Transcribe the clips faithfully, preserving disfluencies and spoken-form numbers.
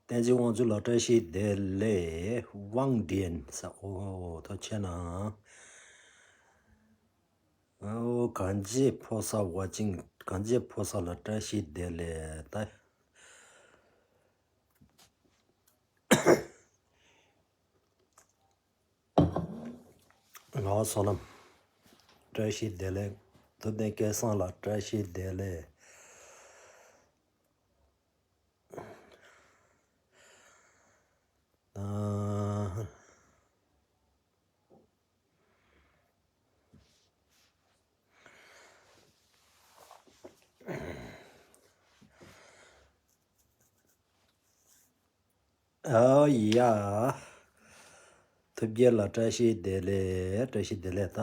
བསྟན་འཛིན་དབང་ཕྱུག་ལགས་བཀྲ་ཤིས་བདེ་ལེགས། དབང་ལྡན་ས། ཨོ་ཐུགས་རྗེ་གནང་། ཨོ་གངས་ཅན་ཕོ་གསར་ཝ་ཅིང་། གངས་ཅན་ཕོ་གསར་ལགས་བཀྲ་ཤིས་བདེ་ལེགས། ད་ངག་དབང་བསོད་ནམས་བཀྲ་ཤིས་བདེ་ལེགས། ཐུབ་བསྟན་སྐལ་བཟང་ལགས་བཀྲ་ཤིས་བདེ་ལེགས། ཨ། ཨོ་ཡ། ཐུབ་རྒྱལ་ལགས་བཀྲ་ཤིས་བདེ་ལེགས། བཀྲ་ཤིས་བདེ་ལེགས་ད།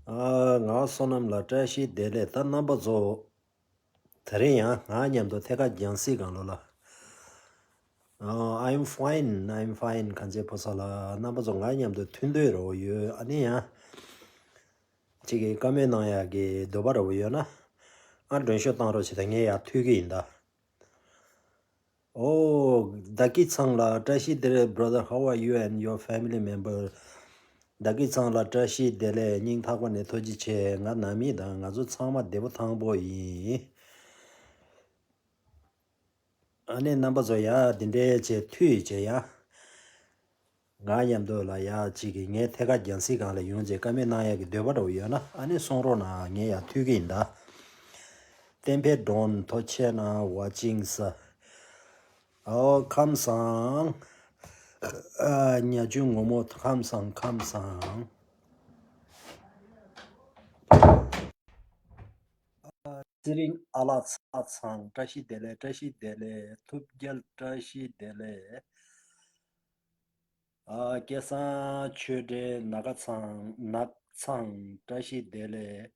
ཨ། ངག་བསོད་ནམས་ལགས་བཀྲ་ཤིས་བདེ་ལེགས། ད་རྣམ་པ་ཚོ། དེ་རིང་ཡང་ང་མཉམ་དུ་ཐད་ཀར་རྒྱང་སྲིང་སྒང་ལོགས་ལ། ཨ། I'm fine, I'm fine། གངས་ཅན་ཕོ་གསར་ལགས། རྣམ་པ་ཚོ་ང་མཉམ་དུ་མཐུན་འདོད་རོགས་ཡོད། ཨ་ནི་ཡང་། ཅིག་གི་བཀའ་མོལ་གནང་ཡག་གི་འདོད་པ་རོགས་ཡོད་ན། ཨ། མགྲོན་ཤོག་བཏང་རོགས་བྱེད་དང་། ངས་ཡར་མཐུད་ཀྱི་ཡིན་ད། ཨོ། བདག་གི་ཚང་ལ་བཀྲ་ཤིས་བདེ་ལེགས། Brother, how are you and your family member? བདག་གི་ཚང་ལ་བཀྲ་ཤིས་བདེ་ལེགས། སྙིང་ཐག་པ་ནས་ཐུགས་རྗེ་ཆེ། ང་ནང་མི་དང་ང་ཚོ་ཚང་མ་བདེ་པོ་ཐང་པོ་ཡིན། ཨ་ནི་རྣམ་པ་ཚོ་ཡ་འདི་འདྲའི་བྱས་མཐུད་བྱས་ཡ། ང་མཉམ་དུ་ལ་ཡ་གཅིག་གིས་ངའི་ཐད་ཀར་རྒྱང་སྲིང་སྒང་ལ་ཡོང་རྗེས་བཀའ་མོལ་གནང་ཡག་གི་འདོད་པ་འདྲ་བོ་ཡོད་ན། ཨ་ནི་གསུང་རོགས་གནང་། ངས་ཡར་མཐུད་ཀྱི་ཡིན་ད། བསྟན་འཕེལ་སྒྲོན། ཐུགས་རྗེ་གནང་། ཝ་ཅིང་ས། ཨོ་ཁམས་བཟང་། ཨ། ཉ་ཆུ་སྔོན་མོ། ཁམས་བཟང་། ཁམས་བཟང་། ཨ། ཚེ་རིང་ཨ་ལགས་ཚ་ཚང་། བཀྲ་ཤིས་བདེ་ལེགས། བཀྲ་ཤིས་བདེ་ལེགས། ཐུབ་རྒྱལ་བཀྲ་ཤིས་བདེ་ལེགས། ཨ། སྐལ་བཟང་ཆོས་སྒྲོན། ནག་ཚང་། ནག་ཚང་། བཀྲ་ཤིས་བདེ་ལེགས།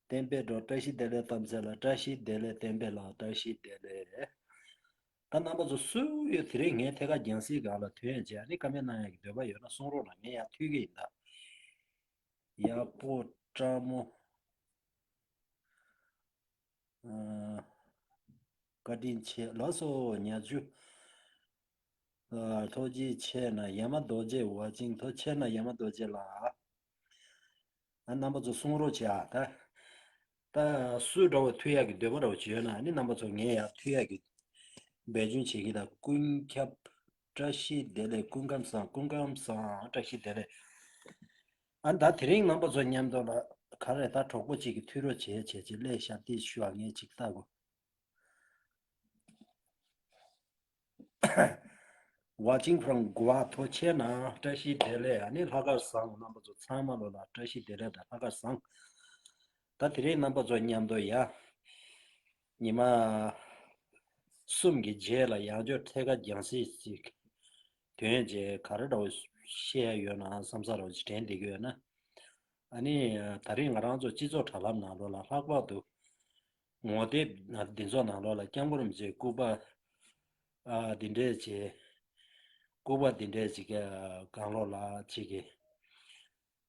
བསྟན་འཕེལ་སྒྲོན། བཀྲ་ཤིས་བདེ་ལེགས། གཏམ་ཚེ་ལགས། བཀྲ་ཤིས་བདེ་ལེགས། བསྟན་འཕེལ་ལགས། བཀྲ་ཤིས་བདེ་ལེགས། ད་རྣམ་པ་ཚོ་སུ་ཡོད་དེ་རིང་ངའི་ཐད་ཀར་རྒྱང་སྲིང་སྒང་ལ་ཐོན་བྱས། ཨ་ནི་བཀའ་མོལ་གནང་ཡག་གི་འདོད་པ་ཡོད་ན་གསུང་རོགས་གནང་། ངས་ཡར་མཐུད་ཀྱི་ཡིན་ད། ཡག་པོ་བཀྲ་མོ། ཨ། བཀའ་དྲིན་ཆེ། ལགས་སོ། ཉ་ཆུ། ཨ། ཐུགས་རྗེ་ཆེ་གནང་། ཡ་མ་རྡོ་རྗེ། ཝ་ཅིང་། ཐུགས་རྗེ་གནང་། ཡ་མ་རྡོ་རྗེ་ལགས། ཨ། རྣམ་པ་ཚོ་གསུང་རོགས་བྱེད་ཨ། ད་ད་སུ་འདྲ་བོ་མཐུད་ཡག་གི་འདོད་པ་འདྲ་བོ་ཅིག་ཡོད་ན། ཨ་ནི་རྣམ་པ་ཚོ་ངས་ཡར་མཐུད་ཡག་གི་འབད་བརྩོན་བྱེད་ཀྱི་ད། ཀུན་ཁྱབ་བཀྲ་ཤིས་བདེ་ལེགས། སྐུ་ཁམས་བཟང་། སྐུ་ཁམས་བཟང་། བཀྲ་ཤིས་བདེ་ལེགས། ཨ། ད་དེ་རིང་རྣམ་པ་ཚོ་མཉམ་དུ་ལ་ག་རེ་ད་གྲོགས་པོ་གཅིག་གིས་མཐུད་རོགས་བྱེད་བྱེད་ཅིག་སླེབས་ཤག་དེ་ཞུ་བ་ངས་ཅིག་ལྟ་དགོས། Watching from Goa། ཐུགས་རྗེ་གནང་། བཀྲ་ཤིས་བདེ་ལེགས། ཨ་ནི་ལྷག་དཀར་བཟང་། རྣམ་པ་ཚོ་ཚང་མ་ལོ་ལ་བཀྲ་ཤིས་བདེ་ལེགས་དང་ལྷག་དཀར་བཟང་། ད་དེ་རིང་རྣམ་པ་ཚོ་མཉམ་དུ་ཡ། ཉི་མ་གསུམ་གྱི་རྗེས་ལ་ཡང་བསྐྱར་ཐད་ཀར་རྒྱང་སྲིང་ཞིག་ཐོན་རྗེས་ག་རེ་འདྲ་བོ་བཤད་ཡ་ཡོད་ན་བསམ་ས་རོགས་ཅིག་དྲན་བསྡད་ཀྱི་ཡོད་ན། ཨ་ནི་ད་རིང་ང་རང་ཚོ་སྤྱི་ཚོགས་དྲ་ལམ་ནང་ལོགས་ལ་ལྷག་པར་དུ་ངོ་དེབ་འདི་ཚོ་ནང་ལོགས་ལ་སྐྱབས་མགོན་རིན་པོ་ཆེའི་སྐུ་པར། ཨ། འདི་འདྲས་བྱས། སྐུ་པར་འདི་འདྲས་ཅིག་གི་སྒང་ལོགས་ལ་ཅིག་གི།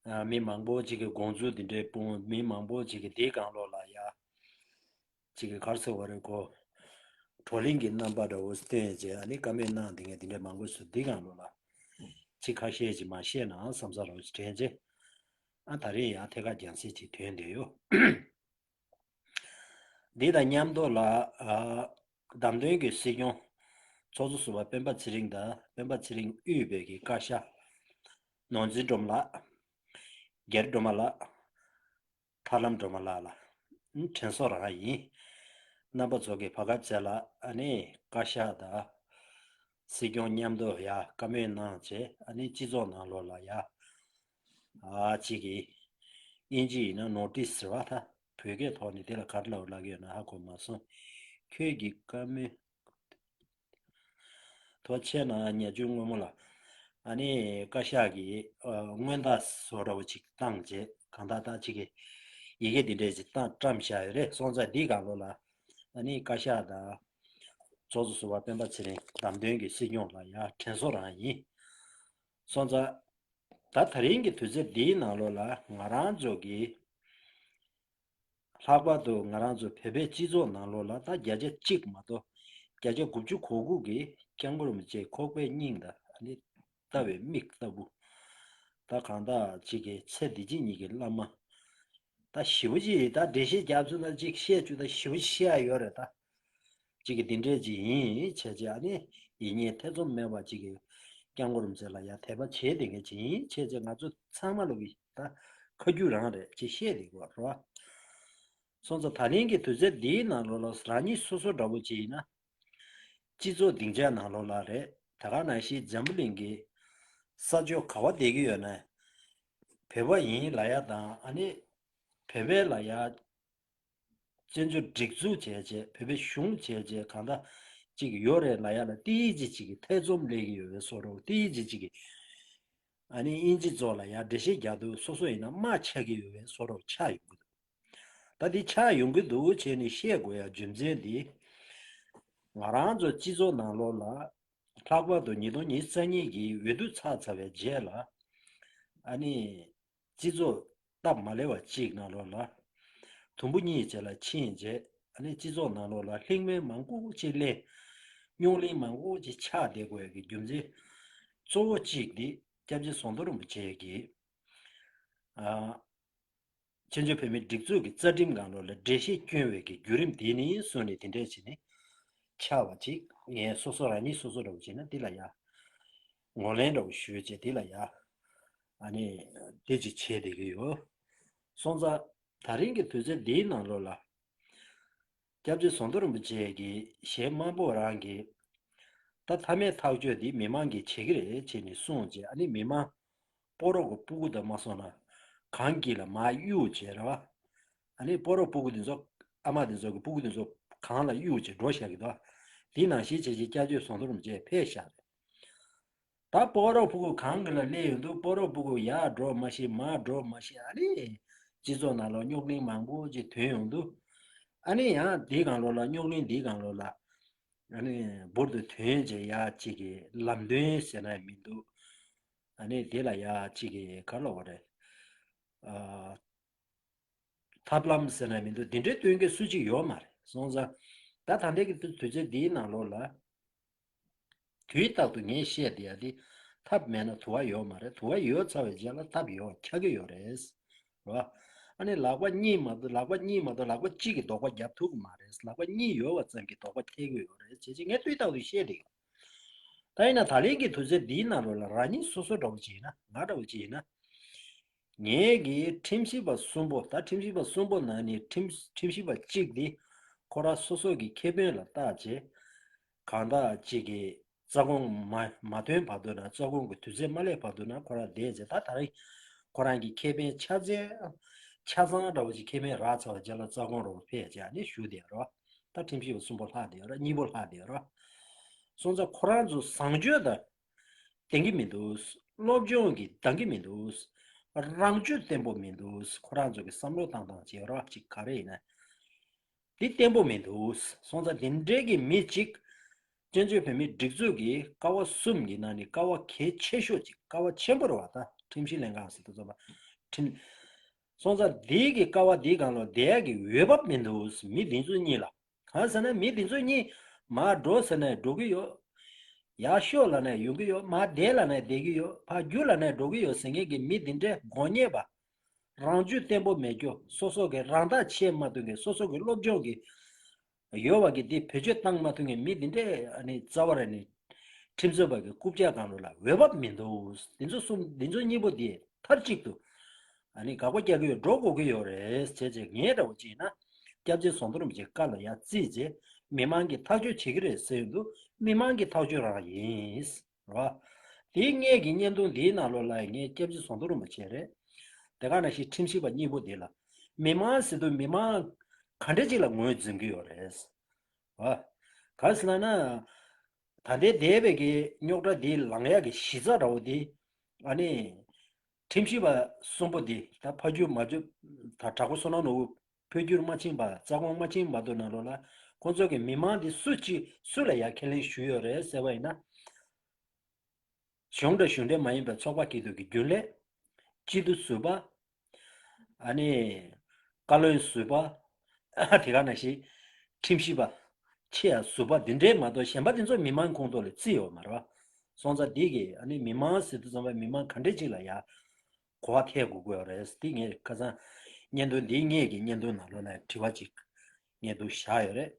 ཨ། མི་མང་པོ་ཅིག་གིས་དགོངས་ཚུལ་འདི་འདྲས་སྤུངས། མི་མང་པོ་ཅིག་གིས་འདིའི་སྒང་ལོགས་ལ་ཡ། ཅིག་གི་ག་རེ་ཟེར་བ་རེད་གོ། བགྲོ་གླེང་གི་རྣམ་པ་འདྲ་བོ་སྟོན་བྱས། ཨ་ནི་བཀའ་མོལ་གནང་། འདི་ངས་འདི་འདྲས་མང་པོ་ཞིག་འདི་སྒང་ལོགས་ལ་ཅིག་ཁ་ཤས་ཅིག་མ་བཤད་ན་བསམ་ས་རོགས་ཅིག་དྲན་བྱས། ཨ། ད་རེས་ཡང་ཐད་ཀར་རྒྱང་སྲིང་ཅིག་ཐོན་བསྡད་ཡོད། འདི་དང་མཉམ་དུ་ལ། ཨ། བདམས་ཐོན་གྱི་སྲིད་སྐྱོང་ཚོགས་གཙོ་ཟུར་པ་སྤེན་པ་ཚེ་རིང་དང་། སྤེན་པ་ཚེ་རིང་དབུས་པའི་གི་བཀའ་ཤག་ནོར་འཛིན་སྒྲོལ་མ་ལགས། རྒྱ་རི་སྒྲོལ་མ་ལགས། ཐར་ལམ་སྒྲོལ་མ་ལགས་ལ། ཨ། དྲན་གསོ་རང་ཡིན། རྣམ་པ་ཚོ་གིས་བར་སྐབས་བཅས་ལ་ཨ་ནི་བཀའ་ཤག་དང་སྲིད་སྐྱོང་མཉམ་དུ་ཡ་བཀའ་མོལ་གནང་བྱས། ཨ་ནི་སྤྱི་ཚོགས་ནང་ལོགས་ལ་ཡ། ཨ། གཅིག་གིས་དབྱིན་ཇི་ཡིན་ན་ནོ་ཊིས་ཟེར་བ། ད་བོད་སྐད་ཐོག་ནས་དེ་ལ་ག་རེ་ལབ་ལབ་ཀྱི་ཡོད་ན་ཧ་གོ་མ་སོང་། ཁྱོད་ཀྱིས་བཀའ་མོལ། ཐུགས་རྗེ་གནང་། ཉ་ཆུ་སྔོན་མོ་ལགས། ཨ་ནི་བཀའ་ཤག་གིས། ཨ། སྔོན་རྟགས་བཟོ་འདྲ་བོ་ཅིག་བཏང་བྱས། གང་ལྟར་ད་ཅིག་གི་ཡི་གེ་འདི་འདྲས་ཅིག་བཏང་བཀྲམ་བཞག་ཡོད་རེད། སོང་ཙང་འདིའི་སྒང་ལོགས་ལ་ཨ་ནི་བཀའ་ཤག་དང་ཚོགས་གཙོ་ཟུར་པ་སྤེན་པ་ཚེ་རིང་། བདམས་ཐོན་གྱི་སྲིད་སྐྱོང་ལ་ཡ་དྲན་གསོ་རང་ཡིན། སོང་ཙང་ད་ད་རིང་གི་དུས་ཚོད་འདིའི་ནང་ལོགས་ལ་ང་རང་ཚོ་གི། ལྷག་པར་དུ་ང་རང་ཚོ་བོད་པའི་སྤྱི་ཚོགས་ནང་ལོགས་ལ་ད་བརྒྱ་ཆ་གཅིག་མ་གཏོགས་ བརྒྱ་ཆ་དགུ་བཅུ་གོ་དགུ་གིས་སྐྱབས་མགོན་རིན་པོ་ཆེ་ཁོག་པའི་སྙིང་དང་ཨ་ནི་ལྟ་བའི་མིག་ལྟ་བུ། ད་གང་ལྟར་ཅིག་གི་ཚེ་འདི་ཕྱི་གཉིས་ཀྱི་བླ་མ། ད་ཞེ་པོ་ཅིག་ད་འགྲེལ་བཤད་རྒྱབ་ཚུལ་ན་ཅིག་བཤད་རྒྱུ་ད་ཞེ་པོ་ཅིག་བཤད་ཡ་ཡོད་རེད་ད། ཅིག་གི་འདི་འདྲས་ཅིག་ཡིན་བྱས་བྱས་ཨ་ནི་ཡིད་གཉིས་ཐེ་ཚོམ་མེད་པ་ཅིག་གི་སྐྱབས་མགོན་རིན་པོ་ཆེ་ལ་ཡ་དད་པ་བྱེད་བསྡད་མཁན་ཅིག་ཡིན་བྱས་བྱས་ང་ཚོ་ཚང་མ་ལོག་གི་ད་ཁ་རྒྱུན་རང་རེད་ཅེས་བཤད་བསྡད་དགོས་རེད་བ། སོང་ཙང་ད་ལན་གྱི་དུས་ཚོད་འདིའི་ནང་ལོགས་ལ་རང་ཉིད་སོ་སོ་འདྲ་བོ་ཅིག་ཡིན་ན། སྤྱི་ཚོགས་སྡིངས་ཆ་ནང་ལོགས་ལ་རེད། ད་ག་ནང་བཞིན་འཛམ་བུ་གླིང་གི་ས་ཕྱོགས་ག་བ་བསྡད་ཀྱི་ཡོད་ན། བོད་པ་ཡིན་ལབ་ཡ་དང་ཨ་ནི་བོད་པའི་ལབ་ཡ། བཙན་བྱོལ་སྒྲིག་འཛུགས་བྱས་བྱས་བོད་པའི་གཞུང་བྱས་བྱས་གང་ལྟར་ཅིག་ཡོད་རེད་ལབ་ཡ་ལ་ཏི་ཡི་ཅི་ཅིག་གི་ཐེ་ཚོམ་སླེབས་ཀྱི་ཡོད་པའི་བཟོ་འདྲ་བོ། ཏི་ཡི་ཅི་ཅིག་གི་ཨ་ནི་དབྱིན་ཇི་ཚོ་ལ་ཡ་འགྲེལ་བཤད་རྒྱག་དུས་སོ་སོ་ཡིན་ན་དམག་ཆགས་ཀྱི་ཡོད་པའི་བཟོ་འདྲ་བོ་ཆགས་ཡོང་གི་འདུག་ད་འདི་ཆགས་ཡོང་གི་འདུག་བྱས་ནས་བཤད་དགོས་ཡ་རྒྱུ་མཚན་འདི། ང་རང་ཚོ་སྤྱི་ཚོགས་ནང་ལོགས་ལ་ལྷག་པར་དུ་ཉིས་སྟོང་ཉི་ཤུ་རྩ་གཉིས་ཀྱི་འོས་བསྡུ་ཚར་ཚར་བའི་རྗེས་ལ་ཨ་ནི་སྤྱི་ཚོགས་སྟབས་མ་ལེགས་པ་གཅིག་ནང་ལོགས་ལ་དུམ་བུ་གཉིས་བྱས་ལ་ཕྱིན་རྗེས་ཨ་ནི་སྤྱི་ཚོགས་ནང་ལོགས་ལ་ལྷིང་མེ་མང་པོ་ཅིག་སླེབས། རྙོག་གླེང་མང་པོ་ཅིག་ཆགས་བསྡད་དགོས་ཡ་གི་རྒྱུ་མཚན་གཙོ་བོ་གཅིག་འདི་སྐྱབས་རྗེ་ཟམ་གདོང་རིན་པོ་ཆེ་གིས་ཨ། བཙན་བྱོལ་བོད་མིའི་སྒྲིག་འཛུགས་ཀྱི་རྩ་ཁྲིམས་སྒང་ལོགས་ལ་འགྲེལ་བཤད་བསྐྱོན་པའི་གི་བརྒྱུད་རིམ་དེ་ནི་བཟུང་ནས་དེ་འདྲས་བྱས་ནས་ཆགས་པ་ཅིག་ངས་སོ་སོ་རང་ཉིད་སོ་སོ་འདྲ་བོ་བྱས་ན་འདི་ལ་ཡ་ངོས་ལེན་འདྲ་བོ་ཞུས་བྱས་འདི་ལ་ཡ་ཨ་ནི་དེ་ཅིག་བྱས་བསྡད་ཀྱི་ཡོད། སོང་ཙང་ད་རིང་གི་དུས་ཚོད་འདིའི་ནང་ལོགས་ལ། སྐྱབས་རྗེ་ཟམ་གདོང་རིན་པོ་ཆེ་གིས་གཞན་མང་པོ་རང་གིས་ད་མཐའ་མའི་ཐག་གཅོད་འདི་མི་མང་གིས་བྱེད་ཀྱི་རེད་བྱས་ནས་གསུངས་རྗེས་ཨ་ནི་མི་མང་སྤོ་རོགས་ཀྱི་སྤུ་གུ་དང་མ་སོང་ན་གངས་དཀྱིལ་ལ་མར་གཡུགས་བྱས་རེད་བ། ཨ་ནི་སྤོ་རོགས་སྤུ་གུ་འདི་ཚོ་ཨ་མ་འདི་ཚོ་གི་སྤུ་གུ་འདི་ཚོ་གངས་ལ་གཡུགས་བྱས་འགྲོ་བཞག་གི་འདུག་དེ་ནང་བཞིན་བྱས་བྱས་སྐྱབས་རྗེ་ཟམ་གདོང་རིན་པོ་ཆེ་ཕེབས་བཞག་རེད། ད་སྤོ་རོགས་སྤུ་གུ་གངས་ལ་སླེབས་ཡོང་དུས་སྤོ་རོགས་སྤུ་གུ་ཡར་འགྲོ་མ་ཤེས་མར་འགྲོ་མ་ཤེས་ཨ་ནི། སྤྱི་ཚོགས་ནང་ལོགས་རྙོག་གླེང་མང་པོ་ཅིག་ཐོན་ཡོང་དུས། ཨ་ནི་ཡང་འདིའི་སྒང་ལོགས་ལ་རྙོག་གླེང་འདིའི་སྒང་ལོགས་ལ། ཨ་ནི་འབུར་དུ་ཐོན་བྱས་ཡ་ཅིག་གི་ལམ་སྟོན་ཟེར་ན་མི་འདུག་ཨ་ནི་དེ་ལ་ཡ་ཅིག་གི་ག་ལབ་དགོས་རེད། ཨ། ཐབས་ལམ་ཟེར་ན་མི་འདུག་འདི་འདྲའི་སྟོན་མཁན་སུ་གཅིག་ཡོད་མ་རེད། སོང་ཙང་ད་ད་ལྟའི་གི་དུས་ཚོད་འདིའི་ནང་ལོགས་ལ། དུས་རྟག་ཏུ་ངས་བཤད་བསྡད་ཡ་འདི་ཐབས་མེད་ན་དུ་བ་ཡོད་མ་རེད། དུ་བ་ཡོད་ཚར་བའི་རྗེས་ལ་ཐབས་ཡོད་ཆགས་ཀྱི་ཡོད་རེད། རེད་བ། ཨ་ནི་ལག་པ་གཉིས་མ་གཏོགས་ལག་པ་གཉིས་མ་གཏོགས་ལག་པ་གཅིག་གིས་དོགས་པ་རྒྱབ་ཐུབ་ཀྱི་མ་རེད། ལག་པ་གཉིས་ཡོད་པ་ཙམ་གྱིས་དོགས་པ་ཐེག་གི་ཡོད་རེད་བྱས་ཙང་ངས་དུས་རྟག་ཏུ་བཤད་བསྡད་ཡོད། ད་ཡིན་ན་ད་ལན་གྱི་དུས་ཚོད་འདིའི་ནང་ལོགས་ལ་རང་ཉིད་སོ་སོ་འདྲ་བོ་ཅིག་ཡིན་ན་ང་འདྲ་བོ་ཅིག་ཡིན་ན། ངེད་ཀྱི་ཁྲིམས་ཞིབ་པ་གསུམ་པོ་ད་ཁྲིམས་ཞིབ་པ་གསུམ་པོ་ནང་ནས་ཁྲིམས་ཁྲིམས་ཞིབ་པ་གཅིག་འདི་ཁོ་རང་སོ་སོ་གི་ཁེ་ཕན་ལ་བལྟ་བྱས། གང་ལྟར་གཅིག་གི་རྩ་དགོངས་མ་མ་ཐོན་བར་དུ་ན་རྩ་དགོངས་ཀྱི་དུས་ཚོད་མ་སླེབས་བར་དུ་ན་ཁོ་རང་བསྡད་བྱས་ད་ད་རེས་ཁོ་རང་གི་ཁེ་ཕན་ཆ་ཚང་ཆ་ཚང་འདྲ་བོ་ཞིག་ཁེ་ཕན་རག་ཚར་བ་རྗེས་ལ་རྩ་དགོངས་རོགས་ཕེབས་བྱས་ནས་བཞུགས་བསྡད་རོགས། ད་ཁྲིམས་ཞིབ་པ་གསུམ་པོ་ལྷག་བསྡད་ཡོད་ར་གཉིས་པོ་ལྷག་བསྡད་ཡོད་ར། སོང་ཙང་ཁོ་རང་ཚོ་བཟང་སྤྱོད་དང་ལྡན་གྱི་མི་འདུག་སློབ་སྦྱོང་གིས་འདང་གི་མི་འདུག་རང་སྤྱོད་བརྟན་པོ་མི་འདུག་ཁོ་རང་ཚོ་གི་བསམ་བློ་བཏང་སྟངས་བྱེད་རོགས་ཅིག་ག་རེ་ཡིན་ན། འདི་བརྟན་པོ་མི་འདུག་སོང་ཙང་འདི་འདྲའི་གི་མི་གཅིག་བཙན་བྱོལ་བོད་མིའི་སྒྲིག་འཛུགས་ཀྱི་ཀ་བ་གསུམ་གྱི་ནང་ནས་ཀ་བ་གལ་ཆེ་ཤོས་ཅིག་ཀ་བ་ཆེན་པོ་རེད་བ། ད་ཁྲིམས་ཞིབ་ལྷན་ཁང་ཟེར་དུས་ཙམ་པ་ཁྲིམས། སོང་ཙང་འདི་གི་ཀ་བ་འདི་སྒང་ལ་བསྡད་ཡག་གི་འོས་བབ་མི་འདུག་མི་འདི་ཚོ་གཉིས་ལ། གང་ཟེར་ན་མི་འདི་ཚོ་གཉིས་མར་འགྲོ་ཟེར་ན་འགྲོ་གི་ཡོད། ཡར་ཤོག་ལབ་ན་ཡོང་གི་ཡོད། མར་བསྡད་ལབ་ན་བསྡད་ཀྱི་ཡོད། ཕར་རྒྱུགས་ལབ་ན་འགྲོ་གི་ཡོད་ཟེར་མཁན་གྱི་མི་འདི་འདྲའི་དགོས་ངེས་པ། རང་སྤྱོད་བརྟན་པོ་མེད་རྒྱུ། སོ་སོ་གི་རང་ཐག་ཆད་མ་ཐུབ་མཁན། སོ་སོ་གི་སློབ་སྦྱོང་གི་ཡོད་པ་གི་འདི་བེད་སྤྱོད་བཏང་མ་ཐུབ་མཁན་མི་འདི་འདྲའི་ཨ་ནི་རྩ་བ་ར་ནི་ཁྲིམས་རྩོད་པ་གི་རྐུབ་བཀྱག་སྒང་ལོགས་ལ་འོས་བབ་མི་འདུག་འདི་ཚོ་གསུམ་འདི་ཚོ་གཉིས་པོ་འདི་མཐའ་གཅིག་ཏུ་ཨ་ནི་དགག་པ་རྒྱག་གི་ཡོད། འགྲོ་དགོས་ཀྱི་ཡོད་རེད་བྱས་བྱས་ངས་འདྲ་བོ་ཅིག་ཡིན་ན་སྐྱབས་རྗེ་ཟམ་གདོང་རིན་པོ་ཆེའི་བཀའ་ལ་ཡར་བརྩིས་བྱས་མི་མང་གིས་ཐག་གཅོད་བྱེད་ཀྱི་རེད་ཟེར་ཡོང་དུས་མི་མང་གི་ཐག་གཅོད་རང་ཡིན། རེད་བ། དེའི་སྔས་ཀྱི་བརྙན་ཐུང་འདིའི་ནང་ལོགས་ལ་ངས་སྐྱབས་རྗེ་ཟམ་གདོང་རིན་པོ་ཆེ་རེད། དེ་ག་ནང་བཞིན་ཁྲིམས་ཞིབ་པ་གཉིས་པོ་འདི་ལ་མི་མང་ཟེར་དུས་མི་མང་ག་འདྲ་ཅིག་ལ་ངོས་འཛིན་གྱི་ཡོད་རེད། བ། ག་རེ་ཟེར་ན་ན། ད་ལྟའི་འདས་པའི་གི་རྙོག་དྲ་འདི་ལངས་ཡག་གི་གཞི་རྩ་འདྲ་བོ་འདི་ཨ་ནི་ཁྲིམས་ཞིབ་པ་གསུམ་པོ་འདི་ད་ཕ་རྒྱུད་མ་རྒྱུད་ད་དྲག་པོ་བསོད་ནམས་ནོར་བུ་འཕོ་འགྱུར་མ་ཕྱིན་པ་རྩ་དགོངས་མ་ཕྱིན་བར་དུ་ནང་ལོགས་ལ་ཁོང་ཚོ་གི་མི་མང་འདི་སུ་གཅིག་སུ་ལ་ཡ་ཁས་ལེན་ཞུས་ཡོད་རེད་ཟེར་བ་ཡིན་ན། གཞུང་དང་གཞུང་འབྲེལ་མ་ཡིན་པའི་ཚོགས་པ་སྐྱིད་སྡུག་གི་རྒྱུན་ལས། སྤྱི་འཐུས་ཟུར་པ། ཨ་ནི། བཀའ་བློན་ཟུར་པ། དེ་ག་ནང་བཞིན་ཁྲིམས་ཞིབ་པ། ཆེ་ཡ་ཟུར་པ་འདི་འདྲའི་མ་གཏོགས་གཞན་པ་དེ་ཚོ་མི་མང་ཁོངས་གཏོགས་ལ་བརྩི་ཡོད་མ་རེད་བ། སོང་ཙང་འདི་གི་ཨ་ནི་མི་མང་ཟེར་དུས་ཙམ་པ་མི་མང་ག་འདྲས་ཅིག་ལ་ཡ་གོ་བ་ཐེབས་དགོས་ཀྱི་ཡོད་རེད། འདི་ངས་ཁ་སང་བརྙན་ཐུང་འདིའི་སྔས་ཀྱི་བརྙན་ཐུང་ནང་ལོགས་ལ་དྲི་བ་ཅིག་བརྙན་ཐུང་བཞག་ཡོད་རེད།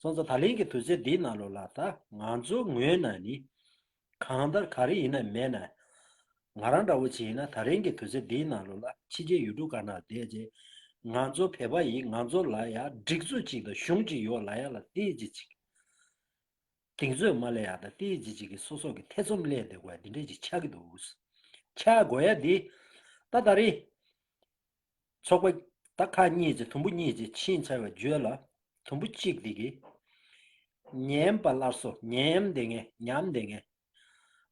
སོང་ཙང་ད་ལན་གྱི་དུས་ཚོད་འདིའི་ནང་ལོགས་ལ་ད་ང་ཚོ་ངོས་ནས་ནི་གང་ལྟར་ག་རེ་ཡིན་ན་མེད་ན། ང་རང་འདྲ་བོ་ཅིག་ཡིན་ན་ད་རིང་གི་དུས་ཚོད་འདིའི་ནང་ལོགས་ལ་ཕྱི་རྒྱལ་ཡུལ་གྲུ་ཁག་ནང་བསྡད་རྗེས་ང་ཚོ་བོད་པ་ཡིན། ང་ཚོ་ལ་ཡ་སྒྲིག་འཛུགས་ཅིག་དང་གཞུང་ཅིག་ཡོད་ལབ་ཡ་ལ་ཏོག་ཙམ་ཅིག་གདེང་ཚོད་མ་སླེབས་ཡ་དང་ཏོག་ཙམ་ཅིག་གི་སོ་སོ་གི་ཐེ་ཚོམ་སླེབས་བསྡད་དགོས་ཡ་འདི་འདྲས་ཅིག་ཆགས་ཀྱི་འདུག་ཆགས་དགོས་ཡ་འདི་ད་ད་རེས་ཚོགས་པ་ད་ཁག་གཉིས་ཅིག་དུམ་བུ་གཉིས་ཅིག་ཕྱིན་ཚར་བའི་རྗེས་ལ་དུམ་བུ་གཅིག་འདི་གི་ཉམས་པ་སླར་གསོ། ཉམས་བསྡད་མཁན། ཉམས་བསྡད་མཁན།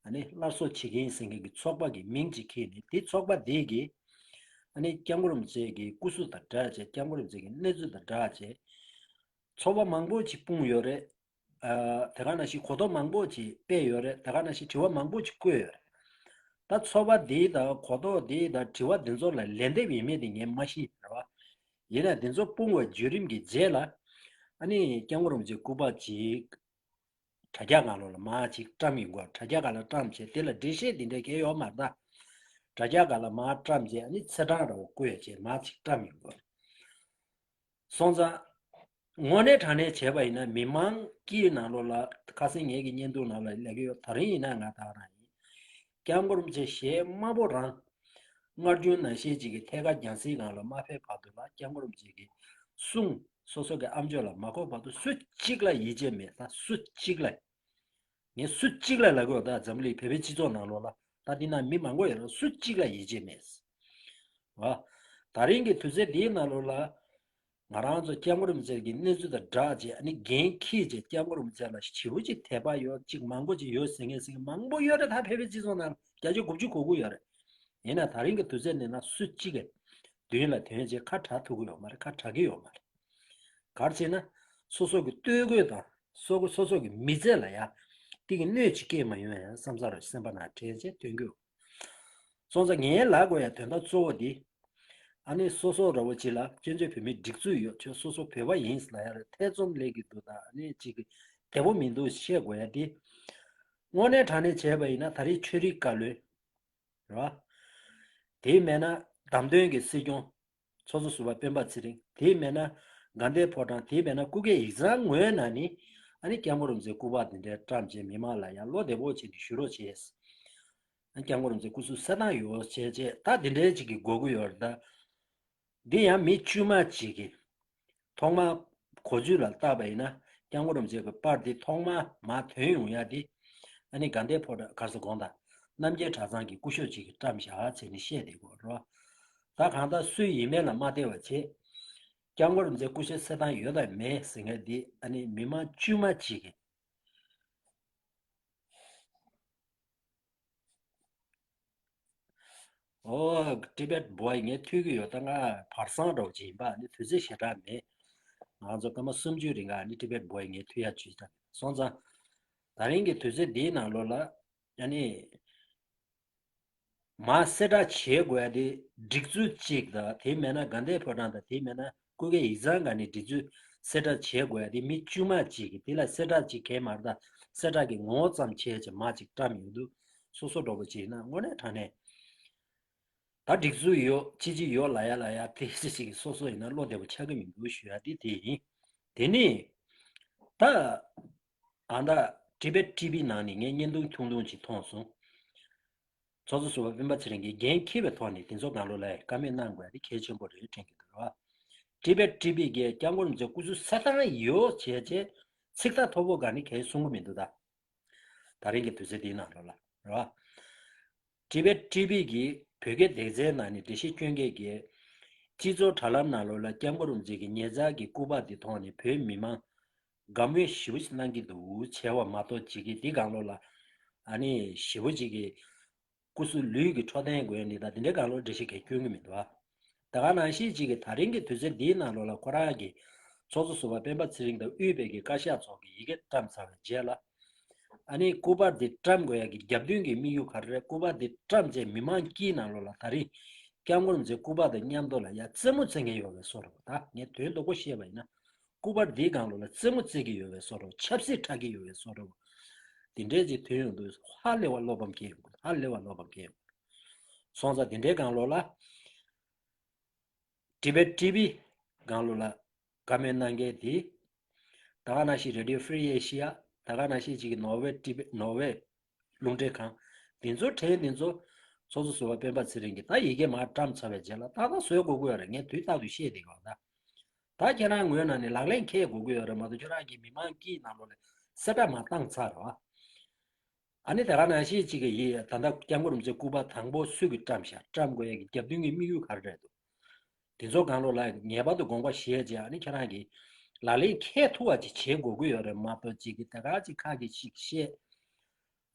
ཨ་ནི་སླར་གསོ་བྱེད་མཁན་ཟེར་མཁན་གྱི་ཚོགས་པ་གི་མིང་ཅིག་ཁྱེར་ནས་དེ་ཚོགས་པ་དེ་གི་ཨ་ནི་སྐྱབས་མགོན་རིན་པོ་ཆེ་གི་སྐུ་གཟུགས་དང་སྦྲགས་བྱས། སྐྱབས་མགོན་རིན་པོ་ཆེ་གི་གནས་ཚུལ་དང་སྦྲགས་བྱས། ཚོགས་པ་མང་པོ་ཅིག་སྤུངས་ཡོད་རེད། ཨ་དེ་ག་ནང་བཞིན་གོ་རྟོགས་མང་པོ་ཅིག་སྤེལ་ཡོད་རེད། དེ་ག་ནང་བཞིན་དྲི་བ་མང་པོ་ཅིག་བཀོད་ཡོད་རེད། ད་ཚོགས་པ་དེ་དང་གོ་རྟོགས་དེ་དང་དྲི་བ་དེ་ཚོ་ལ་ལན་འདེབས་ཡིན་མེད་དེ་ངས་མ་ཤེས་རེད་བ། ཡིན་ན་དེ་ཚོ་སྤུངས་པའི་བརྒྱུད་རིམ་གྱི་རྗེས་ལ་ཨ་ནི་སྐྱབས་མགོན་རིན་པོ་ཆེ་སྐུ་པར་ཅིག་དྲ་རྒྱ་སྒང་ལོགས་ལ་མར་ཅིག་བཀྲམ་ཡོང་གི་ཡོད། དྲ་རྒྱ་སྒང་ལ་བཀྲམ་བྱས་དེ་ལ་འགྲེལ་བཤད་འདི་འདྲ་གང་ཡང་ཡོད་མ་རེད་ད། དྲ་རྒྱ་སྒང་ལ་མར་བཀྲམ་བྱས་ཨ་ནི་ཚེས་གྲངས་འདྲ་བོ་བཀོད་བྱས་མར་ཅིག་བཀྲམ་ཡོང་གི་ཡོད། སོང་ཙང་དངོས་གནས་དྲང་གནས་བྱས་པ་ཡིན་ན་མི་མང་དཀྱིལ་ནང་ལོགས་ལ་ཁ་སང་ངེད་ཀྱི་བརྙན་ཐུང་ནང་ལ་ལབ་ཀྱི་ཡོད། ད་རིང་ཡིན་ན་ང་ད་རང་ཡིན། སྐྱབས་མགོན་རིན་པོ་ཆེ་ཞལ་དམར་པོ་རང་སྔར་རྒྱུན་ནང་བཞིན་ཅིག་གི་ཐད་ཀར་རྒྱང་སྲིང་སྒང་ལ་མ་ཕེབས་བར་དུ་ལ་སྐྱབས་མགོན་རིན་པོ་ཆེ་གི་གསུང་སོ་སོ་གི་ཨམ་ཅོག་ལ་མ་གོ་བར་དུ་སུ་གཅིག་ལ་ཡིད་ཆེས་མེད། ད་སུ་གཅིག་ལ། ངས་སུ་གཅིག་ལ་ལབ་དགོས་ད་འཛམ་གླིང་བོད་པའི་སྤྱི་ཚོགས་ནང་ལོགས་ལ་ད་འདི་ན་མི་མང་པོ་ཡོད་རེད། སུ་གཅིག་ལ་ཡིད་ཆེས་མེད། བ། ད་རིང་གི་དུས་ཚོད་འདིའི་ནང་ལོགས་ལ་ང་རང་ཚོ་སྐྱབས་མགོན་རིན་པོ་ཆེ་གི་གནས་ཚུལ་དང་སྦྲགས་བྱས་ཨ་ནི་འགན་འཁྱེར་བྱས་སྐྱབས་མགོན་རིན་པོ་ཆེ་ལ་ཞེ་པོ་ཅིག་དད་པ་ཡོད་ཅིག་མང་པོ་ཅིག་ཡོད་ཟེར་མཁན་ཟེར་མཁན་མང་པོ་ཡོད་རེད། ད་བོད་པའི་སྤྱི་ཚོགས་ནང་བརྒྱ་ཆ་དགུ་བཅུ་གོ་དགུ་ཡོད་རེད། ཡིན་ན་ད་རིང་གི་དུས་ཚོད་འདི་ན་སུ་གཅིག་གིས་མདུན་ལ་ཐོན་བྱས་ཁ་གྲག་ཐུབ་ཀྱི་ཡོད་མ་རེད། ཁ་གྲག་གི་ཡོད་མ་རེད། ག་རེ་བྱས་ན་སོ་སོ་གི་སྟོད་གོས་དང་སོ་སོ་སོ་གི་མི་ཚེ་ལ་ཡ་ཏིག་གི་གནོད་ཅིག་སྐྱེལ་མ་ཡོང་ཡ་བསམ་ས་རུ་སེམས་པ་ནང་དྲན་བྱས་ཐོན་གྱི་ཡོད། སོང་ཙང་ངས་ལབ་དགོས་ཡ་དོན་དག་གཙོ་བོ་འདི། ཨ་ནི་སོ་སོ་འདྲ་བོ་ཅིག་ལ་བཙན་བྱོལ་བོད་མིའི་སྒྲིག་འཛུགས་ཡོད། ཁྱོད་སོ་སོ་བོད་པ་ཡིན་ལབ་ཡ་ལ་ཐེ་ཚོམ་སླེབས་ཀྱི་འདུག་ད་ཨ་ནི་ཅིག་གི་བདེ་པོ་མི་འདུག་བཤད་དགོས་ཡ་འདི། དངོས་གནས་དྲང་གནས་བྱས་པ་ཡིན་ན་ད་རེས་ཆོས་རིག་བཀའ་བློན། རེད་བ། དེ་མེད་ན་བདམས་ཐོན་གྱི་སྲིད་སྐྱོང་། ཚོགས་གཙོ་ཟུར་པ་སྤེན་པ་ཚེ་རིང་། དེ་མེད་ན་དགའ་ལྡན་ཕོ་བྲང་། དེ་མེད་ན་སྐུ་སྒེར་ཡིག་ཚང་ངོས་ནས་ནི་ཨ་ནི་སྐྱབས་མགོན་རིན་པོ་ཆེའི་སྐུ་པར་འདི་འདྲའི་བཀྲམ་བྱས་མི་མང་ལ་ཡང་བློ་བདེ་པོ་བྱས་ནས་ཞུ་རོགས་བྱས། ཨ་སྐྱབས་མགོན་རིན་པོ་ཆེའི་སྐུ་གཟུགས་གསལ་ཐང་ཡོད་བྱས་བྱས་ད་འདི་འདྲའི་ཅིག་གི་དགོས་ཀྱི་ཡོད་རེད་ད། འདི་ཡང་མི་དཀྱུས་མ་ཅིག་གིས་ཐོག་མར་གོ་ཚུལ་ལ་བལྟས་པ་ཡིན་ན་སྐྱབས་མགོན་རིན་པོ་ཆེ་གི་པར་འདི་ཐོག་མར་མར་ཐོན་ཡོང་ཡ་འདི་ཨ་ནི་དགའ་ལྡན་ཕོ་བྲང་ག་རེ་ཟེར་དགོངས་དག་རྣམ་རྒྱལ་གྲྭ་ཚང་གི་སྐུ་ཞབས་ཅིག་གིས་བཀྲམ་བཞག་ཟེར་ནས་བཤད་བསྡད་ཀྱི་ཡོད་རེད། ད་གང་ལྟར་སུ་ཡིན་མིན་ལ་མ་བལྟས་པ་བྱས། སྐྱབས་མགོན་རིན་པོ་ཆེའི་སྐུ་ཞབས་གསལ་ཐང་ཡོད་དམ་མེད་ཟེར་མཁན་འདི་ཨ་ནི་མི་མང་དཀྱུས་མ་ཅིག་གིས། ཨོ། Tibet Boy ངས་ཐུག་གི་ཡོད། ད་ང་བར་སང་འདྲ་བོ་ཅིག་ཡིན་པ་ནི་དུས་ཚོད་ཞེ་དྲག་མེད། ང་ཚོ་སྐར་མ་སུམ་ཅུ་རིང་ག་ནི་Tibet Boy ངས་ཐུག་ཡ་བྱུས་ད་སོང་ཙང་། ད་རིང་གི་དུས་ཚོད་འདིའི་ནང་ལོགས་ལ་ཨ་ནི་མར་གསལ་བསྒྲགས་བྱེད་དགོས་ཡ་དེ་སྒྲིག་འཛུགས་གཅིག་དང་དེ་མེད་ན་དགའ་ལྡན་ཕོ་བྲང་དང་དེ་མེད་ན་སྐུ་སྒེར་ཡིག་ཚང་ག་ནི་སྒྲིག་འཛུགས་གསལ་བསྒྲགས་བྱེད་དགོས་ཡ་དེ་མི་དཀྱུས་མ་གཅིག་གིས་དེ་ལ་གསལ་བསྒྲགས་གཅིག་གས་མ་རེད་ད། གསལ་བསྒྲགས་ཀྱི་ངོ་བོ་ཙམ་བྱས་ཀྱི་མར་གཅིག་བཀྲམ་ཡོང་དུས་སོ་སོ་འདྲ་བོ་ཅིག་ཡིན་ན་དངོས་གནས་དྲང་གནས། ད་སྒྲིག་འཛུགས་ཡོད་ཕྱི་ཕྱི་ཡོད་ལབ་ཡ་ལབ་ཡ་དེ་ཅི་ཞིག་སོ་སོ་ཡིན་ན་བློ་བདེ་པོ་ཆགས་ཀྱི་མི་འདུག་ཞུ་ཡ་དེ་དེ་ཡིན། དེ་ནི། ད། གང་ལྟར་Tibet TV ནང་ནས་ངས་བརྙན་ཐུང་ཐུང་ཐུང་ཅིག་མཐོང་སོང་། ཚོགས་གཙོ་ཟུར་པ་སྤེན་པ་ཚེ་རིང་གིས་འགན་འཁྱེར་བའི་ཐོག་ནས་དེ་ཚོ་སྒང་ལོགས་ལ་བཀའ་མོལ་གནང་དགོས་ཡ་དེ་གལ་ཆེན་པོ་རེད་དྲན་གྱི་འདུག་ར། Tibet TV གིས་སྐྱབས་མགོན་རིན་པོ་ཆེ་སྐུ་གཟུགས་གསལ་ཐང་ཡོད་བྱས་བྱས་ཚིག་ཐག་མཐོ་པོ་ག་ནི་གས་གསུང་གི་མི་འདུག་ད། ད་རིང་གི་དུས་ཚོད་འདིའི་ནང་ལོགས་ལ་ར། Tibet TV གིས་བོད་སྐད་སྡེ་ཚན་ནང་ནས་འགྲེལ་བཤད་སྐྱོན་མཁན་གྱིས་སྤྱི་ཚོགས་དྲ་ལམ་ནང་ལོགས་ལ་སྐྱབས་མགོན་རིན་པོ་ཆེ་གི་ཉེ་ཆར་གྱི་སྐུ་པར་དེ་མཐོང་ནས་བོད་མི་མང་དགའ་མོས་ཞེ་པོ་ཞིག་གནང་གི་འདུག་བྱས་པ་མ་གཏོགས་ཅིག་གིས་འདི་སྒང་ལོགས་ལ་ཨ་ནི་ཞེ་པོ་ཅིག་གིས་སྐུ་གཟུགས་ལུས་ཀྱི་འཕྲོད་བསྟེན་དགོས་ནི་དང་འདི་འདྲའི་སྒང་ལོགས་འགྲེལ་བཤད་གས་སྐྱོན་གྱི་མི་འདུག་ཨ། ད་ག་ནང་བཞིན་ཅིག་གིས་ད་རིང་གི་དུས་ཚོད་འདིའི་ནང་ལོགས་ལ་ཁོ་རང་གིས་ཚོགས་གཙོ་ཟུར་པ་སྤེན་པ་ཚེ་རིང་དང་དབུས་པའི་གི་བཀའ་ཤག་ཚོ་གི་ཡི་གེ་བཀྲམ་ཚར་བའི་རྗེས་ལ། ཨ་ནི་སྐུ་པར་འདི་བཀྲམ་དགོས་ཡ་གི་རྒྱབ་མདུན་གྱི་དམིགས་ཡུལ་ག་རེ་རེད། སྐུ་པར་འདི་བཀྲམ་བྱས་མི་མང་དཀྱིལ་ནང་ལོགས་ལ་ད་རིང་སྐྱབས་མགོན་རིན་པོ་ཆེའི་སྐུ་པར་དང་མཉམ་དུ་ལ་ཡ་རྩེད་མོ་རྩེ་མཁན་ཡོད་པའི་བཟོ་འདྲ་པོ། ད་ངས་དོན་རྡོག་པོ་བཤད་པ་ཡིན་ན། སྐུ་པར་འདིའི་སྒང་ལོགས་ལ་རྩེད་མོ་རྩེ་གི་ཡོད་པའི་བཟོ་འདྲ། ཆབ་སྲིད་འཁྲབ་ཀྱི་ཡོད་པའི་བཟོ་འདྲ། དེ་འདྲས་ཅིག་ཐོན་ཡོང་དུས་ཧ་ལས་པ་བློ་ཕམ་སྐྱེ་ཡོང་གི། ཧ་ལས་པ་བློ་ཕམ་སྐྱེ་ཡོང་གི། སོང་ཙང་དེ་འདྲའི་སྒང་ལོགས་ལ། ཊི་བེཊ་ཊི་ཝི་སྒང་ལོགས་ལ་བཀའ་མོལ་གནང་མཁན་དེ། ད་ག་ནང་བཞིན་Radio Free Asia། ད་ག་ནང་བཞིན་ཅིག་གི་ནོར་ཝེ་ཊི་བེཊ་ནོར་ཝེ་རླུང་འཕྲིན་ཁང་། དེ་ཚོ་དྲན། དེ་ཚོ་ཚོགས་གཙོ་ཟུར་པ་སྤེན་པ་ཚེ་རིང་གིས་ད་ཡི་གེ་མར་བཀྲམ་ཚར་བའི་རྗེས་ལ་ཏག་ཏག་བཟོ་དགོས་ཀྱི་ཡོད་རེད། ངས་དུས་རྟག་ཏུ་བཤད་བསྡད་ཀྱི་ཡོད་ད། ད་ཁྱེད་རང་ངོས་ནང་ནས་ལག་ལེན་འཁེལ་དགོས་ཀྱི་ཡོད་རེད་མ་གཏོགས། ཁྱོད་རང་གིས་མི་མང་དཀྱིལ་ནང་ལོགས་ལ་གསལ་བསྒྲགས་མར་བཏང་ཚར་རེད་བ། ཨ་ནི་ད་ག་ནང་བཞིན་ཅིག་གི་ཡིན། ད་ལྟ་སྐྱབས་མགོན་རིན་པོ་ཆེ་སྐུ་པར་དང་པོ་སུ་གིས་བཀྲམ་བཞག་བཀྲམ་དགོས་ཡ་གི་རྒྱབ་མདུན་གྱི་དམིགས་ཡུལ་ག་རེ་རེད་འདུག་དེ་ཚོ་སྒང་ལོགས་ལ་ངེས་པར་དུ་དགོངས་པ་བཞེས་བྱས། ཨ་ནི་ཁྱེད་རང་གིས་ལག་ལེན་འཁེལ་ཐུབ་པ་ཅིག་བྱེད་དགོས་ཀྱི་ཡོད་རེད་མ་གཏོགས། ཅིག་གི་ད་ག་ཅིག་ཁ་གིས་ཅིག་བཤད།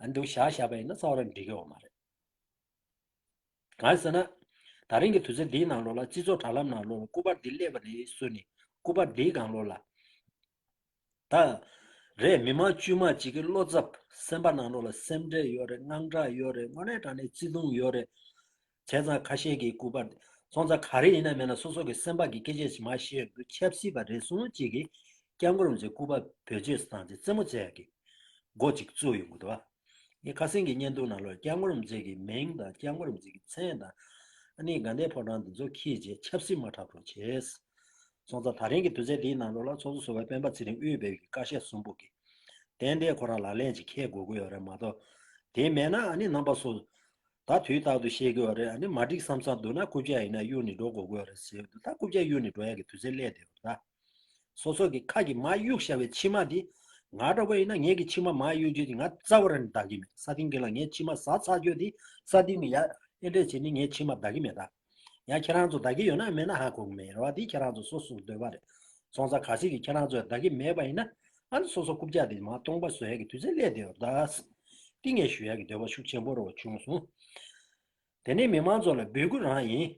ཨ་ནི་འདུག་བཞག་བཞག་པ་ཡིན་ན་རྩ་བ་རང་འགྲིག་གི་ཡོད་མ་རེད། གང་ཡིན་ཟེར་ན། ད་རིང་གི་དུས་ཚོད་འདིའི་ནང་ལོགས་ལ་སྤྱི་ཚོགས་དྲ་ལམ་ནང་ལོགས་ལ་སྐུ་པར་འདི་སླེབས་པ་ནས་བཟུང་ནས་སྐུ་པར་འདིའི་སྒང་ལོགས་ལ། ད་རེད། མི་མང་དཀྱུས་མ་ཅིག་གི་བློ་འཚབ། སེམས་པ་ནང་ལོགས་ལ་སེམས་ཁྲལ་ཡོད་རེད། དངངས་སྐྲག་ཡོད་རེད། དངོས་གནས་དྲང་གནས་བརྩེ་དུང་ཡོད་རེད། བྱས་ཙང་ཁ་ཤས་ཀྱིས་སྐུ་པར། སོང་ཙང་ག་རེ་ཡིན་ན་མིན་ན་སོ་སོ་གི་སེམས་པ་གི་སྐད་ཆ་ཞིག་མར་བཤད་ཡོང་དུས། ཆབ་སྲིད་པ་རེ་ཟུང་ཅིག་གིས་སྐྱབས་མགོན་རིན་པོ་ཆེའི་སྐུ་པར་བེད་སྤྱོད་བཏང་བྱས་རྩེད་མོ་རྩེ་ཡག་གི་འགོ་ཅིག་བཙུགས་ཡོང་གི་འདུག་བ། ངས་ཁ་སང་གི་བརྙན་ཐུང་ནང་ལོགས་སྐྱབས་མགོན་རིན་པོ་ཆེ་གི་མིང་དང་། སྐྱབས་མགོན་རིན་པོ་ཆེ་གི་མཚན་དང་། ཨ་ནི་དགའ་ལྡན་ཕོ་བྲང་འདི་ཚོ་འཁྱེར་བྱས་ཆབ་སྲིད་མ་འཁྲབ་རོགས་བྱས། སོང་ཙང་ད་རིང་གི་དུས་ཚོད་འདིའི་ནང་ལོགས་ལ་ཚོགས་གཙོ་ཟུར་པ་སྤེན་པ་ཚེ་རིང་དབུས་པའི་བཀའ་ཤག་གསུམ་པོ་གིས་ཏན་ཏན་ཁོ་རང་ལག་ལེན་ཅིག་འཁེལ་དགོས་ཀྱི་ཡོད་རེད་མ་གཏོགས། དེ་མེད་ན་ཨ་ནི་རྣམ་པ་ཚོ་ད་དུས་རྟག་ཏུ་བཤད་ཀྱི་ཡོད་རེད། ཨ་ནི་མ་འགྲིག་བསམ་བསམ་འདུག་ན་རྐུབ་བཀྱག་ཡིན་ན་གཡུག་ནས་འགྲོ་དགོས་ཀྱི་ཡོད་རེད་ཟེར་འདུག་ད་རྐུབ་བཀྱག་གཡུག་ནས་འགྲོ་ཡག་གི་དུས་ཚོད་སླེབས་བསྡད་ཡོད་རེད་ད། སོ་སོ་གི་ཁ་གིས་མར་གཡུག་བཞག་པའི་མཆིལ་མ་འདི། ང་འདྲ་པོ་ཡིན་ན་ངེད་ཀྱི་མཆིལ་མ་མར་གཡུག་རྒྱུ་དེ་ང་རྩ་བ་རང་བདག་གི་མེད། ས་སྟེང་གི་ལ་ངའི་མཆིལ་མ་ཟ་ཚར་རྒྱུ་དེ་ས་སྟེང་གི་ཡ་ཨེ་འདྲས་བྱས་ནས་ངའི་མཆིལ་མ་བདག་གི་མེད་ད། ཡང་ཁྱེད་རང་ཚོ་བདག་གི་ཡོད་ན་མེད་ན་ཧ་གོ་གི་མེད་རེད་བ། དེ་ཁྱེད་རང་ཚོ་སོ་སོའི་འདོད་པ་རེད། སོང་ཙང་གལ་སྲིད་ཀྱི་ཁྱེད་རང་ཚོས་བདག་གི་མེད་པ་ཡིན་ན། ཨ་ནི་སོ་སོ་རྐུབ་བཀྱག་དེ་མར་སྟོང་པ་བཟོ་ཡག་གི་དུས་ཚོད་སླེབས་བསྡད་ཡོད་རེད་ད། དེ་ངས་ཞུ་ཡག་གི་འདོད་པ་ཤུགས་ཆེན་པོ་རེ་བ་བྱུང་སོང་། དེ་ནས་མི་མང་ཚོ་ལ་འབོད་སྐུལ་རང་ཡིན།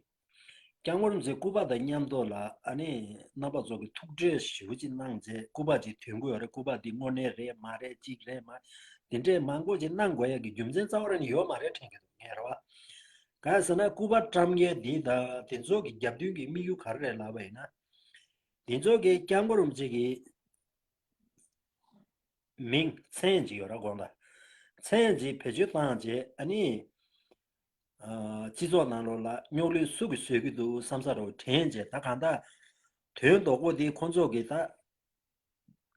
སྐྱབས་མགོན་རིན་པོ་ཆེའི་སྐུ་པར་དང་མཉམ་དུ་ལ་ཨ་ནི་རྣམ་པ་ཚོ་གིས་ཐུགས་ཁྲལ་ཞེ་པོ་ཅིག་གནང་བྱས། སྐུ་པར་ཅིག་ཐོན་གྱི་ཡོད་རེད། སྐུ་པར་འདི་དངོས་གནས་རེད་མ་རེད། གཅིག་རེད་མ་རེད། དེ་འདྲས་མང་པོ་ཅིག་གནང་དགོས་ཡག་གི་རྒྱུ་མཚན་རྩ་བ་རང་ཡོད་མ་རེད་དྲན་གྱི་འདུག་ངས་རེད་བ། གང་ཡིན་ཟེར་ན་སྐུ་པར་བཀྲམ་མཁན་འདི་དང་དེ་ཚོ་གི་རྒྱབ་མདུན་གྱི་དམིགས་ཡུལ་ག་རེ་རེད་ལབ་པ་ཡིན་ན། དེ་ཚོ་གིས་སྐྱབས་མགོན་རིན་པོ་ཆེ་གི་མིང་མཚན་ཅིག་ཡོད་ར། དགོངས་དག་མཚན་ཅིག་བེད་སྤྱོད་བཏང་བྱས། ཨ་ནི་ཨ་སྤྱི་ཚོགས་ནང་ལོགས་ལ་རྙོག་གླེང་སུ་གིས་བཟོ་གི་འདུག་བསམ་ས་རུ་དྲན་བྱས། ད་གང་ལྟར་དོན་དག་པོ་དེ་ཁོང་ཚོ་གིས་ད་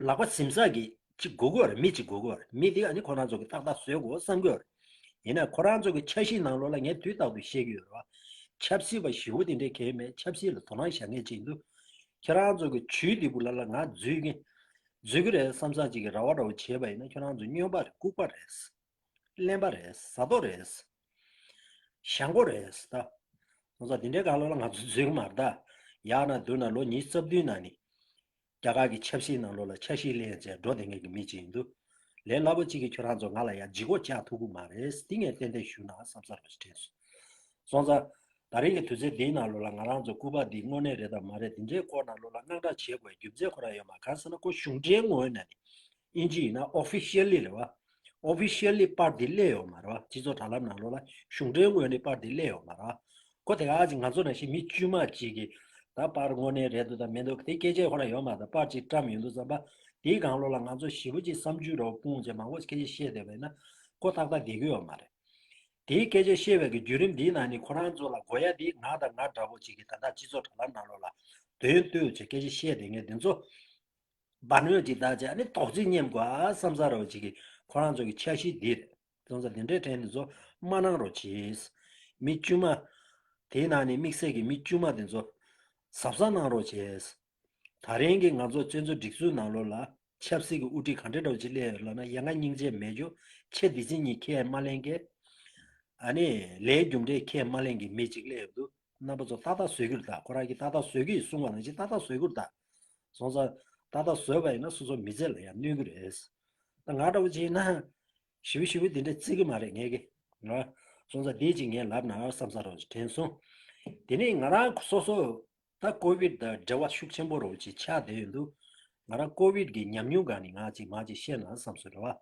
ལག་པ་ཟིན་ས་གི་ཅིག་དགོས་ཀྱི་ཡོད་རེད། མི་ཅིག་དགོས་ཀྱི་ཡོད་རེད། མི་དེ་ཨ་ནི་ཁོ་རང་ཚོ་གིས་ཏག་ཏག་བཟོ་དགོས་བསམ་གྱི་ཡོད་རེད། ཡིན་ན་ཁོ་རང་ཚོ་གི་འཆར་གཞི་ནང་ལོགས་ལ་ངས་དུས་རྟག་ཏུ་བཤད་ཀྱི་ཡོད་རེད་བ། ཆབ་སྲིད་པ་ཞེ་པོ་དེ་འདྲས་གང་ཡང་མེད། ཆབ་སྲིད་ལ་དོ་སྣང་བྱ་མཁན་ཅིག་འདུག་ཁྱེད་རང་ཚོ་གི་ཇུས་འདི་བོ་ལ་ལ་ང་འཛུལ་གི་འཛུལ་གི་རེད་བསམ་བསམ་ཅིག་གི་རེ་བ་འདྲ་བོ་བྱས་པ་ཡིན་ན། ཁྱེད་རང་ཚོ་སྨྱོན་པ་རེད། ལྐུགས་པ་རེད། གླེན་པ་རེད། ཟ་ཏོག་རེད། ཞང་མགོ་རེད་ད། ང་ཚོ་འདི་འདྲའི་སྒང་ལོགས་ལ་ང་ཚོ་འཛུལ་གི་མ་རེད་ད། ཡག་ན་སྡུག་ན་ལོ་ཉི་ཤུ་རྩ་བདུན་ནང་ནས་རྒྱ་གར་གྱི་ཆབ་སྲིད་ནང་ལོགས་ལ་འཆར་གཞི་ལེན་བྱས་འགྲོ་བསྡད་མཁན་གྱི་མི་ཅིག་ཡིན་དུས། ལས་སླ་པོ་ཅིག་གིས་ཁྱོད་རང་ཚོ་ང་ལ་ཡ་ལྗིད་ཁོག་བཅག་ཐུབ་ཀྱི་མ་རེད། འདི་ངས་ཏན་ཏན་ཞུ་ན་བསམ་ས་རེད་དྲན་སོང་། སོང་ཙང་། ད་རིང་གི་དུས་ཚོད་འདིའི་ནང་ལོགས་ལ་ང་རང་ཚོ་སྐུ་པར་འདི་དངོས་གནས་རེད་དམ་མ་རེད། འདི་འདྲའི་སྐོར་ནང་ལོགས་ལ་དངངས་སྐྲག་བྱེད་དགོས་རྒྱུ་མཚན་ཁོ་རང་ཡོད་མ་རེད། གང་ཟེར་ན་ཁོ་གཞུང་འབྲེལ་ངོས་ནས་ནི། ཨིན་ཇི་ཡིན་ན་ཨོ་ཕི་ཤལ་ལི་རེད་བ། ཨོ་ཕི་ཤལ་ལི་པར་འདི་སླེབས་ཡོད་མ་རེད་བ། སྤྱི་ཚོགས་དྲ་ལམ་ནང་ལོགས་ལ་གཞུང་འབྲེལ་ངོས་ནས་པར་འདི་སླེབས་ཡོད་མ་རེད་བ། ཁོ་དེ་ག་ཅིག་ང་ཚོ་ནང་བཞིན་མི་དཀྱུས་མ་ཅིག་གིས་ད་པར་དངོས་གནས་རེད་འདུག་དང་མི་འདུག་དེ་སྐད་ཆ་ཁོ་རང་ཡོད་མ་རེད། པར་ཅིག་བཀྲམ་ཡོང་དུས་ཙམ་པ་དེའི་སྒང་ལོགས་ལ་ང་ཚོ་ཞེ་པོ་ཅིག་བསམ་ཚུལ་འདྲ་བོ་སྤུངས་བྱས་མང་པོ་ཞིག་སྐད་ཆ་བཤད་བསྡད་པ་ཡིན་ན་ཁོ་ཏག་ཏག་བསྡད་ཀྱི་ཡོད་མ་རེད། དེའི་སྐད་ཆ་བཤད་པའི་གི་བརྒྱུད་རིམ་འདིའི་ནང་ནས་ཁོ་རང་ཚོ་ལ་དགོས་ཡ་དེ་ང་དང་ང་འདྲ་པོ་ཅིག་གིས་ད་ལྟ་སྤྱི་ཚོགས་དྲ་ལམ་ནང་ལོགས་ལ་དོན་བསྡུས་བྱས་སྐད་ཆ་བཤད་བསྡད་མཁན་དེ་ཚོ་སྦ་ནོད་ཅིག་བཏང་བྱས། ཨ་ནི་དོགས་གཅིག་སྙེམས་དགོས་ཨ་བསམ་ས་རོགས་ཅིག་གིས་ཁོ་རང་ཚོ་གི་འཆར་གཞི་འདི་རེད། སོང་ཙང་དེ་འདྲའི་དྲན་དེ་ཚོ་མ་གནང་རོགས་གྱིས། མི་དཀྱུས་མ་དེའི་ནང་ནས་དམིགས་བསལ་གྱི་མི་དཀྱུས་མ་དེ་ཚོ་གཟབ་གཟབ་གནང་རོགས་གྱིས། ད་རིང་གི་ང་ཚོ་བཙན་བྱོལ་སྒྲིག་འཛུགས་ནང་ལོགས་ལ་ཆབ་སྲིད་ཀྱི་དབུ་ཁྲིད་ག་འདྲ་འདྲ་བོ་ཅིག་སླེབས་ཡོད་ལབ་ན། ཡ་ང་སྙིང་རྗེ་མེད་རྒྱུ། ཆེ་འདི་ཕྱི་གཉིས་ཁས་མ་ལེན་མཁན། ཨ་ནི་ལས་རྒྱུ་འབྲས་ཁས་མ་ལེན་མཁན་མི་ཅིག་སླེབས་ཡོད་འདུག་རྣམ་པ་ཚོ་ཏག་ཏག་བཟོས་ཀྱི་རེད་ད། ཁོ་རང་གིས་ཏག་ཏག་བཟོས་ཀྱི་གསུང་བ་ནང་བཞིན་ཏག་ཏག་བཟོས་ཀྱི་རེད་ད། སོང་ཙང་ཏག་ཏག་བཟོས་པ་ཡིན་ན་སོ་སོ་མི་ཚེ་ལ་ཡང་གནོད་ཀྱི་རེད། ད་ང་འདྲ་བོ་ཅིག་ཡིན་ན་ཞེ་པོ་ཞེ་པོ་དེ་འདྲ་བརྩི་གི་མ་རེད་ངས་ཀྱི། ང་སོང་ཙང་དེ་ཅིག་ངས་ལབ་ན་བསམ་ས་རོགས་དྲན་སོང་། དེ་ནས་ང་རང་སོ་སོ་ད་ཀོ་བིད་དང་འབྲེལ་བ་ཤུགས་ཆེན་པོ་རོ་ཅིག་ཆགས་བསྡད་ཡོད་འདུག་ང་རང་ཀོ་བིད་ཀྱི་ཉམས་མྱོང་སྒང་ནས་ང་ཅིག་མ་ཅིག་བཤད་ན་བསམ་སོང་རེད་བ།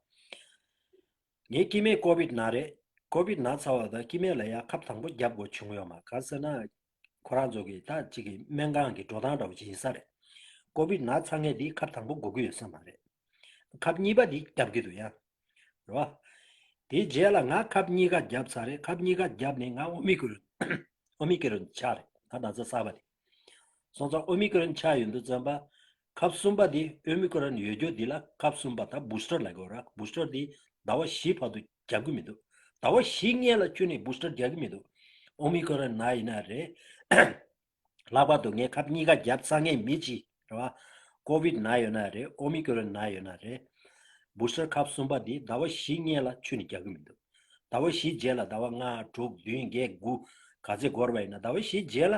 ངའི་སྐྱེ་དམན་ཀོ་བིད་ན་རེད། ཀོ་བིད་ན་ཚར་བ་དང་སྐྱེ་དམན་ལ་ཡང་ཁབ་དང་པོ་བརྒྱབ་དགོས་བྱུང་ཡོད་མ་རེད། གང་ཟེར་ན། ཁོ་རང་ཚོ་གི་ད་ཅིག་གི་སྨན་ཁང་གི་འགྲོ་སྟངས་འདྲ་བོ་ཅིག་ཡིན་ས་རེད། ཀོ་བིད་ན་ཚ་མཁན་འདི་ཁབ་དང་པོ་དགོས་ཀྱི་ཡོད་ས་མ་རེད། ཁབ་གཉིས་པ་འདི་རྒྱབ་ཀྱི་འདུག་ཡ། རེད་བ། དེའི་རྗེས་ལ་ང་ཁབ་གཉིས་ཀ་བརྒྱབ་ཚར་རེད། ཁབ་གཉིས་ཀ་བརྒྱབ་ནས་ང་ཨོ་མི་ཀི་རོན་ཨོ་མི་ཀི་རོན་ཆགས་རེད། ད་ན་ཚ་གསར་པ་དེ། སོང་ཙང་ཨོ་མི་ཀི་རོན་ཆགས་ཡོང་དུས་ཙམ་པ། ཁབ་གསུམ་པ་དེ་ཨོ་མི་ཀི་རོན་ཡོད་རྒྱུ་དེ་ལ་ཁབ་གསུམ་པ་ད་བུ་སི་ཊར་ལབ་དགོས་ར། བུ་སི་ཊར་དེ་ཟླ་བ་བཞི་བར་དུ་རྒྱག་གི་མི་འདུག་ཟླ་བ་བཞི་སྔོན་ལ་ཁྱོན་ནས་བུ་སི་ཊར་རྒྱག་གི་མི་འདུག་ཨོ་མི་ཀི་རོན་ན་ཡིན་ན་རེད། ལྷག་པར་དུ་ངས་ཁབ་གཉིས་ཀ་བརྒྱབ་ཚར་མཁན་མི་གཅིག་རེད་བ། ཀོ་བིད་ན་ཡོད་ན་རེད། ཨོ་མི་ཀི་རོན་ན་ཡོད་ན་རེད། བུ་སི་ཊར་ཁབ་གསུམ་པ་འདི་ཟླ་བ་བཞི་སྔོན་ལ་ཁྱོན་ནས་རྒྱག་གི་མི་འདུག་ཟླ་བ་བཞི་རྗེས་ལ་ཟླ་བ་ལྔ་དྲུག་བདུན་བརྒྱད་དགུ་ག་ཚད་འགོར་བ་ཡིན་ན། ཟླ་བ་བཞི་རྗེས་ལ་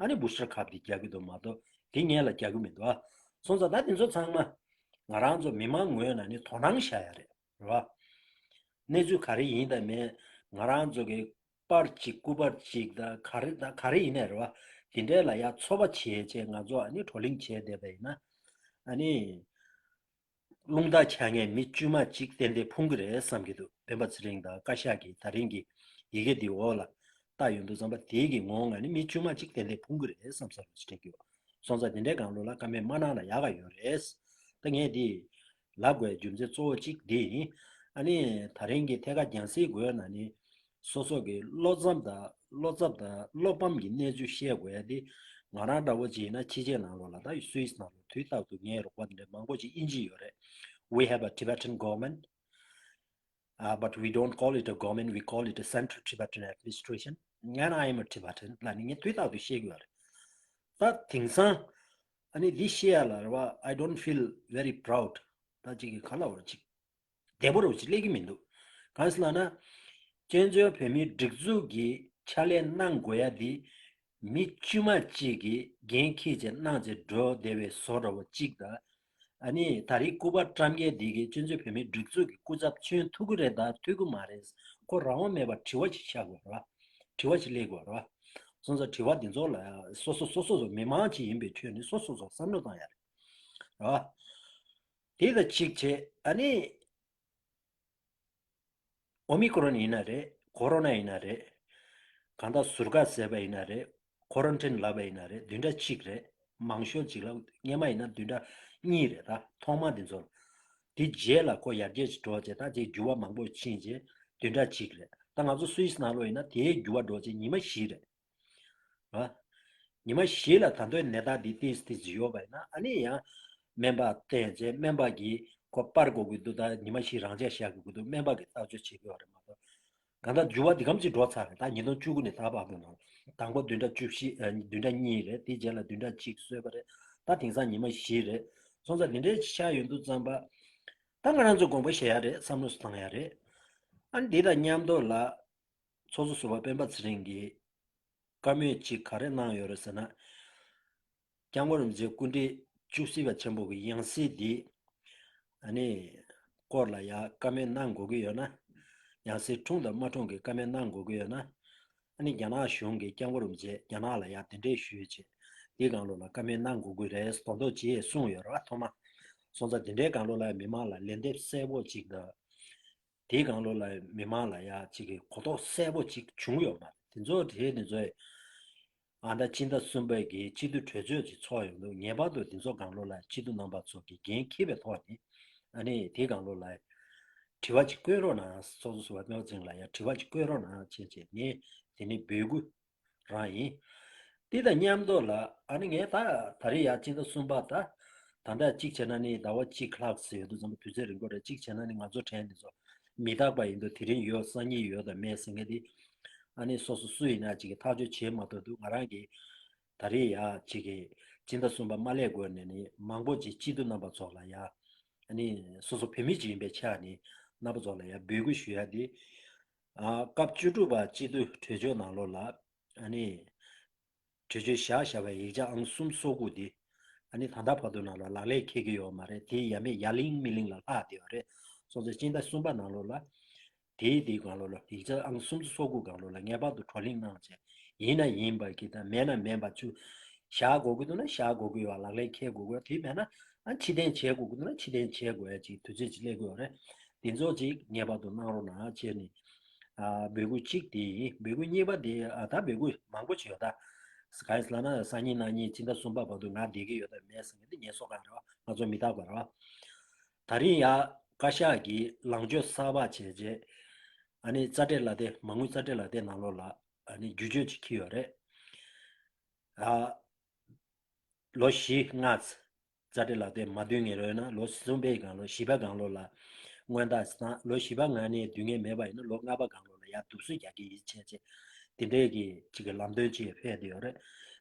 ཨ་ནི་བུ་སི་ཊར་ཁབ་འདི་རྒྱག་གི་འདུག་མ་གཏོགས་དེ་སྔོན་ལ་རྒྱག་གི་མི་འདུག་ཨ། སོང་ཙང་ད་དེ་ཚོ་ཚང་མ་ང་རང་ཚོ་མི་མང་ངོས་ནས་ནི་དོ་སྣང་བྱ་ཡ་རེད། རེད་བ། གནས་ཚུལ་ག་རེ་ཡིན་དང་མིན། ང་རང་ཚོ་གི་པར་གཅིག་སྐུ་པར་གཅིག་དང་ག་རེ་དང་ག་རེ་ཡིན་ནའི་རེད་བ། དེ་འདྲའི་ལ་ཡ་ཚོད་དཔག་བྱས་བྱས་ང་ཚོ་ཨ་ནི་བགྲོ་གླེང་བྱས་བསྡད་པ་ཡིན་ན། ཨ་ནི། རླུང་རྟ་འཆང་མཁན་མི་དཀྱུས་མ་གཅིག་ཏན་ཏན་ཕུང་གི་རེད་བསམ་གྱི་འདུག་སྤེན་པ་ཚེ་རིང་དང་བཀའ་ཤག་གིས་ད་རིང་གི་ཡི་གེ་འདི་འོག་ལ་བཏགས་ཡོང་དུས་ཙམ་པ། དེའི་གི་ངོ་ང་ནི་མི་དཀྱུས་མ་གཅིག་ཏན་ཏན་ཕུང་གི་རེད་བསམ་བསམ་ཞིག་དྲན་གྱི་ཡོད། སོང་ཙང་དེ་འདྲའི་སྒང་ལོགས་ལ་བཀའ་མོལ་མ་གནང་ན་ཡག་ག་ཡོད་རེད། ད་ངས་འདི་ལབ་དགོས་རྒྱུ་མཚན་གཙོ་བོ་གཅིག་འདི་ཡིན། ཨ་ནི་ད་རིང་གི་ཐད་ཀར་རྒྱང་སྲིང་དགོས་ན་ནི། སོ་སོ་གི་བློ་འཚབ་དང་བློ་འཚབ་དང་བློ་ཕམ་གྱི་གནས་ཚུལ་བཤད་དགོས་ཡ་དེ། ང་རང་འདྲ་བོ་ཅིག་ཡིན་ན་ཕྱི་རྒྱལ་ནང་ལོགས་ལ་ད་སུད་སི་ནང་ལོགས་དུས་རྟག་ཏུ་ངའི་རོགས་པ་འདི་འདྲ་མང་པོ་ཅིག་དབྱིན་ཇི་ཡོད་རེད། We have a Tibetan government, uh, but we don't call it a government, we call it a central Tibetan administration. And I am a Tibetan. ལ་ནི་ངས་དུས་རྟག་ཏུ་བཤད་ཀྱི་ཡོད་རེད། ད་དེང་སང་ཨ་ནི་འདི་བཤད་ཡ་ལ་རེད་བ། I don't feel very proud. ད་ཅིག་གི་ག་ལ་བར་ཅིག་བདེ་པོ་རུ་ཅིག་སླེབས་ཀྱི་མི་འདུག་གང་ཟེར་ལབ་ན། བཙན་བྱོལ་བོད་མིའི་སྒྲིག་འཛུགས་ཀྱི་ཕྱག་ལས་གནང་དགོས་ཡ་འདི། མི་དཀྱུས་མ་གཅིག་གིས་འགན་འཁྱེར་བྱས་གནང་བྱས་འགྲོ་བསྡད་པའི་བཟོ་འདྲ་བོ་གཅིག་དང་། ཨ་ནི་ད་རེས་སྐུ་པར་བཀྲམ་མཁན་འདི་གིས་བཙན་བྱོལ་བོད་མིའི་སྒྲིག་འཛུགས་ཀྱི་སྐུ་ཚབ་བྱོན་ཐུབ་ཀྱི་རེད་དང་ཐུབ་ཀྱི་མ་རེད། ཁོ་རང་དབང་མེད་པར་དྲི་བ་ཅིག་བཞག་དགོས་རེད་བ། དྲི་བ་ཅིག་སླེབས་དགོས་རེད་བ། སོང་ཙང་དྲི་བ་འདི་ཚོ་ལ་སོ་སོ་སོ་སོ་མི་མང་ཅིག་ཡིན་པའི་ཁྲོད་ནས་སོ་སོ་སོ་བསམ་བློ་བཏང་ཡ་རེད། རེད་བ། དེ་ལ་གཅིག་བྱས། ཨ་ནི། ཨོ་མི་ཀོ་རོན་ཡིན་ན་རེད། ཀོ་རོ་ན་ཡིན་ན་རེད། གང་ལྟར་ཟུར་བཀག་བཟས་པ་ཡིན་ན་རེད། ཀོ་རན་ཊིན་ལབ་པ་ཡིན་ན་རེད། བདུན་ཕྲག་གཅིག་རེད། མང་ཤོས་ཅིག་ལ་སྔོན་མ་ཡིན་ན་བདུན་ཕྲག་གཉིས་རེད། ད་ཐོག་མ་འདི་ཚོ་ལ། དེ་རྗེས་ལ་ཁོ་ཡར་རྒྱས་ཅིག་འགྲོ་བྱས། ད་ཅིག་འགྱུར་བ་མང་པོ་ཕྱིན་བྱས་བདུན་ཕྲག་གཅིག་རེད། ད་ང་ཚོ་སུད་སི་ནང་ལོགས་ཡིན་ན་དེའི་འགྱུར་བ་འགྲོ་བྱས་ཉི་མ་བཞི་རེད། རེད། ཉི་མ་བཞི་ལ་ད་དུང་ནད་རྟགས་འདི་ཏིས་ཏིས་ཡོད་པ་ཡིན་ན། ཨ་ནི་ཡང་སྨན་པ་བསྟེན་བྱས། སྨན་པ་གིས་ཁོ་པར་དགོས་ཀྱི་འདུག་ད་ཉི་མ་བཞི་རང་འཇགས་བཞག་དགོས་ཀྱི་འདུག་སྨན་པ་གིས་བརྟག་དཔྱད་བྱེད་དགོས་པ་རེད་མ་གཏོགས། གང་ལྟར་འགྱུར་བ་འདི་གམ་ཅིག་འགྲོ་ཚར་རེད། ད་ཉིས་སྟོང་བཅུ་དགུ་ནས་ད་བར་དུ་ནང་དང་པོ་བདུན་ཕྲག་བཅུ་བཞི། ཨ། བདུན་ཕྲག་གཉིས་རེད། དེའི་རྗེས་ལ་བདུན་ཕྲག་གཅིག་བཟོས་པ་རེད། ད་དེང་སང་ཉི་མ་བཞི་རེད། སོང་ཙང་འདི་འདྲའི་ཆགས་ཡོང་དུས་ཙམ་པ། ད་ང་རང་ཚོ་དགོངས་པ་བཞེས་ཡ་རེད། བསམ་བློ་བཏང་ཡ་རེད། ཨ་ནི་འདི་དང་མཉམ་དུ་ལ། ཚོགས་གཙོ་ཟུར་པ་སྤེན་པ་ཚེ་རིང་གིས་བཀའ་མོལ་ཅིག་ག་རེ་གནང་ཡོད་རེད་ཟེར་ན། སྐྱབས་མགོན་རིན་པོ་ཆེ་སྐུ་ཕྲེང་བཅུ་གཅིག་པ་ཆེན་པོ་གི་ཡང་སྲིད་འདི། ཨ་ནི། སྐོར་ལ་ཡ་བཀའ་མོལ་གནང་དགོས་ཀྱི་ཡོད་ན། ཡང་སྲིད་འཁྲུངས་དང་མ་འཁྲུངས་ཀྱི་བཀའ་མོལ་གནང་དགོས་ཀྱི་ཡོད་ན། ཨ་ནི་རྒྱ་ནག་གཞུང་གིས་སྐྱབས་མགོན་རིན་པོ་ཆེ་རྒྱ་ནག་ལ་ཡ་གདན་འདྲེན་ཞུས་བྱས། དེའི་སྒང་ལོགས་ལ་བཀའ་མོལ་གནང་དགོས་ཀྱི་རེད། མདོག་མདོག་ཅིག་གསུངས་ཡོད་རེད་བ། ཐོག་མ། སོང་ཙང་དེ་འདྲའི་སྒང་ལོགས་ལ་མི་མང་ལ་ལན་འདེབས་གསལ་པོ་ཅིག་དང་། དེའི་སྒང་ལོགས་ལ་མི་མང་ལ་ཡ་ཅིག་གི་གོ་རྟོགས་གསལ་པོ་ཅིག་བྱུང་ཡོད་མ་རེད། དེ་ཚོ་དེ་ནི་ཚོས། ཨ། ད་སྤྱི་ཟླ་གསུམ་པའི་གི་སྤྱི་འཐུས་གྲོས་ཚོགས་ཅིག་ཚོགས་ཡོང་དུས། ངེས་པར་དུ་དེ་ཚོ་སྒང་ལོགས་ལ་སྤྱི་འཐུས་རྣམ་པ་ཚོ་གིས་འགན་འཁྱེར་བའི་ཐོག་ནས། ཨ་ནི་དེའི་སྒང་ལོགས་ལ་དྲི་བ་ཅིག་བཀོད་རོགས་གནང་། ཚོགས་གཙོ་ཟུར་པ་སྤེན་པ་ཚེ་རིང་ལ་ཡ་དྲི་བ་ཅིག་བཀོད་རོགས་གནང་བྱས་བྱས། ངས་དེ་ནི་འབོད་སྐུལ་རང་ཡིན། དེ་དང་མཉམ་དུ་ལ། ཨ་ནི་ངས་ད་ད་རེས་ཡ་སྤྱི་ཟླ་གསུམ་པ་ད། ད་ལྟ་གཅིག་བྱས་ན་ནི་ཟླ་བ་གཅིག་ལྷག་ཙམ་ཡོད་དུས་ཙམ་པ། དུས་ཚོད་རིང་པོ་རེད། གཅིག་བྱས་ན་ནི་ང་ཚོ་གྲས་འདི་ཚོ་མི་རྟག་པ་ཡིན་དུས། དེ་རིང་ཡོད། སང་ཉིན་ཡོད་དང་མེད་ཟེར་མཁན་དེ། ཨ་ནི་སོ་སོ་སུ་ཡིན་ན་ཅིག་གིས་ཐག་གཅོད་བྱེད་མ་ཐུབ་དུས། ང་རང་གིས་ད་རེས་ཡ་ཅིག་གི་སྤྱི་ཟླ་གསུམ་པ་མ་སླེབས་གོང་ནས་ནི་མང་པོ་ཅིག་སྤྱི་འཐུས་རྣམ་པ་ཚོ་ལ་ཡ། ཨ་ནི་སོ་སོ་བོད་མི་ཅིག་ཡིན་པའི་ཆ་ནས་རྣམ་པ་ཚོ་ལ་ཡ་འབོད་སྐུལ་ཞུ་ཡ་དེ། ཨ། སྐབས་བཅུ་དྲུག་པ་སྤྱི་འཐུས་གྲོས་ཆོད་ནང་ལོགས་ལ། ཨ་ནི། གྲོས་ཆོད་བཞག་བཞག་པའི་ཡིག་ཆ་ཨང་གསུམ་སོ་དགུ་དེ། ཨ་ནི་ད་ལྟ་བར་དུ་ནང་ལ་ལག་ལེན་འཁེལ་གྱི་ཡོད་མ་རེད། དེ་ཡ་མེད་ཡ་ལིང་མི་ལིང་ལ་ལྷག་བསྡད་ཡོད་རེད། སོང་ཙང་སྤྱི་ཟླ་གསུམ་པ་ནང་ལོགས་ལ། དེའི་དེའི་སྒང་ལོགས་ལ། ཡིག་ཆ་ཨང་གསུམ་སོ་དགུ་སྒང་ལོགས་ལ་ངེས་པར་དུ་བགྲོ་གླེང་གནང་བྱས། ཡིན་ན་ཡིན་པ་གི་དང་མེད་ན་མེད་པ་ཆུ། བཞག་དགོས་ཀྱི་འདུག་ན་བཞག་དགོས་ཀྱི་ཡོད། ལག་ལེན་འཁེལ་དགོས་ཀྱི་ཡོད། དེ་མེད་ན། ཨ། ཕྱིར་འཐེན་བྱེད་དགོས་ཀྱི་འདུག་ན་ཕྱིར་འཐེན་བྱེད་དགོས་ཡ་ཅིག་དུས་ཚོད་ཅིག་སླེབས་ཀྱི་ཡོད་རེད། དེ་ཚོ་ཅིག་ངེས་པར་དུ་གནང་རོགས་གནང་བྱས་ནས། ཨ། འབོད་སྐུལ་གཅིག་དེ་ཡིན། འབོད་སྐུལ་གཉིས་པ་དེ། ཨ། ད་འབོད་སྐུལ་མང་པོ་བྱས་ཡོད་ད། ག་རེ་ཟེར་ན་སང་ཉིན་གནངས་ཉིན་ཕྱི་ཟླ་གསུམ་པ་བར་དུ་ང་བསྡད་ཀྱི་ཡོད་དམ་མེད་ཟེར་མཁན་དེ་ངལ་གསོ་གང་རེད་བ། ང་ཚོ་མི་རྟག་པ་རེད་བ། ད་རིང་ཡ་བཀའ་ཤག་གིས་ལངས་ཕྱོགས་གསར་པ་བྱས་རྗེས། ཨ་ནི་རྩ་ཁྲིམས་ལག་དེབ་མ་དངུལ་རྩ་ཁྲིམས་ལག་དེབ་ནང་ལོགས་ལ་ཨ་ནི་བསྒྱུར་བཅོས་ཅིག་འཁྱེར་ཡོད་རེད། ཨ། ལོ་བཞི་ལྔ་ཙམ་རྩ་ཁྲིམས་ལག་དེབ་མ་བསྡུ་སྔོན་རོལ་ན་ལོ་གསུམ་པའི་སྒང་ལོ་བཞི་པ་སྒང་ལོ་ལ་སྔོན་རྟགས་སུ་བཏང་། ལོ་བཞི་པ་ནང་ནས་བསྡུ་མཁན་མེད་པ་ཡིན་ན་ལོ་ལྔ་པ་སྒང་ལོ་ལ་ཡར་བསྡུ་གསོག་རྒྱག་གི་ཡིན་བྱས་བྱས། དེ་འདྲའི་གི་ཅིག་གི་ལམ་སྟོན་ཅིག་ཕེབས་བསྡད་ཡོད་རེད།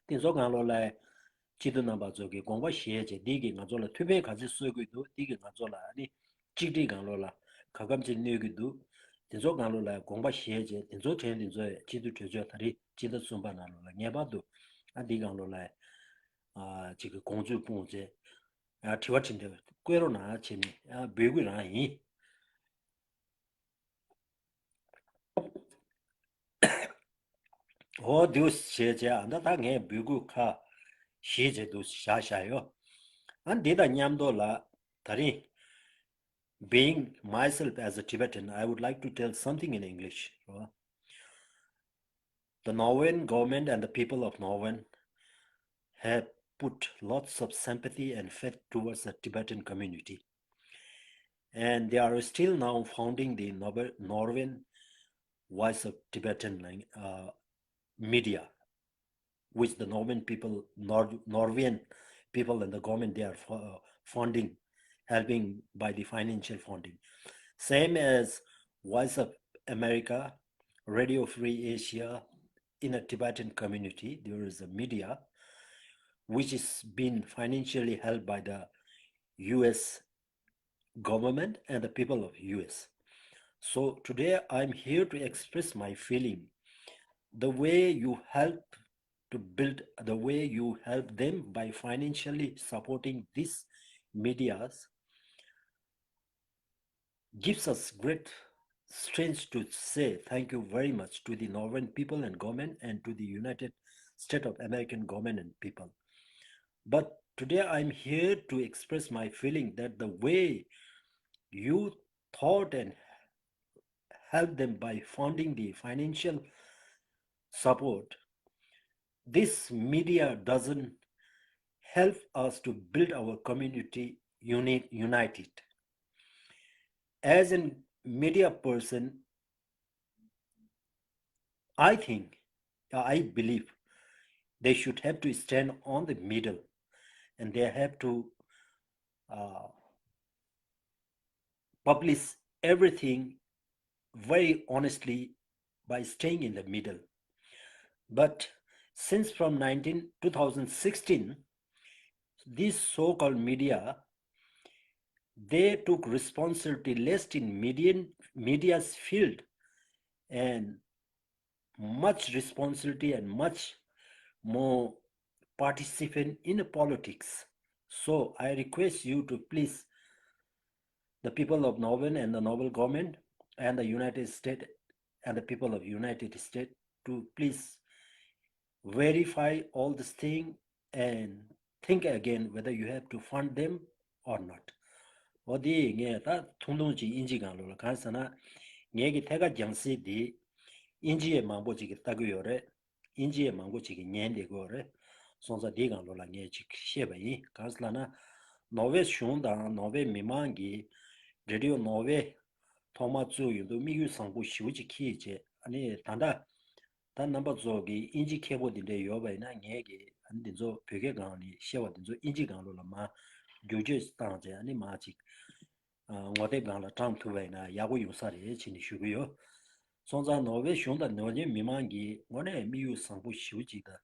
དེ་ཚོ་སྒང་ལོ་ལ་སྤྱི་འཐུས་རྣམ་པ་ཚོ་གི་དགོངས་པ་བཞེས་བྱས་འདི་གི་ང་ཚོ་ལ་ཐུགས་ཕན་ག་ཚོད་གསོས་ཀྱི་འདུག་འདི་གི་ང་ཚོ་ལ་ཨ་ནི་གཅིག་སྒྲིལ་སྒང་ལོ་ལ་ག་གམ་ཅིག་གནོད་ཀྱི་འདུག་དེ་ཚོ་སྒང་ལོ་ལ་དགོངས་པ་བཞེས་བྱས་དེ་ཚོ་དྲན་དེ་ཚོ་སྤྱི་འཐུས་གྲོས་ཚོགས་ད་རེས་སྤྱི་ཟླ་གསུམ་པ་ནང་ལོ་ལ་ངེས་པར་དུ་ཨ་འདི་སྒང་ལོ་ལ་ཨ་ཅིག་གི་དགོངས་ཚུལ་སྤུངས་བྱས་ཨ་དྲི་བ་དྲི་འདྲ་བཀོད་རོགས་གནང་བྱས་ནས་ཨ་འབོད་སྐུལ་རང་ཡིན། འོ་འདུག་བྱས་བྱས་ཨ་ད་ད་ངས་འབོད་སྐུལ་ཁ་བཞེས་བྱས་འདུག་བཞག་བཞག་ཡོད། ཨ་འདི་དང་མཉམ་དུ་ལ་ད་རིང་Being myself as a Tibetan, I would like to tell something in English. The Norwegian government and the people of Norway have put lots of sympathy and faith towards the Tibetan community. And they are still now founding the Norwe- Norwegian Voice of Tibetan lang- uh, media, which the Norwegian people, Nor- Norwegian people and the government, they are fu- uh, funding, helping by the financial funding. Same as Voice of America, Radio Free Asia, in a Tibetan community, there is a media which is being financially helped by the U S government and the people of U S. So today I'm here to express my feeling. The way you help to build, the way you help them by financially supporting these medias gives us great strength to say thank you very much to the Norwegian people and government and to the United States of American government and people. But today I'm here to express my feeling that the way you thought and help them by funding the financial support, this media doesn't help us to build our community unit, united. As a media person, I think, I believe they should have to stand on the middle and they have to uh, publish everything very honestly by staying in the middle. But since from nineteen, two thousand sixteen, these so-called media, they took responsibility less in median, media's field and much responsibility and much more participant in politics. So I request you to please, the people of Norway and the Norway government and the United States and the people of United States to please verify all this thing and think again whether you have to fund them or not. འོ་དེ་ངས་ད་ཐུང་ཐུང་ཅིག་ཨིན་ཇི་སྒང་ལོ་ལ་གང་ཟེར་ན། ངས་ཀྱི་ཐད་ཀར་རྒྱང་སྲིང་འདི་ཨིན་ཇི་ཡི་མང་པོ་ཅིག་གིས་ལྟ་གི་ཡོད་རེད། ཨིན་ཇི་ཡི་མང་པོ་ཅིག་གིས་ཉན་བསྡད་ཀྱི་ཡོད་རེད། སོང་ཙང་འདི་སྒང་ལོ་ལ་ངས་ཅིག་བཤད་པ་ཡིན། གང་ཟེར་ལབ་ན། ནོར་ཝེ་གཞུང་དང་ནོར་ཝེ་མི་མང་གིས་རེ་ཌི་ཡོ་ནོར་ཝེ་ཐོག་མར་བཙུགས་ཡོང་དུས་དམིགས་ཡུལ་བཟང་པོ་ཞེ་པོ་ཅིག་འཁྱེར་བྱས། ཨ་ནི་ད་ལྟ་ད་རྣམ་པ་ཚོ་གིས་ཨིན་ཇི་མཁས་པོ་འདི་འདྲ་ཡོད་པ་ཡིན་ན། ངས་ཀྱིས་ཨ་ནི་འདི་ཚོ་བོད་སྐད་སྒང་ནས་བཤད་པ་འདི་ཚོ་ཨིན་ཇི་སྒང་ལོ་ལ་མར་བསྒྱུར་བཅོས་བཏང་བྱས། ཨ་ནི་མར་ཅིག་ཨ་ངོ་དེབ་སྒང་ལ་བཀྲམ་ཐུབ་པ་ཡིན་ན་ཡག་པོ་ཡོང་ས་རེད་ཅེས་ནས་ཞུ་གི་ཡོད། སོང་ཙང་ནོར་ཝེ་གཞུང་དང་ནོར་ཝེ་མི་མང་གིས་དངོས་གནས་དམིགས་ཡུལ་བཟང་པོ་ཞེ་པོ་ཅིག་དང་།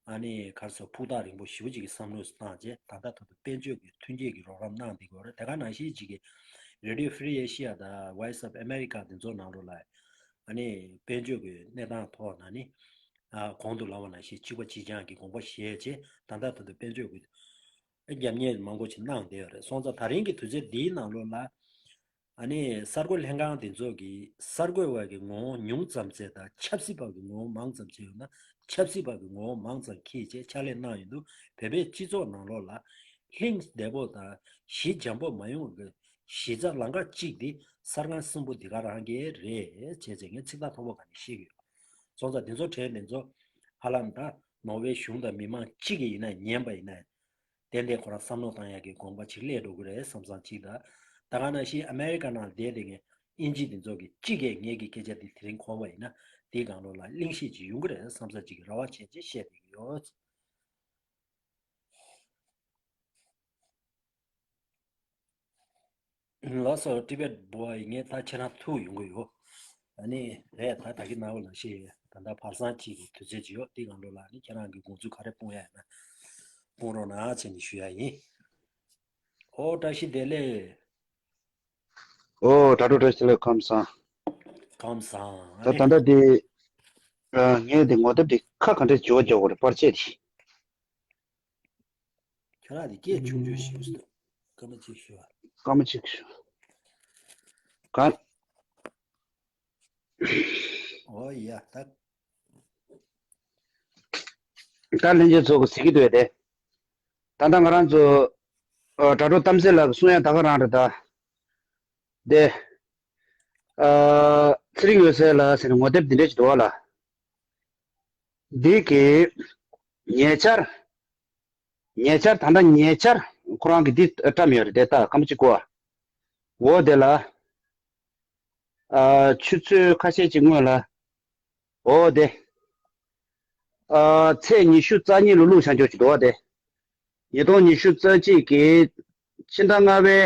ཨ་ནི་ག་རེ་ཟེར། ཕུགས་ཐག་རིང་པོ་ཞེ་པོ་ཅིག་གི་བསམ་བློ་བཏང་བྱས། ད་ལྟ་ད་དུང་དཔལ་འབྱོར་གྱི་ཐོན་སྐྱེད་ཀྱི་རོགས་རམ་གནང་བསྡད་ཀྱི་ཡོད་རེད། དེ་ག་ནང་བཞིན་ཅིག་གི་རེ་ཌི་ཡོ་ཧྥི་རི་ཨེ་ཤི་ཡ་དང་Voice of America དེ་ཚོ་ནང་ལོགས་ལ་ཨ་ནི་དཔལ་འབྱོར་གྱི་གནས་སྟངས་ཐོག་ན་ནི་ཨ་གོང་དུ་ལབ་པ་ནང་བཞིན་གཅིག་པ་གཅིག་རྐྱང་གི་དགོངས་པ་བཞེས་བྱས། ད་ལྟ་ད་དུང་དཔལ་འབྱོར་གྱི་རྒྱབ་གཉེར་མང་པོ་ཅིག་གནང་བསྡད་ཡོད་རེད། སོང་ཙང་ད་རིང་གི་དུས་ཚོད་འདིའི་ནང་ལོགས་ལ་ཨ་ནི་གསར་འགོད་ལྷན་ཁང་དེ་ཚོ་གིས་གསར་འགོད་པ་གི་ངོ་བོ་ཉུང་ཙམ་བྱས་དང་ཆབ་སྲིད་པ་གི་ངོ་བོ་མང་ཙམ་བྱས་ཡོད་ན། ཆབ་སྲིད་པ་གི་ངོ་བོ་མང་ཙམ་འཁྱེར་བྱས་ཕྱག་ལས་གནང་ཡོང་དུས་བོད་པའི་སྤྱི་ཚོགས་ནང་ལོགས་ལ་ཧིང་བདེ་པོ་དང་ཞི་འཇམ་པོ་མ་ཡོང་བའི་གཞི་རྩ་ལམ་ཁ་གཅིག་དེ་གསར་ཁང་གསུམ་པོ་འདི་ག་རང་གི་རེད་ཅེས་ངས་ཚིག་ཐག་ཐོག་པོ་ག་ནས་བཤད་ཀྱི་ཡོད། སོང་ཙང་དེ་ཚོ་གྲས་དེ་ཚོ་ཧ་ལམ་ད་ ནོར་ཝེ་གཞུང་དང་མི་མང་གཅིག་གིས་ཡིན་ན་ཉན་པ་ཡིན་ན། ཏན་ཏན་ཁོ་རང་བསམ་བློ་བཏང་ཡག་གི་དགོངས་པ་ཅིག་སླེབས་འགྲོ་གི་རེད་བསམ་བསམ་ཅིག་དང་། ད་ག་ནང་བཞིན་ཨ་མེ་རི་ཀ་ནང་བསྡད་བསྡད་མཁན་དབྱིན་ཇི་དེ་ཚོ་གིས་གཅིག་གིས་ངེད་ཀྱི་སྐད་ཆ་དེ་དེ་རིང་གོ་བ་ཡིན་ན། དེའི་སྒང་ལོགས་ལ་གླེང་གཞི་ཅིག་ཡོང་གི་རེད་བསམ་བསམ་ཅིག་གི་རེ་བ་བྱས་ཅིག་བཤད་བསྡད་ཀྱི་ཡོད། ལགས་སོ། ཊི་བེཊ་བོའི། ངས་ད་ཁྱེད་རང་ཐུག་ཡོང་གི་ཡོད། ཨ་ནི་རེད། ད་ད་གི་ནང་ལ་ཞེས་ད་ལྟ་བར་སང་གཅིག་གི་དུས་ཚོད་ཅིག་ཡོད། དེ་གང་ལོ་ལ་ནི་ཁྱེད་རང་གི་དགོངས་ཚུལ་ག་རེ་སྤུངས་ཡ་ཡིན་ན་སྤུངས་རོགས་གནང་བྱས་ནས་ཞུ་ཡ་ཡིན། ཨོ་བཀྲ་ཤིས་བདེ་ལེགས། ཨོ་དྲ་གྲོགས་བཀྲ་ཤིས་བདེ་ལེགས། ཁམས་བཟང་། ཁམས་བཟང་། ད་ད་ལྟ་དེ་ཨ་ངས་དེ་ངོ་དེབ་དེ་ཁ་ག་འདྲས་བྱེད་པ་བྱེད་དགོས་རེད། པར་ཆས་དེ། ཁྱོད་རང་དེ་སྐད་ཆུང་ཆུང་ཞིག་འདུག་སྐར་མ་གཅིག་ཞུ་བ། སྐར་མ་གཅིག་ཞུ། ག་ཨོ་ཡ་ད། ད་ལྷན་རྒྱས་ཚོ་གི་ཟེར་གྱི་འདུག་ཨེ་དེ། ད་ལྟ་ང་རང་ཚོ་ཨ་དྲ་གྲོགས་གཏམ་གསལ་ལགས་ཀྱི་གསུང་ཡ་ད་ག་རང་རེད་ད། དེ། ཨ་ཚེ་རིང་འོད་གསལ་ལགས་ཟེར་ནས་ངོ་དེབ་འདི་འདྲ་ཞིག་འདུག་བ་ལ། འདི་གི་ཉེ་ཆར། ཉེ་ཆར་ད་ལྟ་ཉེ་ཆར་ཁོ་རང་གིས་འདི་བཀྲམ་ཡོད་རེད་དེ། ད་སྐར་མ་གཅིག་གོ། འོ་དེ་ལ། ཨ་ཆུ་ཚོད་ཁ་ཤས་ཅིག་སྔོན་ལ། འོ་དེ། ཨ་ཚེས་ཉི་ཤུ་རྩ་གཉིས་ལ་བླུགས་བཞག་འཇོག་ཅིག་འདུག་བ་དེ། ཉིས་སྟོང་ཉི་ཤུ་རྩ་གཅིག་གི་སྤྱི་ཟླ་ལྔ་པའི་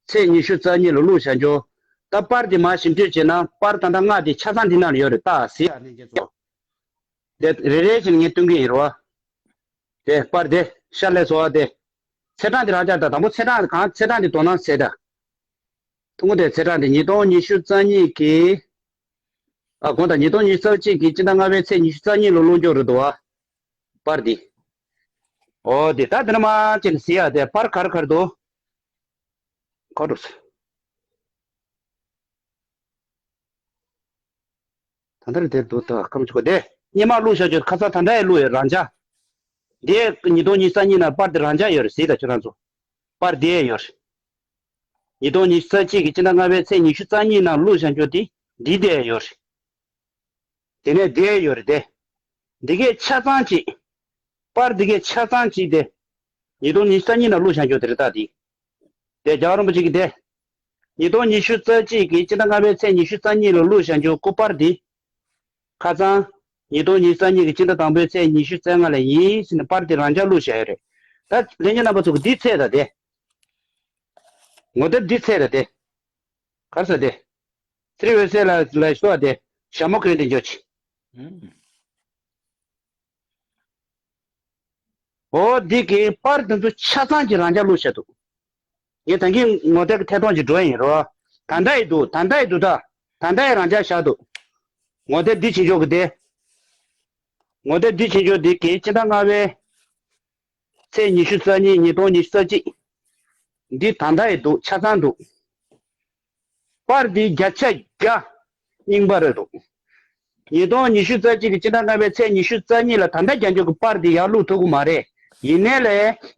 ཚེས་ཉི་ཤུ་རྩ་གཉིས་ལ་བླུགས་བཞག་འཇོག་ད་པར་དེ་མར་ཞིབ་འཇུག་བྱས་ན་པར་ད་ལྟ་ལྔ་དེ་ཆ་ཚང་འདི་ནང་ལ་ཡོད་རེད། ད་གཟིགས་ཨ་ལྷན་རྒྱས་ཚོ། དེ་རེ་རེ་བཞིན་ངས་སྟོན་གྱི་ཡིན་རོ། དེ་པར་དེ་ཤར་ལས་བཟོ་བ་དེ། ཚེས་གྲངས་དེ་རང་འཇགས། ད་དང་པོ་ཚེས་གྲངས་གང་། ཚེས་གྲངས་དེ་དོ་སྣང་གསལ་ད། ཐུང་ངུ་དེ་ཚེས་གྲངས་དེ་ཉིས་སྟོང་ཉི་ཤུ་རྩ་གཉིས་ཀྱི། ཨ་དགོངས་དག་ཉིས་སྟོང་ཉི་ཤུ་རྩ་གཅིག་གི་སྤྱི་ཟླ་ལྔ་པའི་ཚེས་ཉི་ཤུ་རྩ་གཉིས་ལ་བླུགས་འཇོག་རེད་འདུག་བ། པར་འདི། འོ་དེ་ད་དེ་ནས་མར་བྱས་ནས་གཟིགས་ཡ་དེ། པར་ག་རེ་ག་རེ་འདུག་ཁ་འགྲོ་སོང་། ད་ལྟ་རེད་དེ་འདུག་ད་སྐར་མ་གཅིག་གོ་དེ། སྔོན་མ་བླུགས་བཞག་རྒྱུ་ཁ་སང་ད་ལྟ་ཡང་བླུགས་ཡོད། རང་འཇགས། འདི་ཉིས་སྟོང་ཉི་ཤུ་རྩ་གཉིས་ནང་པར་འདི་རང་འཇགས་ཡོད་རེད། གཟིགས་དང་ཁྱོད་རང་ཚོ། པར་འདི་ཡང་ཡོད་རེད། ཉིས་སྟོང་ཉི་ཤུ་རྩ་གཅིག་གི་སྤྱི་ཟླ་ལྔ་པའི་ཚེས་ཉི་ཤུ་རྩ་གཉིས་ནང་བླུགས་བཞག་རྒྱུ་དེ་འདི་དེ་ཡང་ཡོད་རེད། དེ་ནས་འདི་ཡང་ཡོད་རེད་དེ། འདི་གས་ཆ་ཚང་གཅིག་པར་འདི་གས་ཆ་ཚང་གཅིག་དེ། ཉིས་སྟོང་ཉི་ཤུ་རྩ་གཉིས་ནང་བླུགས་བཞག་རྒྱུ་དེ་རེད་ད་འདི། དེ་རྒྱལ་བ་རིན་པོ་ཆེ་གིས་དེ། ཉིས་སྟོང་ཉི་ཤུ་རྩ་གཅིག་གི་སྤྱི་ཟླ་ལྔ་པའི་ཚེས་ཉི་ཤུ་རྩ་གཉིས་ལ་བླུགས་བཞག་རྒྱུ་སྐུ་པར་འདི། ཁ་སང་། ཉིས་སྟོང་ཉི་ཤུ་རྩ་གཉིས་ཀྱི་སྤྱི་ཟླ་དང་པོའི་ཚེས་ཉི་ཤུ་རྩ་ལྔ་ལ་ཡིན་ཟེར་ནས་པར་འདི་རང་འཇགས་བླུགས་བཞག་ཡོད་རེད། ད་ལྷན་རྒྱས་རྣམ་པ་ཚོ་གིས་འདི་འཚོལ་དང་དེ། ངོ་དེབ་འདི་འཚོལ་དང་དེ། ག་རེ་ཟེར་དེ། ཚེ་རིང་འོད་གསལ་ལགས་ལ་ཞུ་བ་དེ། ཞྭ་མོ་གོན་དེ་འཇོག་ཅིག་ཨུམ། འོ་འདི་གི་པར་དེ་ཚོ་ཆ་ཚང་གི་རང་འཇགས་བླུགས་བཞག་འདུག་ངས་ད་གིན་ངོ་དེབ་ཀྱི་ཐད་གཏོང་ཅིག་འགྲོ་ཡིན་རོ། ད་ལྟ་ཡི་འདུག་ད་ལྟ་ཡི་འདུག་ད་ད་ལྟ་ཡི་རང་འཇགས་བཞག་འདུག་ངོ་དེབ་འདི་བྱེད་ཆོག་གི་དེ། ངོ་དེབ་འདི་བྱེད་ཆོག་འདི་གི་སྤྱི་ཟླ་ལྔ་པའི་ཚེས་ཉི་ཤུ་རྩ་གཉིས། ཉིས་སྟོང་ཉི་ཤུ་རྩ་གཅིག་འདི་ད་ལྟ་ཡི་འདུག་ཆ་ཚང་འདུག་པར་འདི་བརྒྱ་ཆ་བརྒྱ་རྙིང་པ་རེད་འདུག་ཉིས་སྟོང་ཉི་ཤུ་རྩ་གཅིག་གི་སྤྱི་ཟླ་ལྔ་པའི་ཚེས་ཉི་ཤུ་རྩ་གཉིས་ལ་ད་ལྟ་རྒྱག་འཇོག་གི་པར་འདི་ཡར་བླུགས་ཐུབ་ཀྱི་མ་རེད། ཡིན་ནའི་ལས་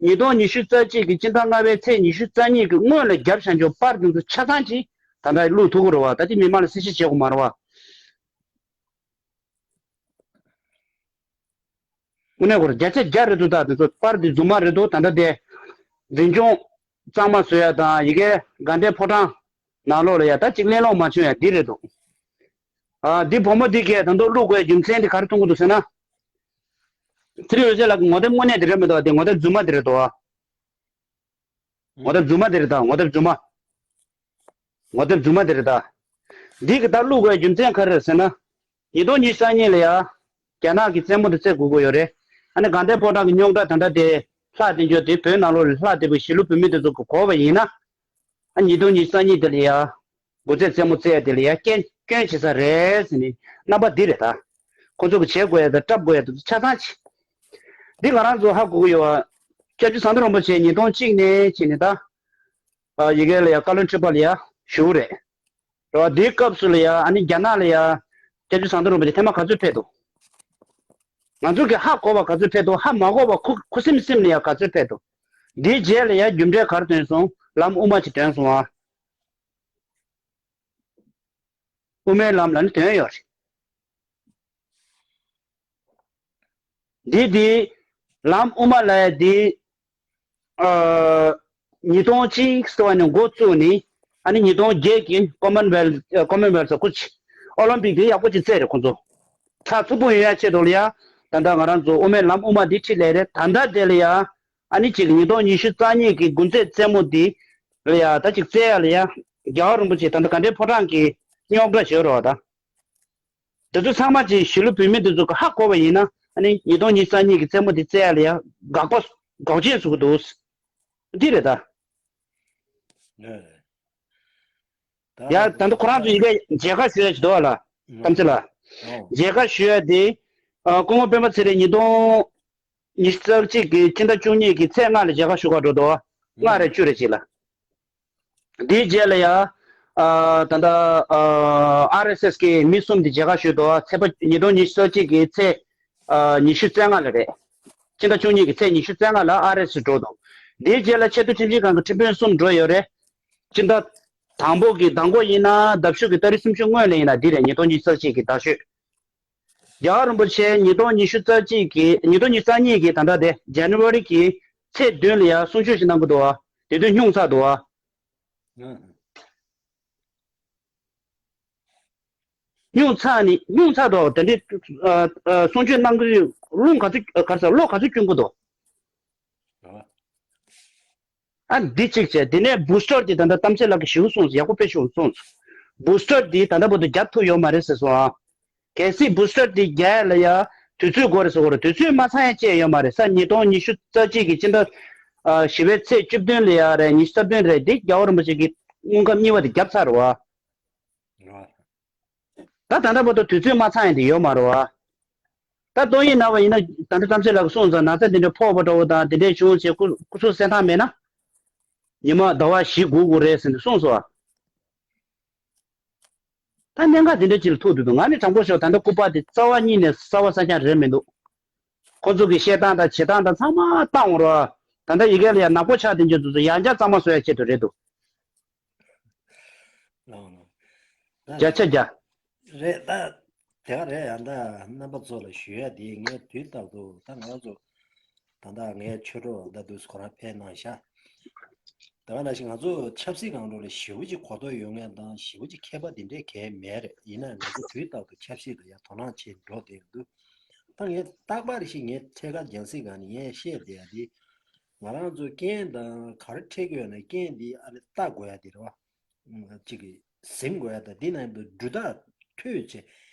ཉིས་སྟོང་ཉི་ཤུ་རྩ་གཅིག་གི་སྤྱི་ཟླ་ལྔ་པའི་ཚེས་ཉི་ཤུ་རྩ་གཉིས་ཀྱི་སྔོན་ལ་བརྒྱབ་བཞག་འཇོག་པར་འདི་ཚོ་ཆ་ཚང་ཅིག་ད་ལྟ་བླུགས་ཐུབ་ཀྱི་རེད་བ། ད་ཅི་མི་མང་ལ་གསལ་བཤད་བྱེད་དགོས་མ་རེད་བ། དངོས་གནས་ཁོ་རང་བརྒྱ་ཆ་བརྒྱ་རེད་འདུག་ད་དེ་ཚོ་པར་འདི་རྫུན་མ་རེད་འདུག་ད་ལྟ་དེ་འཛིན་སྐྱོང་གཙང་མ་བཟོ་ཡ་དང་། ཡི་གེ་དགའ་ལྡན་ཕོ་བྲང་ནང་ལོགས་ལ་ཡ་ད་ཅིག་གླེང་སློང་མ་བྱུང་ཡ་འདི་རེད་འདུག་ཨ་འདི་བུ་མོ་འདི་གས་ད་དུང་བླུགས་དགོས་རྒྱུ་མཚན་འདི་ག་རེ་མཐོང་གི་འདུག་ཟེར་ན། ཚེ་རིང་འོད་གསལ་ལགས་ཀྱི་ངོ་དེབ་དངོས་གནས་དེ་རེད་མི་འདུག་དེ་ངོ་དེབ་རྫུན་མ་དེ་རེད་འདུག་ངོ་དེབ་རྫུན་མ་དེ་རེད་ད། ངོ་དེབ་རྫུན་མ། ངོ་དེབ་རྫུན་མ་དེ་རེད་ད། འདི་གི་ད་བླུགས་དགོས་རྒྱུ་མཚན་ག་རེ་རེད་ཟེར་ན། ཉིས་སྟོང་ཉི་ཤུ་རྩ་གཉིས་ལ་ཡ། རྒྱ་ནག་གི་རྩེད་མོ་དེ་རྩེ་དགོས་ཀྱི་ཡོད་རེད། ཨ་ནི་དགའ་ལྡན་ཕོ་བྲང་གི་རྙོག་དྲ་ད་ལྟ་དེ་ལྷག་བསྡད་འཇོག་དེ་བོད་ནང་ལོགས་ལ་ལྷག་བསྡད་པའི་གཞིས་ལུས་བོད་མི་དེ་ཚོ་གི་གོ་བ་ཡིན་ན། ཨ་ཉིས་སྟོང་ཉི་ཤུ་རྩ་གཉིས་དེ་ལ་ཡ། དགུ་རྩེད་རྩེད་མོ་རྩེ་ཡ་དེ་ལ་ཡ་སྐྱོན་སྐྱོན་བྱེད་ས་རེད་ཟེར་ནས་རྣམ་པ་འདི་རེད་ད། ཁོ་ཚོ་གི་བྱེད་དགོས་ཡ་དང་སྐྲབ་དགོས་ཡ་དེ་ཚོ་ཆ་ཚང་ཆེ། འདི་ང་རང་ཚོ་ཧ་གོ་གི་ཡོད་བ། སྐྱབས་རྗེ་ཟམ་གདོང་རིན་པོ་ཆེ་ཉིས་སྟོང་གཅིག་ནས་ཕྱིན་ནས་ད། ཨ་ཡི་གེ་ལ་ཡ་བཀའ་བློན་ཁྲི་པ་ལ་ཡ་ཞུགས་རེད། རེད་བ། འདིའི་སྐབས་སུ་ལ་ཡ་ཨ་ནི་རྒྱ་ནག་ལ་ཡ། སྐྱབས་རྗེ་ཟམ་གདོང་རིན་པོ་ཆེ་ཐེངས་མ་ག་ཚོད་ཕེབས་འདུག་ང་ཚོ་གི་ཧ་གོ་བ་ག་ཚོད་ཕེབས་འདུག་ཧ་མ་གོ་བ་ཁུ་ཁུ་སིམ་སིམ་ལ་ཡ་ག་ཚོད་ཕེབས་འདུག་འདིའི་རྗེས་ལ་ཡ་རྒྱུ་འབྲས་ག་རེ་ཐོན་སོང་། ལམ་དབུ་མ་ཅིག་ཐོན་སོང་ཨ། དབུ་མའི་ལམ་ལ་ནི་དོན་ཡོད་རེད། འདི་འདི་ལམ་དབུ་མ་ལ་ཡ་འདི་ཨ་ཉིས་སྟོང་གཅིག་ཟེར་བ་ནས་འགོ་བཙུགས་ནས། ཨ་ནི་ཉིས་སྟོང་བརྒྱད་ཀྱི་ཀོ་མན་ཝེལ་ཀོ་མན་ཝེལ་ཟེར་ཁོ་ཅི་ཨོ་ལིམ་པིག་དེ་ཡག་པོ་ཅིག་རྩེད་རེད་ཁོ་ཚོ། ཚགས་ཚུད་པོ་ཡོང་ཡ་ཆེད་དུ་ལ་ཡ། ད་ལྟ་ང་རང་ཚོ་དབུ་མའི་ལམ་དབུ་མ་འདི་ཁྲིད་ལས་རེད། ད་ལྟ་དེ་ལ་ཡ། ཨ་ནི་གཅིག་ཉིས་སྟོང་ཉི་ཤུ་རྩ་གཉིས་ཀྱི་དགུན་ཚེས་རྩེད་མོ་འདི་ལ་ཡ་ད་ཅིག་རྩེ་ཡ་ལ་ཡ། རྒྱལ་བ་རིན་པོ་ཆེ་ད་ལྟ་དགའ་ལྡན་ཕོ་བྲང་གི་རྙོག་དྲ་ཞོལ་རོགས་ད། འདི་ཚོ་ཚང་མ་ཅིག་གཞིས་ལུས་བོད་མི་འདི་ཚོ་གི་ཧ་གོ་བ་ཡིན་ན། ཨ་ནི་ཉིས་སྟོང་ཉི་ཤུ་རྩ་གཉིས་ཀྱི་རྩེད་མོ་འདི་རྩེ་ཡ་ལ་ཡ་དགག་པ་དགག་བྱ་བཟོ་གི་འདུག་འདི་རེད་ད། ཡ་ད་ལྟ་ཁོ་རང་ཚོ་ཡི་གེ་མཇལ་ཁ་ཞུ་ཡ་ཅིག་འདུག་ཨ་ལ། གཏམ་ཚེ་ལ། མཇལ་ཁ་ཞུ་ཡ་དེ། ཨ་སྐུ་ངོ་སྤེན་པ་ཚེ་རིང་ཉིས་སྟོང་ཉི་ཤུ་རྩ་གཅིག་གི་ཕྱི་ཟླ་བཅུ་གཉིས་ཀྱི་ཚེས་ལྔ་ལ་མཇལ་ཁ་ཞུ་ག་འགྲོ་འདུག་ལྔ་རེ་བཅུ་རེ་གཅིག་ལ། དེའི་རྗེས་ལ་ཡ། ཨ་ད་ལྟ་ཨ་ཨར་ཨེས་ཨེས་ཀྱི་མི་གསུམ་དེ་མཇལ་ཁ་ཞུས་འདུག་ཚེས་པ་ཉིས་སྟོང་ཉི་ཤུ་རྩ་གཅིག་གི་ཚེས་ཨ་ཉི་ཤུ་རྩ་ལྔ་ལ་རེད། ཕྱི་ཟླ་བཅུ་གཉིས་ཀྱི་ཚེས་ཉི་ཤུ་རྩ་ལྔ་ལ་ཨར་ཨེས་ཨེས་འགྲོ་འདུག་དེའི་རྗེས་ལ་ཆེས་མཐོ་ཁྲིམས་ཞིབ་ཁང་གི་ཁྲིམས་དཔོན་གསུམ་འགྲོ་ཡོད་རེད། ཕྱི་ཟླ་དང་པོ་གི་མདང་དགོང་ཡིན་ན་ཟླ་བཞུགས་ཀྱི་ཏ་རིག་སུམ་ཅུ་སྔོན་ལ་ཡིན་ན་འདི་རེད། ཉིས་སྟོང་ཉི་ཤུ་རྩ་གཅིག་གི་དར་ཤོས། རྒྱལ་བ་རིན་པོ་ཆེ་ཉིས་སྟོང་ཉི་ཤུ་རྩ་གཅིག་གི་ཉིས་སྟོང་ཉི་ཤུ་རྩ་གཉིས་ཀྱི་ད་ལྟ་དེ་ཇན་ཝ་རི་གི་ཚེས་བདུན་ལ་ཡ་གསུང་ཆོས་ཤིག་གནང་གི་འདུག་བ། དེ་དུས་སྙུང་ཚག་འདུག་བ། སྙུང་ཚག་ནི་སྙུང་ཚག་འདུག་དེ་འདྲའི་ཨ་ཨ་གསུང་ཆོས་གནང་གི་རླུང་ག་ཚོད་ག་ཚོད་གློག་ག་ཚོད་སྐྱོན་གི་འདུག་ཨ་འདི་གཅིག་བྱས། དེ་ནས་བུ་སི་ཊར་དེ་ད་ལྟ་གཏམ་ཚེ་ལགས་ཀྱིས་ཞེ་པོ་གསུངས་སོང་། ཡག་པོ་དཔེ་ཞེ་པོ་གསུངས་སོང་། བུ་སི་ཊར་དེ་ད་ལྟ་བར་དུ་བརྒྱབ་ཐུབ་ཡོད་མ་རེད་ཟེར་སོང་ཨ། གལ་སྲིད་བུ་སི་ཊར་དེ་རྒྱག་ཡ་ལ་ཡ་དུས་ཚོད་འགོར་རེད་ཟེར་གོ་རེད། དུས་ཚོད་མ་ཚང་ཡ་བཅས་ཡོད་མ་རེད། ས་ཉིས་སྟོང་ཉི་ཤུ་རྩ་གཅིག་གི་སྤྱི་ཟླ་ཨ་བཞི་པའི་ཚེས་བཅུ་བདུན་ལ་ཡ་རེད། ཉི་ཤུ་རྩ་བདུན་རེད། འདི་རྒྱལ་བ་རིན་པོ་ཆེ་གི་དངོས་ཁམས་གཉིས་པ་དེ་བརྒྱབ་ཚར་རེད་བ། ད་ད་ལྟ་བར་དུ་དུས་ཚོད་མ་ཚང་ཡ་དེ་ཡོད་མ་རེད་བ། ད་ཏོག་དབྱིབས་ན་བ་ཡིན་ན་ད་ལྟ་གཏམ་ཚེ་ལགས་ཀྱིས་གསུངས་ཙང་ན་ཚ་འདི་འདྲ་ཕོག་པ་འདྲ་བོ་དང་དེ་འདྲས་བྱུང་བྱས་སྐུ་སྐུ་གཟུགས་གསལ་ཐང་མེད་ན། ཉི་མ་ཟླ་བ་བཞི་དགུ་དགུ་རེད་ཟེར་ནས་གསུངས་སོང་བ། ད་གནད་འགག་དེ་འདྲ་ཅིག་ལ་ཐུག་འདུག་ང་ནི་དྲང་པོ་ཞུ་ད་ལྟ་སྐུ་པར་དེ་རྩ་བ་ཉིད་ནས་གསར་བ་གསར་རྐྱང་རེད་མི་འདུག་ཁོ་ཚོ་གི་བཤད་སྟངས་དང་བྱེད་སྟངས་དང་ཚང་མ་བཏང་འོང་རོགས། ད་ལྟ་ཡི་གེ་ལ་ཡང་ནག་པོ་ཆགས་དེ་འཇོག་དུས་ཚོད་ཡང་བསྐྱར་གཙང་མ་བཟོ་ཡ་ཆེད་དུ་རེད་འདུག་ལགས་ལགས། ད་བརྒྱ་ཆ་བརྒྱ། རེད་ད། དེ་ག་རེད་ཡང་ད་རྣམ་པ་ཚོ་ལ་ཞུ་ཡ་དེ་ངས་དུས་རྟག་ཏུ་ད་ང་ཚོ་ད་ལྟ་ངའི་ཆོས་གྲོགས་ད་དུས་ཁོ་རང་ཕེབས་གནང་ཤག་དེ་ག་ནང་བཞིན་ང་ཚོ་ཆབ་སྲིད་སྒང་ལོགས་ལ་ཞེ་པོ་ཅིག་གོ་རྟོགས་ཡོད་མཁན་དང་ཞེ་པོ་ཅིག་མཁས་པ་དེ་འདྲས་གས་མེད་རེད། ཡིན་ན་ང་ཚོ་དུས་རྟག་ཏུ་ཆབ་སྲིད་ལ་ཡ་དོ་སྣང་བྱེད་འགྲོ་བསྡད་ཡོང་དུས། ད་ངས་རྟག་པར་ཞིག་ངས་ཐད་ཀར་རྒྱང་སྲིང་སྒང་ནས་ངས་བཤད་བསྡད་ཡ་དེ། ང་རང་ཚོ་རྐྱེན་དང་ག་རེ་འཕྲད་ཀྱི་ཡོད་ན་རྐྱེན་འདི་ཨ་ནི་བལྟ་དགོས་ཡ་དེ་རེད་བ། གཅིག་གིས་ཟིན་དགོས་ཡ་དང་འདི་ནང་དུ་འབྲུ་དག་ཐོས་བྱས་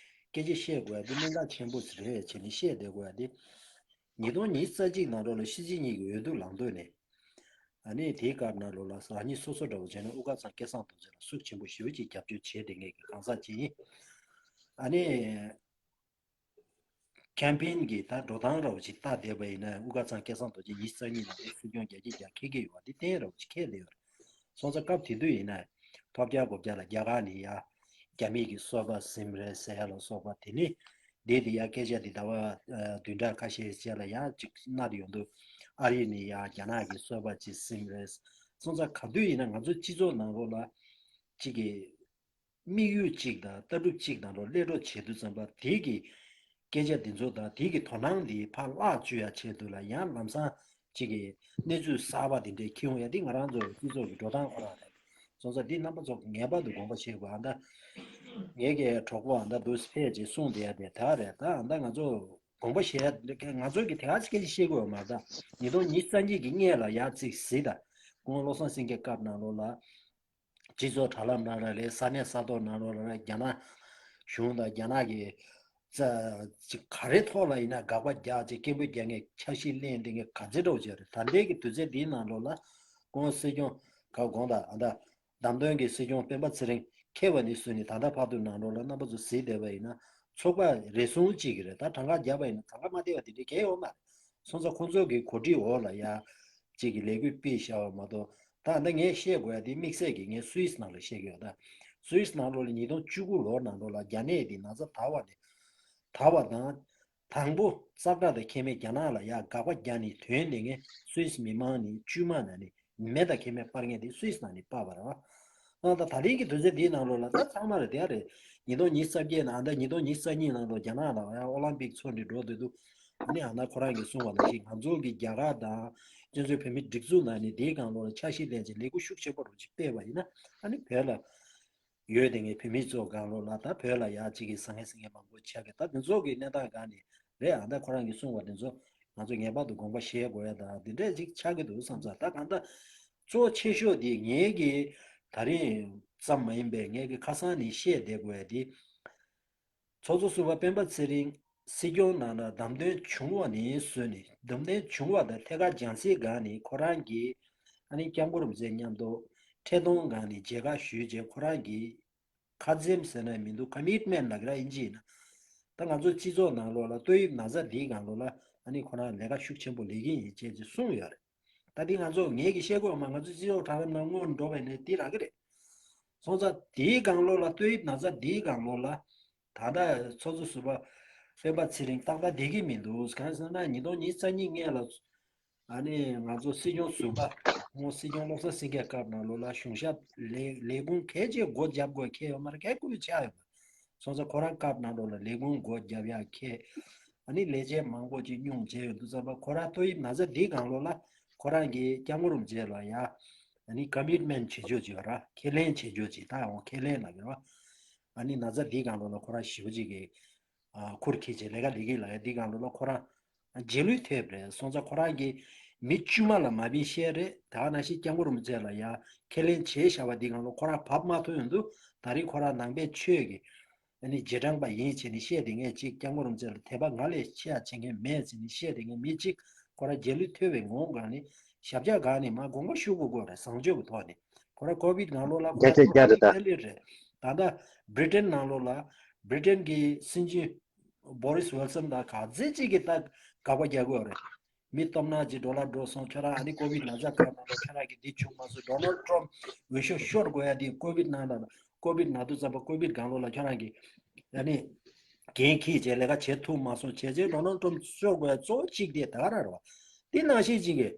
སྐད་ཆ་བཤད་དགོས་ཡ་དེ་གནད་འགག་ཆེན་པོ་ཞིག་རེད་བྱས་ནས་བཤད་བསྡད་དགོས་ཡ་དེ། ཉིས་སྟོང་ཉི་ཤུ་རྩ་གཅིག་ནང་ལོགས་ལ་ཤི་ཅིན་ཕིང་གི་འོས་བསྡུ་ལངས་དུས་ནས། ཨ་ནི་དེའི་སྐབས་ནང་ལོགས་ལ་རང་ཉིད་སོ་སོ་འདྲ་བོ་བྱས་ན་དབུ་དཀར་ཚང་སྐལ་བཟང་རྡོ་རྗེ་ལ་ཤུགས་ཆེན་པོ་ཞེ་པོ་ཅིག་རྒྱབ་སྐྱོར་བྱས་བསྡད་མཁན་གྱི་གང་ཟག་ཅིག་ཡིན། ཨ་ནི། ཁེམ་པེན་གྱི་ད་འགྲོ་སྟངས་འདྲ་བོ་ཅིག་ལྟ་བསྡད་པ་ཡིན་ན་དབུ་དཀར་ཚང་སྐལ་བཟང་རྡོ་རྗེ་ཉི་ཤུ་རྩ་གཉིས་ནང་ལ་སྲིད་སྐྱོང་རྒྱ་སྐྱེད་རྒྱག་འཁེལ་གྱི་ཡོད་པ་འདི་གཏན་འདྲ་བོ་ཅིག་འཁེལ་བསྡད་ཡོད་རེད། སོང་ཙང་སྐབས་དེ་དུས་ཡིན་ན་ཐོབ་རྒྱལ་གོ་རྒྱལ་ལ་རྒྱ་གར་ནས་ཡ་རྒྱ་མི་གི་སོ་པ་ཟིན་རེད་ཟེར་ཡ་ལ་སོགས་པ་དེ་ནི་འདི་དེ་ཡ་སྐད་ཆ་འདི་ཟླ་བ་བདུན་ཕྲག་ཁ་ཤས་རྗེས་ལ་ཡ་ཅིག་གནང་དུ་ཡོང་དུས་ཨ་རི་ནས་ཡ་རྒྱ་ནག་གི་སོ་པ་ཅིག་ཟིན་རེད། སོང་ཙང་ག་དུས་ཡིན་ན་ང་ཚོ་སྤྱི་ཚོགས་ནང་ལོགས་ལ་ཅིག་གི་དམིགས་ཡུལ་གཅིག་དང་ལྟ་གྲུབ་གཅིག་དང་ལོ་སླེབས་འགྲོ་བྱེད་དུས་ཙམ་པ་དེ་གི་སྐད་ཆ་འདི་ཚོ་དང་དེ་གི་དོ་སྣང་འདི་ཕར་བརླག་བཅུག་ཡ་ཆེད་དུ་ལ་ཡང་ལམ་སང་གཅིག་གི་གནས་ཚུལ་གསར་པ་འདི་འདྲའི་འཁྱེར་ཡོང་ཡ་འདི་ང་རང་ཚོ་སྤྱི་ཚོགས་ཀྱི་འགྲོ་སྟངས་ཁོ་རང་རེད། སོང་ཙང་འདི་རྣམ་པ་ཚོ་ངེས་པར་དུ་དགོངས་པ་བཞེས་དགོས། ཨ་ད་ངེད་ཀྱི་གྲོགས་པོ་ཨ་ད་འདུག་ཕེབས་ཅེས་གསུངས་བསྡད་ཡ་དེ་ད་རེད། ད་ཨ་ད་ང་ཚོ་དགོངས་པ་བཞེས་ཡ་ང་ཚོ་གི་དེ་ག་ཅིག་སྐད་ཆ་བཤད་དགོས་ཡོད་མ་རེད། ད་ཉིས་སྟོང་ཉི་ཤུ་རྩ་གཉིས་ཀྱི་སྔས་ལ་ཡ་ཅིག་གཟིགས་ད་སྐུ་ངོ་བློ་བཟང་སེང་གེ་སྐབས་ནང་ལོགས་ལ། སྤྱི་ཚོགས་དྲ་ལམ་ནང་ལ་རེད། ས་གནས་ས་ཐོག་ནང་ལོགས་ལ་རེད། རྒྱ་ནག་གཞུང་དང་རྒྱ་ནག་གི་རྩ་ཅིག་ག་རེ་ཐོག་ལ་ཡིན་ན་དགག་པ་རྒྱག་ཅིག་སྐད་འབོད་རྒྱག་མཁན་འཆར་གཞི་ལེན་བསྡད་མཁན་ག་ཚོད་འདྲ་བོ་ཅིག་རེད། ད་ལྟའི་གི་དུས་ཚོད་འདིའི་ནང་ལོགས་ལ་སྐུ་ངོ་སྲིད་སྐྱོང་ག་དགོངས་དག་ཨ་ད་བདམས་ཐོན་གྱི་སྲིད་སྐྱོང་སྤེན་པ་ཚེ་རིང་འཁེལ་བ་ནས་བཟུང་ནས་ད་ལྟ་བར་དུ་ནང་ལོགས་ལ་རྣམ་པ་ཚོ་གཟིགས་བསྡད་པ་ཡིན་ན་ཚོགས་པ་རེ་ཟུང་གཅིག་གི་རེད། ད་གྲངས་ཀ་བརྒྱབ་པ་ཡིན་ན་གྲངས་ཀ་མ་བདེ་བ་དེ་འདྲའི་གང་ཡོད་མ་རེད། སོང་ཙང་ཁོང་ཚོ་གི་གོ་སྒྲིག་འོག་ལ་ཡ་གཅིག་གི་ལས་འགུལ་སྤེལ་བཞག་པ་མ་གཏོགས། ད་ལྟ་ངས་བཤད་དགོས་ཡ་དེ་དམིགས་བསལ་གྱིས་ངས་སུད་སི་ནང་ལ་བཤད་ཀྱི་ཡོད། ད་སུད་སི་ནང་ལོགས་ལ་ཉིས་སྟོང་བཅུ་དགུ་ལོ་ནང་ལོགས་ལ་རྒྱ་ནད་དེ་ན་ཚ་དར་བ་ནས་དར་བ་དང་། དང་པོ་ཙག་སྒྲ་དང་ཁྱད་མེད་རྒྱ་ནག་ལ་ཡ་དགག་པ་རྒྱག་ནས་ཐོན་བསྡད་མཁན་སུད་སི་མི་མང་ནི་དཀྱུས་མ་ན་ནི་མེ་དང་ཁྱད་མེད་སྤར་མཁན་དེ་སུད་སི་ནང་ནས་སྤར་བ་རེད་བ། ཨ་ད་ད་རིང་གི་དུས་ཚོད་འདིའི་ནང་ལོགས་ལ་ད་ཚང་མ་རེད་དེ་ཡ་རེད། ཉིས་སྟོང་ཉི་ཤུ་རྩ་བརྒྱད་ནང་ད་ཉིས་སྟོང་ཉི་ཤུ་རྩ་གཉིས་ནང་ལོགས་རྒྱ་ནག་ལ་ཡ་ཨོ་ལམ་པིག་ཚོགས་འདུ་འགྲོ་སྡོད་དུས། ཨ་ནི་ཨ་ན་ཁོ་རང་གིས་གསུངས་པ་ནང་བཞིན་ང་ཚོ་གི་རྒྱ་གར་དང་སྤྱི་ཚོགས་བོད་མི་སྒྲིག་འཛུགས་ནང་ནས་དེའི་སྒང་ལོགས་ལ་ཆ་ཤས་ལྡན་ཅིག་ལས་འགུལ་ཤུགས་ཆེན་པོ་རུ་ཅིག་སྤེལ་བ་ཡིན་ན། ཨ་ནི་བོད་ལ་ཡོད་དེ་ངའི་བོད་མི་ཚོ་སྒང་ལོགས་ལ་ད་བོད་ལ་ཡག་ཅིག་གི་ཟང་ངེ་ཟིང་ངེ་མང་པོ་ཆགས་ཀྱི། ད་དེ་ཚོ་གི་གནས་སྟངས་སྒང་ནས་རེད། ཨ་ད་ཁོ་རང་གིས་གསུངས་པ་དེ་ཚོ་ང་ཚོ་ངེས་པར་དུ་དགོངས་པ་བཞེས་དགོས་ཡ་ད་དེ་འདྲས་ཅིག་ཆགས་ཀྱི་འདུག་བསམ་ས། ད་གང་ལྟར་གཙོ་ཆེ་ཤོས་དེ་ངའི་གི་ད་རིང་ཙམ་མ་ཡིན་པའི་ངའི་གི་ཁ་སང་ནས་བཤད་བསྡད་དགོས་ཡ་དེ། ཚོགས་གཙོ་ཟུར་པ་སྤེན་པ་ཚེ་རིང་སྲིད་སྐྱོང་ནང་ལ་བདམས་ཐོན་བྱུང་བ་ནས་བཟུང་ནས། བདམས་ཐོན་བྱུང་བ་དང་ཐད་ཀར་རྒྱང་སྲིང་སྒང་ནས་ཁོ་རང་གིས་ཨ་ནི་སྐྱབས་མགོན་རིན་པོ་ཆེ་མཉམ་དུ་འཕྲིན་གཏོང་སྒང་ནས་མཇལ་ཁ་ཞུས་རྗེས་ཁོ་རང་གིས་ཁ་འཛེམ་ཟེར་ན་མི་འདུག་ཀོ་མིཊ་མེན་ཊི་ལབ་ཀྱི་ར་ཨིན་ཇི་ཡིན་ན། ད་ང་ཚོ་སྤྱི་ཚོགས་ནང་ལོགས་ལ་ཏོག་དབྱིབས་ན་ཚ་འདིའི་སྒང་ལོགས་ལ་ཨ་ནི་ཁོ་རང་ལས་ཀ་ཤུགས་ཆེན་པོ་ལས་ཀྱི་ཡིན་ཅེས་ཅིག་གསུངས་ཡོད་རེད། ད་འདི་ང་ཚོ་ངས་ཀྱི་བཤད་དགོས་མ། ང་ཚོ་སྤྱི་ཚོགས་དྲ་ལམ་ནང་སྔོན་འགྲོ་བས་ནས་འདི་རག་གི་རེད། སོང་ཙང་དེའི་སྒང་ལོགས་ལ་ཏོག་དབྱིབས་ན་ཚ་འདིའི་སྒང་ལོགས་ལ་ད་ལྟ་ཚོགས་གཙོ་ཟུར་པ་སྤེན་པ་ཚེ་རིང་ཏག་ཏག་བསྡད་ཀྱི་མི་འདུག་གང་ཟེར་ན་ཉིས་སྟོང་ཉི་ཤུ་རྩ་གཉིས་སྔོན་ལ་ཨ་ནི་ང་ཚོ་སྲིད་སྐྱོང་ཟུར་པ་ཁོང་སྲིད་སྐྱོང་བློ་བཟང་སེང་གེ་སྐབས་ནང་ལོགས་ལ་གཞུང་ཞབས་ལས་ལས་ཁུངས་གལ་ཆེ་སྒོ་བརྒྱབ་དགོས་ཁེལ་ཡོད་མ་རེད། གལ་ཁུ་བའི་ཆགས་ཡོད་མ་རེད། སོང་ཙང་ཁོ་རང་སྐབས་ནང་ལོགས་ལ་ལས་ཁུངས་སྒོ་བརྒྱབ་ཡག་ཁེལ། ཨ་ནི་ལས་བྱེད་མང་པོ་ཅིག་སྙུང་བྱས་ཡོད་དུས་ཙམ་པ་ཁོ་རང་ཏོག་དབྱིབས་ན་ཚ་འདིའི་སྒང་ལོགས་ལ་ཁོ་རང་གིས་སྐྱབས་མགོན་རིན་པོ་ཆེ་ལ་ཡ་ཨ་ནི་ཀོ་མིཊ་མེན་ཊི་བྱེད་ཕྱོགས་ཅིག་ཡོད་ར། ཁས་ལེན་བྱེད་ཕྱོགས་ཅིག་ད་འོ་ཁས་ལེན་ལབ་ཀྱི་རེད་བ། ཨ་ནི་ན་ཚ་འདིའི་སྒང་ལོགས་ལ་ཁོ་རང་ཞེ་པོ་ཅིག་གི་ཨ་ཁུར་འཁྱེར་བྱས་ལས་ཀ་ལས་ཀྱི་ལབ་ཡ་འདིའི་སྒང་ལོགས་ལ་ཁོ་རང་རྗེས་ལུས་ཐེབས་རེད། སོང་ཙང་ཁོ་རང་གིས་མི་དཀྱུས་མ་ལ་མ་བིན་བཤད་རེད། ད་ག་ནང་བཞིན་སྐྱབས་མགོན་རིན་པོ་ཆེ་ལ་ཡ་ཁས་ལེན་བྱས་བཞག་པ་འདིའི་སྒང་ལོགས་ཁོ་རང་བབས་མ་ཐུབ་ཡོང་དུས་ད་རིང་ཁོ་རང་ནང་པའི་ཆོས་ཀྱི་ཨ་ནི་རྗེས་འབྲང་པ་ཡིན་བྱས་ནས་བཤད་དེ་ངས་ཅིག་སྐྱབས་མགོན་རིན་པོ་ཆེ་ལ་དད་པ་ང་ལས་ཆེ་ཡ་བྱེད་མཁན་མེད་ཟེར་ནས་བཤད་དེ་ངས་མི་གཅིག་ཁོ་རང་རྗེས་ལུས་ཐེབས་པའི་ངོ་བོ་སྒང་ནས་ཞབས་བཀྱག་སྒང་ནས་མར་དགོངས་པ་ཞུ་དགོས་དགོས་རེད། བཟང་སྤྱོད་ཀྱི་ཐོག་ནས་ཁོ་རང་ཀོ་བིད་ནང་ལོགས་ལ་ཁོ་རྒྱ་ཆེ་རྒྱ་རེད་ད། རེད་རེད། ད་ལྟ་བྷི་རི་ཊན་ནང་ལོགས་ལ་བྷི་རི་ཊན་གྱི་སྲིད་འཛིན་བྷོ་རིས་ཝིལ་སན་དང་ག་ཚད་ཅིག་གིས་ད་དགག་པ་རྒྱག་གི་ཡོད་རེད། མི་སྟོབས་ན་ཅིག་འགྲོ་ལ་འགྲོ་སོང་། ཁྱོད་རང་ཨ་ནི་ཀོ་བིད་ན་ཚ་སྐབས་ནང་ལ་ཁྱོད་རང་གིས་འདི་བྱུང་མ་སོང་། ཌོ་ནལ་ཊམ་འོས་ཤོག་ཤོར་དགོས་ཡ་འདི་ཀོ་བིད་ནང་ལ་ཀོ་བིད་ན་དུས་ཙམ་པ་ཀོ་བིད་སྒང་ལོགས་ལ་ཁྱོད་རང་གིས་ཨ་ནི་འགན་འཁྱེར་བྱས་ལས་ཀ་བྱེད་ཐུབ་མ་སོང་བྱས་རྗེས་ཌོ་ནལ་ཊམ་ཤོར་དགོས་ཡ་གཙོ་བོ་གཅིག་དེ་ད་ག་རང་རེད་བ། འདི་ནང་བཞིན་ཅིག་གིས་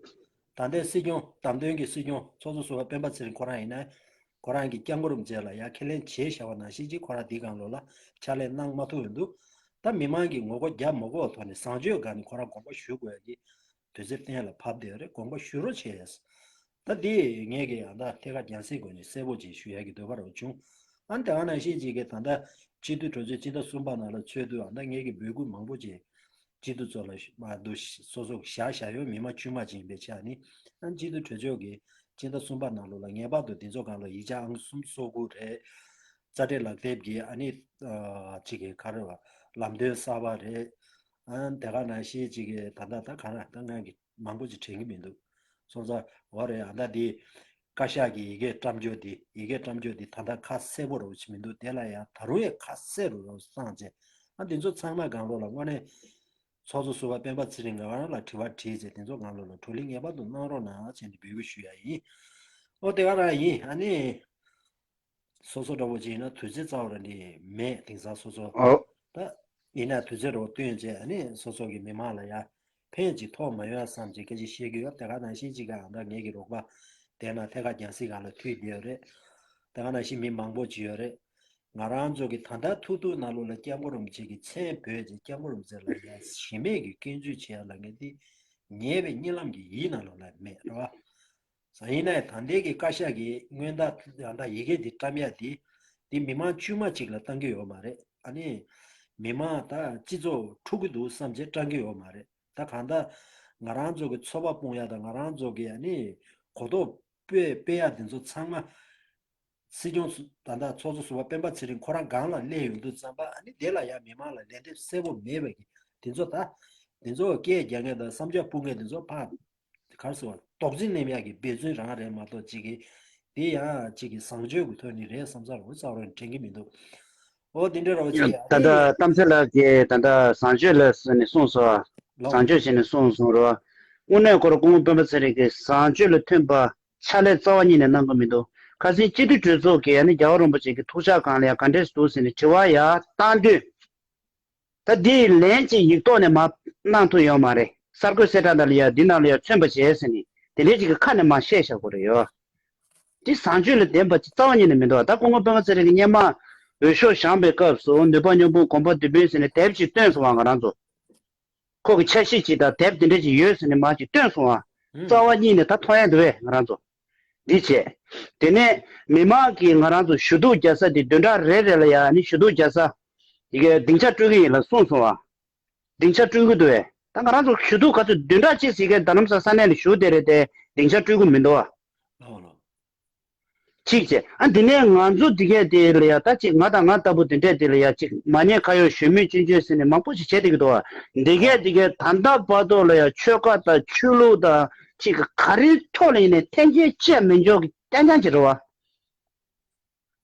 ད་ལྟའི་སྲིད་སྐྱོང་བདམས་ཐོན་གྱི་སྲིད་སྐྱོང་ཚོགས་གཙོ་ཟུར་པ་སྤེན་པ་ཚེ་རིང་ཁོ་རང་ཡིན་ན་ཁོ་རང་གིས་སྐྱབས་མགོན་རིན་པོ་ཆེ་ལ་ཡ་ཁས་ལེན་བྱས་བཞག་པ་ནང་བཞིན་ཅིག་ཁོ་རང་འདི་སྒང་ལོགས་ལ་ཕྱག་ལས་གནང་མ་ཐུབ་ཡོང་དུས། ད་མི་མང་གིས་ངོ་རྒོལ་རྒྱབ་མ་དགོས་པའི་ཐོག་ནས་བཟང་སྤྱོད་སྒང་ནས་ཁོ་རང་དགོངས་པ་ཞུ་དགོས་ཡ་གི་དུས་ཚོད་གཏན་ལ་ཕབ་བསྡད་ཡོད་རེད། དགོངས་པ་ཞུ་རོགས་བྱས། ད་འདི་ངས་ཀྱི་ཨ་ད་ཐད་ཀར་རྒྱང་སྲིང་སྒོ་ནས་གསལ་པོ་ཅིག་ཞུ་ཡ་གི་འདོད་པ་རུ་བྱུང་། ཨ་ནི་དེ་ག་ནང་བཞིན་ཅིག་གི་ད་ལྟ་སྤྱི་འཐུས་གྲོས་ཚོགས་སྤྱི་ཟླ་གསུམ་པ་ནང་ལ་ཚོགས་དུས་ཨ་ད་ངས་ཀྱི་འབོད་སྐུལ་མང་པོ་ཅིག་སྤྱི་འཐུས་ཚོ་ལ་མ་འདུག་སོ་སོ་བཞག་བཞག་ཡོད། མི་མང་དཀྱུས་མ་ཅིག་ཡིན་པའི་ཆ་ནས་ཨ་སྤྱི་འཐུས་གྲོས་ཚོགས་ཀྱི་སྤྱི་ཟླ་གསུམ་པ་ནང་ལོགས་ལ་ངེས་པར་དུ་འདི་ཚོ་སྒང་ལ་ཡིག་ཆ་ཨང་གསུམ་སོ་དགུ་རེད། རྩ་ཁྲིམས་ལག་དེབ་ཀྱི་ཨ་ནི་ཨ་ཅིག་གི་ག་རེ་བ་ལམ་སྟོན་གསར་པ་རེད། ཨ་དེ་ག་ནང་བཞིན་ཅིག་གི་ད་ལྟ་ད་ག་རེ་ད་ང་གི་མང་པོ་ཅིག་དྲན་གྱི་མི་འདུག་སོང་ཙང་འོ་རེད། ཨ་ད་འདི་བཀའ་ཤག་གི་ཡི་གེ་བཀྲམ་སྤྱོད་འདི་ཡི་གེ་བཀྲམ་སྤྱོད་འདི་ད་ལྟ་ཁ་གསལ་པོ་རུ་ཅིག་མི་འདུག་དེ་ལ་ཡང་ད་རུང་ཡང་ཁ་གསལ་རུ་རུ་བསང་བྱས། ཨ་འདི་ཚོ་ཚང་མ་སྒང་ལོགས་ལ་དངོས་གནས་ཚོགས་གཙོ་ཟུར་པ་སྤེན་པ་ཚེ་རིང་ང་རང་ལ་དྲི་བ་དྲིས་བྱས་དེ་ཚོ་སྒང་ལོགས་ལ་བགྲོ་གླེང་ངེས་པར་དུ་གནང་རོགས་གནང་བྱས་ནས་འབོད་སྐུལ་ཞུ་ཡ་ཡིན། ཨོ་དེ་ག་རང་ཡིན། ཨ་ནི། སོ་སོ་འདྲ་བོ་ཅིག་ཡིན་ན་དུས་ཚོད་རྩ་བ་རང་ནས་མེད། དེང་སང་སོ་སོ་ཨོ། ད་ཡིན་ན་དུས་ཚོད་རོགས་བསྟུན་བྱས་ཨ་ནི་སོ་སོ་གི་མི་མང་ལ་ཡ་ཕན་ཅིག་ཐོགས་མ་ཡོང་ཡ་བསམ་ཅིག་སྐད་ཆ་བཤད་ཀྱི་ཡོད། དེ་ག་ནང་བཞིན་ཅིག་ག་ཨ་ད་ངེད་ཀྱི་རོགས་པ་དེ་ན་ཐད་ཀར་རྒྱང་སྲིང་སྒང་ལ་མཐུད་བསྡད་ཡོད་རེད། དེ་ག་ནང་བཞིན་མི་མང་པོ་ཅིག་ཡོད་རེད། ང་རང་ཚོ་གི་ད་ལྟ་ཐུག་ཐུག་ནང་ལོགས་ལ་སྐྱབས་མགོན་རིན་པོ་ཆེ་གི་མཚན་འབོད་ཅིག་སྐྱབས་མགོན་རིན་པོ་ཆེ་ལ་ཡ་གཞི་མེད་ཀྱི་སྐྱོན་བརྗོད་བྱེད་ཡ་ལ་ངས་འདི་ཉེས་པའི་གཉིད་ལམ་གྱི་ཡིད་ནང་ལོགས་ལ་མེད་རེད་བ། ཡིན་ནའི་ད་ལྟའི་གི་བཀའ་ཤག་གི་སྔོན་བརྡ་ཡང་ད་ཡི་གེ་འདི་བཀྲམ་ཡ་འདི་འདི་མི་མང་དཀྱུས་མ་གཅིག་ལ་བཏང་གི་ཡོད་མ་རེད། ཨ་ནི་མི་མང་ད་སྤྱི་ཚོགས་འཁྲུག་གི་འདུག་བསམ་བྱས་བཀྲམ་གི་ཡོད་མ་རེད། ད་གང་ལྟར་ང་རང་ཚོ་གི་ཚོགས་པ་སྤོང་ཡ་དང་ང་རང་ཚོ་གི་ཨ་ནི་གོ་རྟོགས་སྤེལ་སྤེལ་ཡ་འདི་ཚོ་ཚང་མ་སྲིད་སྐྱོང་ད་ལྟ་ཚོགས་གཙོ་ཟུར་པ་སྤེན་པ་ཚེ་རིང་ཁོ་རང་སྒང་ལ་སླེབས་ཡོང་དུས་ཙམ་པ་ཨ་ནི་དེ་ལ་ཡ་མི་མང་ལ་ལན་འདེབས་གསལ་པོ་མེད་པ་གི་འདི་ཚོ་ད་འདི་ཚོ་སྐད་རྒྱག་མཁན་དང་བསམ་འཆར་སྤུངས་མཁན་འདི་ཚོ་ཕར། ག་རེ་ཟེར་བ་རྡོག་རྫིས་ནེམ་ཡག་གི་འབད་བརྩོན་རང་རེད་མ་གཏོགས་གཅིག་གིས་དེ་ཡང་གཅིག་གིས་བཟང་སྤྱོད་ཀྱི་ཐོག་ནས་རེད་བསམ་ས་རུ་རྩ་བ་རང་དྲན་གྱི་མི་འདུག་ཨོ་དེ་འདྲ་རོ་ཅིག་ཡ་ད་ལྟ་གཏམ་ཚེ་ལགས་ཀྱིས་ད་ལྟ་བཟང་སྤྱོད་ལ་ཟེར་ནས་གསུངས་སོང་། ལོ། བཟང་སྤྱོད་བྱས་ནས་གསུངས་སོང་རོ། དངོས་གནས་ཁོ་རང་སྐུ་ངོ་སྤེན་པ་ཚེ་རིང་གིས་བཟང་སྤྱོད་ལ་མཐུན་པ་ཕྱག་ལས་རྩ་བ་ཉིད་ནས་གནང་གི་མི་འདུག་ཁ་སང་སྤྱི་འཐུས་གྲོས་ཚོགས་ཀྱིས་ཨ་ནི་རྒྱལ་བ་རིན་པོ་ཆེ་གི་ཐུགས་ཕྱག་སྒང་ལ་ཡང་ག་འདྲས་འདུག་ཟེར་ནས་དྲི་བ་ཡར་བཏང་དུས། ད་འདིའི་ལན་ཅིག་ཡིག་ཐོག་ནས་མར་གནང་ཐུབ་ཡོད་མ་རེད། གསར་འགོད་གསལ་བསྒྲགས་ནང་ལ་ཡ་འདི་ནང་ལ་ཡ་མཚོན་པ་བྱས་ཟེར་ནས་དེ་འདྲའི་ཅིག་གི་ཁ་ནས་མར་བཤད་བཞག་དགོས་རེད་ཡོད། འདི་བཟང་སྤྱོད་ལ་ལྡན་པ་ཅིག་རྩ་བ་ཉིད་ནས་མི་འདུག་ད་སྐུ་ངོ་སྤེན་པ་ཚེ་རིང་གིས་སྔོན་མ་འོས་ཤོག་བཞེངས་པའི་སྐབས་སུ་ནུས་པ་སྙོམས་པོ་གོམ་པ་མདུན་སྤོས་ཟེར་ནས་དེབ་ཅིག་བཏོན་སོང་བ་ང་རང་ཚོ། ཁོ་གི་འཆར་གཞི་ཅིག་དང་དེབ་དེ་འདྲ་ཅིག་ཡོད་ཟེར་ནས་མར་ཅིག་བཏོན་སོང་བ། ཨུམ། རྩ་བ་ཉིད་ནས་ད་མཐོང་ཡ་འདུག་བས་ང་རང་ཚོ། འདི་བྱས། དེ་ནས་མི་མང་གིས་ང་རང་ཚོ་ཞུ་གཏུག་རྒྱག་ས་དེ་བདུན་ཕྲག་རེ་རེ་ལ་ཡ་ནི་ཞུ་གཏུག་རྒྱག་ས། ཡི་གེ་སྡིངས་ཆ་སྤྲོད་ཀྱི་ཡིན་ལ་གསུངས་སོང་བ། སྡིངས་ཆ་སྤྲོད་ཀྱི་འདུག་བས། ད་ང་རང་ཚོ་ཞུ་གཏུག་ག་ཚོད་བདུན་ཕྲག་གཅིག་ཟེར་མཁན་རྡ་རམ་ས་ས་གནས་ལ་ཞུ་བསྡད་རེད་དེ་སྡིངས་ཆ་སྤྲོད་ཀྱི་མི་འདུག་བ། ལགས་ལགས། གཅིག་བྱས། ཨ་འདི་ནས་ང་ཚོ་འདི་གས་དེ་ལ་ཡ་ད་ཅིག་ང་དང་ང་ལྟ་བུ་དེ་འདྲས་དེ་ལ་ཡ་ཅིག་མ་ཉེས་ཁ་གཡོག་གཞོན་མི་སྐྱོན་བརྗོད་ཟེར་ནས་མང་པོ་ཞིག་བྱས་བསྡད་ཀྱི་འདུག་བ། འདི་གས་འདི་གས་ད་ལྟ་བར་དུ་ལ་ཡ་ཆོལ་ཁ་དང་ཆོས་ལུགས་དང་ཅིག་ག་རེའི་ཐོག་ལ་ཡིན་ནས་འཐེན་འཁྱེར་བྱས་མི་འཇོག་གི་རྐྱང་རྐྱང་ཅིག་རེད་བ།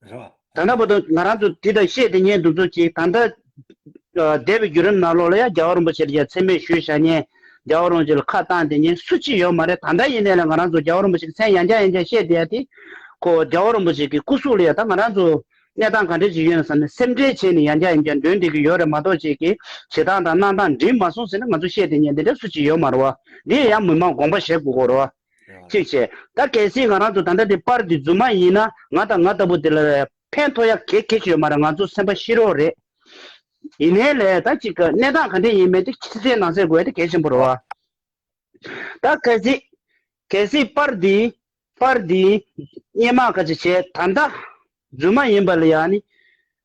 རེད་བ། ད་ལྟ་བར་དུ་ང་རང་ཚོ་དེ་དང་བཤད་དེ་ཉན་འདུག་ཚོ་ཅིག་ད་ལྟ་ཨ་འདས་པའི་བརྒྱུད་རིམ་ནང་ལོགས་ལ་ཡང་རྒྱལ་བ་རིན་པོ་ཆེ་ལ་ཡང་མཚན་སྨད་ཞུས་བཞག་མཁན། རྒྱལ་བ་རིན་པོ་ཆེ་ལ་ཁ་བཏང་དེ་ཉན་སུ་གཅིག་ཡོད་མ་རེད། ད་ལྟ་ཡིན་ནའི་ལ་ང་རང་ཚོ་རྒྱལ་བ་རིན་པོ་ཆེ་གི་མཚན་ཡང་བསྐྱར་ཡང་བསྐྱར་བཤད་བསྡད་ཡ་དེ། ཁོ་རྒྱལ་བ་རིན་པོ་ཆེ་གི་སྐུ་གཟུགས་ལ་ཡང་ད་ང་རང་ཚོ་གནས་སྟངས་ག་འདྲས་ཅིག་ཡོད་ན་བསམ་ནས་སེམས་ཁྲལ་བྱས་ནས་ཡང་བསྐྱར་ཡང་བསྐྱར་འདོན་བསྡད་ཀྱི་ཡོད་རེད་མ་གཏོགས་ཅིག་གི་བྱེད་སྟངས་དང་གནང་སྟངས་འགྲིག་མ་སོང་ཟེར་ན་ང་ཚོ་བཤད་དེ་ཉན་དེ་འདྲ་སུ་གཅིག་ཡོད་མ་རེད་བ། འདི་ཡང་མི་མང་དགོངས་པ་བཞེས་དགོས་ཀྱི་རེད་བ། གཅིག་བྱས། ད་གལ་སྲིད་ང་རང་ཚོ་ད་ལྟ་དེ་པར་འདི་རྫུན་མ་ཡིན་ན་ང་དང་ང་ལྟ་བུ་དེ་ལ་ཕན་ཐོགས་ཡ་གེ་གེ་ཞིག་ཡོད་མ་རེད། ང་ཚོ་སེམས་པ་ཤི་རོགས་རེད། ཡིན་ནའི་ལས་ད་ཅིག་གི་གནས་སྟངས་ག་འདྲ་ཡིན་མིན་དེ་ཕྱི་གསལ་ནང་གསལ་དགོས་ཡ་དེ་གལ་ཆེན་པོ་རེད་བ། ད་གལ་སྲིད་གལ་སྲིད་པར་འདི་པར་འདི་སྔོན་མ་ག་ཅིག་བྱས་ད་ལྟ་རྫུན་མ་ཡིན་པ་ལ་ཡ་ནི་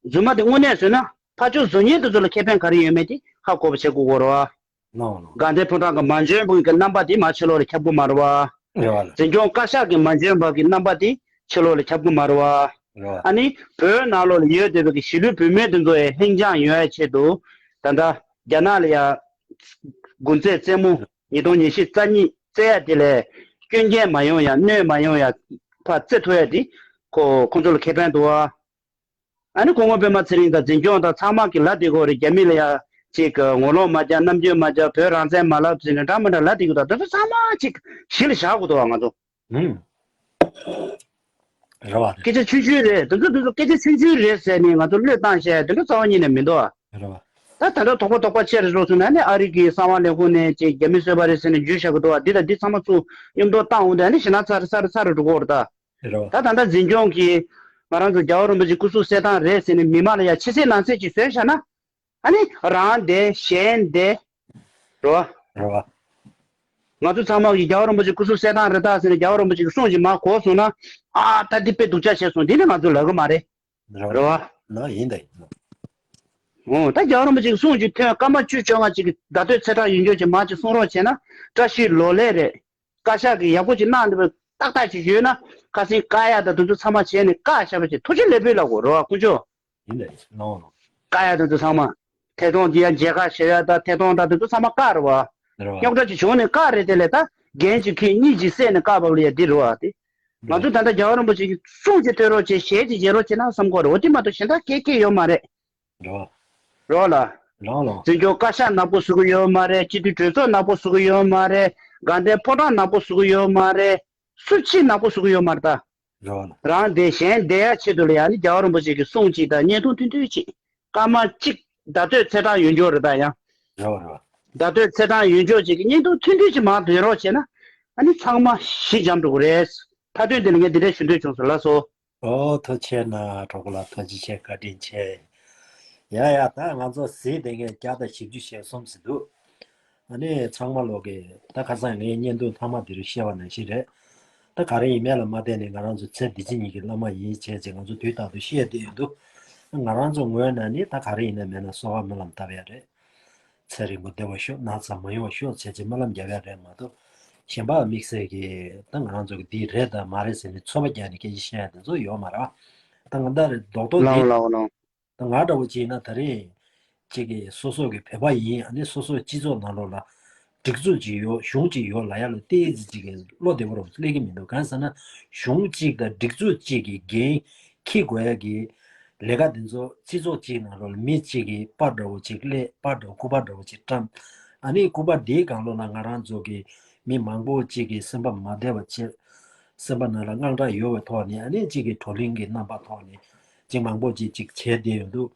རྫུན་མ་དེ་དངོས་གནས་བཟོས་ན་ཕར་ཕྱོགས་བཟོ་མཁན་དེ་ཚོ་ལ་ཁེ་ཕན་ག་རེ་ཡོད་མེད་དེ་ཧ་གོ་བ་བྱེད་དགོས་ཀྱི་རེད་བ། ལགས་ལགས། དགའ་ལྡན་ཕོ་བྲང་གི་མ་འཇོན་པོ་གི་རྣམ་པ་དེ་མ་ཕྱི་ལོགས་ལ་ཁྱབ་ཀྱི་མ་རེད་བ། རེད་བ། འཛིན་སྐྱོང་བཀའ་ཤག་གི་མ་འཇོན་པ་གི་རྣམ་པ་དེ་ཕྱི་ལོགས་ལ་ཁྱབ་ཀྱི་མ་རེད་བ། རེད་བ། ཨ་ནི་བོད་ནང་ལོགས་ལ་ཡོད་བསྡད་པའི་གི་གཞིས་ལུས་བོད་མི་དེ་ཚོ་ཡི་ལྷིང་འཇགས་ཡོང་ཡ་ཆེད་དུ་ད་ལྟ་རྒྱ་ནག་ལ་ཡ་དགུན་ཚེས་རྩེད་མོ་ཉིས་སྟོང་ཉི་ཤུ་རྩ་གཉིས་རྩེ་ཡ་དེ་ལས་སྐྱོན་རྐྱེན་མ་ཡོང་ཡ་གནོད་མ་ཡོང་ཡ་ཕར་རྩེ་ཐུབ་ཡ་དེ་ཁོ་ཁོང་ཚོ་ལ་ཁེ་ཕན་འདུག་བ། ཨ་ནི་སྐུ་ངོ་པད་མ་ཚེ་རིང་དང་འཛིན་སྐྱོང་དང་ཚང་མ་གི་ལ་དེ་གོ་རེ་རྒྱ་མི་ལ་ཡ་ཅིག་ངོ་ལོག་མ་རྒྱག་ནམ་རྒྱུན་མ་རྒྱག་བོད་རང་བཙན་མ་ལབ་ཟེར་ནས་འདྲ་མི་འདྲ་ལ་དེ་གོ་དང་དེ་ཚོ་ཚང་མ་ཅིག་གཞི་ལ་བཞག་དགོས་འདུག་བ་ང་ཚོ། ཧུམ། རེད་བ། སྐད་ཆ་ཆུང་ཆུང་རེད། དེ་ཚོ་དེ་ཚོ་སྐད་ཆ་ཆུང་ཆུང་རེད་ཟེར་ནས་ང་ཚོ་བློས་བཏང་བཤད་དེ་འདྲ་རྩ་བ་ཉིད་ནས་མི་འདུག་བ། རེད་བ། ད་ད་ལྟ་དོགས་པ་དོགས་པ་ཆེ་རུ་སོང་ན་ནི་ཨ་རི་གི་གསང་བ་ལས་ཁུངས་ནས་ཅིག་རྒྱ་མི་གསོད་པ་རེད་ཟེར་ནས་འཇུས་བཞག་གི་འདུག་བ། འདི་དང་འདི་ཚང་མ་ཚུར་མཉམ་དུ་བཏང་འོང་དུས་ཨ་ནི་ཞེ་ན་ཚ་རུ་ཚ་རུ་ཚ་རུ་འགྲོ་གི་ཡོད་རེད་ད། རེད་བ། ད་ད་ལྟ་འཛིན་སྐྱོང་གིས་ང་རང་ཚོ་རྒྱལ་བ་རིན་པོ་ཆེ་སྐུ་གཟུགས་གསལ་ཐང་རེད་ཟེར་ནས་མི་མང་ལ་ཡ་ཕྱི་གསལ་ནང་གསལ་ཅིག་བཟོས་བཞག་ན། ཨ་ནི་རང་བདེ་གཞན་བདེ། རེད་བ། རེད་བ། ང་ཚོ་ཚང་མ་གིས་རྒྱལ་བ་རིན་པོ་ཆེ་སྐུ་གཟུགས་གསལ་ཐང་རེད་ད་ཟེར་ནས་རྒྱལ་བ་རིན་པོ་ཆེ་གི་གསུང་ཞིག་མར་གོ་སོང་ན། ཨ་ད་འདི་དཔེ་སྡུག་ཅག་བྱས་སོང་འདི་ནི་ང་ཚོ་ལབ་གི་མ་རེད། རེད་བ། རེད་བ། ལགས་ཡིན་ད་ཡིན། འོ་ད་རྒྱལ་བ་རིན་པོ་ཆེ་གི་གསུང་ཞིག་ཐོན་སྐར་མ་བཅུ་བཅོ་ལྔ་ཅིག་གི་བརྡ་སྤྲོད་ཚེ་ཐག་ཡུན་འཇོག་ཅིག་མར་ཅིག་གསུང་རོགས་བྱས་ན་བཀྲ་ཤིས་ལོ་ལེགས་རེད། བཀའ་ཤག་གིས་ཡག་པོ་ཅིག་གནང་འདུག་པ་ཏག་ཏག་ཅིག་ཡོད་ན་ཁ་སེང་བཀག་ཡ་དང་དེ་ཚོ་ཚང་མ་བྱས་ནས་བཀག་བཞག་པ་ཅིག་ཐུགས་རྗེ་ལེགས་འབུལ་ལབ་དགོས་རེད་བ་དཀོན་མཆོག་ཡིན་ད་ཡིན་ནོ་ནོ། བཀག་ཡ་དེ་ཚོ་ཚང་མ། ཐད་གཏོང་འདི་ཡ་མཇལ་ཁ་ཞུ་ཡ་དང་ཐད་གཏོང་དང་དེ་ཚོ་ཚང་མ་བཀག་རེད་བ། རེད་བ། རྙོག་དྲ་ཅིག་བྱུང་ནས་བཀག་རེད་དེ་ལས་ད་འགན་ཅིག་འཁྱེར་གཉིས་ཅིག་བསད་ནས་བཀག་པ་ལ་ཡ་འདི་རེད་བ་དེ། ང་ཚོ་ད་ལྟ་རྒྱལ་བ་རིན་པོ་ཆེ་གི་གསུང་ཅིག་ཐོས་རོགས་བྱེད་ཞལ་ཅིག་མཇལ་རོགས་བྱེད་ན་བསམ་གོ་རེད་འོ་དེ་མ་གཏོགས་གཞན་དག་སྐད་སྐད་ཡོད་མ་རེད། རེད་བ། རོགས་ལ། ལགས་ལགས། འཛིན་སྐྱོང་བཀའ་ཤག་ནག་པོ་བཟོ་གི་ཡོད་མ་རེད། སྤྱི་འཐུས་གྲོས་ཚོགས་ནག་པོ་བཟོ་གི་ཡོད་མ་རེད། དགའ་ལྡན་ཕོ་བྲང་ནག་པོ་བཟོ་གི་ཡོད་མ་རེད། སུ་གཅིག་ནག་པོ་བཟོ་གི་ཡོད་མ་རེད་ད། རེད་བ། རང་བདེ་གཞན་བདེ་ཡ་ཆེད་དུ་ལ་ཡང་ནི་རྒྱལ་བ་རིན་པོ་ཆེ་གི་གསུང་གཅིག་དང་བརྙན་ཐུང་ཐུང་ཐུང་གཅིག་སྐར་མ་གཅིག་བརྡ་སྤྲོད་ཚེ་གྲངས་ཡོད་འགྱོ་རེད་ད་ཡང་། རེད་བ་རེད་བ། བརྡ་སྤྲོད་ཚེ་གྲངས་ཡོད་འགྱོ་གཅིག་གི་བརྙན་ཐུང་ཐུང་ཐུང་གཅིག་མར་འདོན་རོགས་བྱས་ན་ཨ་ནི་ཚང་མ་ཞི་འཇམ་འགྲོ་གི་རེད། མཐའ་དོན་དེ་ལ་ངས་འདི་འདྲ་ཞུ་འདོད་བྱུང་སོང་ལགས་སོ། ཨོ་ཐུགས་རྗེ་ཆེ་གནང་གྲོགས་པོ་ལགས། ཐུགས་རྗེ་ཆེ་བཀའ་དྲིན་ཆེ། ཡ་ཡ་ད་ང་ཚོ་གཟིགས་བསྡད་མཁན་བརྒྱ་དང་བཞི་བཅུ་ཞེ་གསུམ་ཟིན་འདུག་ཨ་ནི་ཚང་མ་ལོག་གི་ད་ཁ་སང་ངའི་བརྙན་ཐུང་མཐའ་མ་འདི་རུ་བཤད་པ་ནང་བཞིན་རེད། ད་ག་རེ་ཡིན་མེད་ལ་མ་བལྟས་ནས་ང་རང་ཚོ་ཚེ་འདི་ཕྱི་གཉིས་ཀྱི་བླ་མ་ཡིན་བྱས་ཚེ་ང་ཚོ་དུས་རྟག་ཏུ་བཤད་བསྡད་ཡོད་འདུག་ང་རང་ཚོ་ངོས་ནས་ནི་ད་ག་རེ་ཡིན་ན་མེད་ན་གསོལ་བ་སྨོན་ལམ་བཏབ་ཡ་རེད། ཚེ་རིང་པོ་བདེ་བར་ཤོག་ན་ཚ་མ་ཡོང་བ་ཤོག་བྱས་ཚེ་སྨོན་ལམ་རྒྱབ་ཡ་རེད་མ་གཏོགས་གཞན་པ་དམིགས་བསལ་གྱི་ད་ང་རང་ཚོ་གི་འདི་རེད་དང་མ་རེད་ཟེར་ནས་ཚོད་དཔག་རྒྱག་ནས་སྐད་ཆ་བཤད་ཡ་དེ་ཚོ་ཡོད་མ་རེད་བ། ད་ང་ད་རེད་རྡོག་རྡོག་འདི་ལའོ་ལའོ་ལའོ། ད་ང་འདྲ་བོ་ཅིག་ཡིན་ན་ད་རེས་ཅིག་གིས་སོ་སོ་གི་བོད་པ་ཡིན་ཨ་ནི་སོ་སོའི་སྤྱི་ཚོགས་ནང་ལོགས་ལ་སྒྲིག་འཛུགས་ཅིག་ཡོད་གཞུང་ཅིག་ཡོད་ལབ་ཡ་ལ་ཏོག་ཙམ་ཅིག་གི་བློ་བདེ་པོ་རུ་སླེབས་ཀྱི་མི་འདུག་གང་ཟེར་ན་གཞུང་གཅིག་དང་སྒྲིག་འཛུགས་གཅིག་གི་འགན་འཁྱེར་དགོས་ཡ་གི་ལས་ཀ་དེ་ཚོ་སྤྱི་ཚོགས་གཅིག་ནང་ལོགས་ལ་མི་གཅིག་གིས་པར་འདྲ་བོ་ཅིག་སླེབས་པར་འདྲ་བོ་སྐུ་པར་འདྲ་བོ་ཅིག་བཀྲམ། ཨ་ནི་སྐུ་པར་དེའི་སྒང་ལོགས་ལ་ང་རང་ཚོ་གི་མི་མང་པོ་གཅིག་གིས་སེམས་པ་མ་བདེ་བ་བྱས། སེམས་པ་ནང་ལ་དངངས་སྐྲག་ཡོད་པའི་ཐོག་ནས་ཨ་ནི་གཅིག་གིས་བགྲོ་གླེང་གི་རྣམ་པ་ཐོག་ནས་ཅིག་མང་པོ་ཅིག་ཅིག་བྱས་བསྡད་ཡོད་འདུག་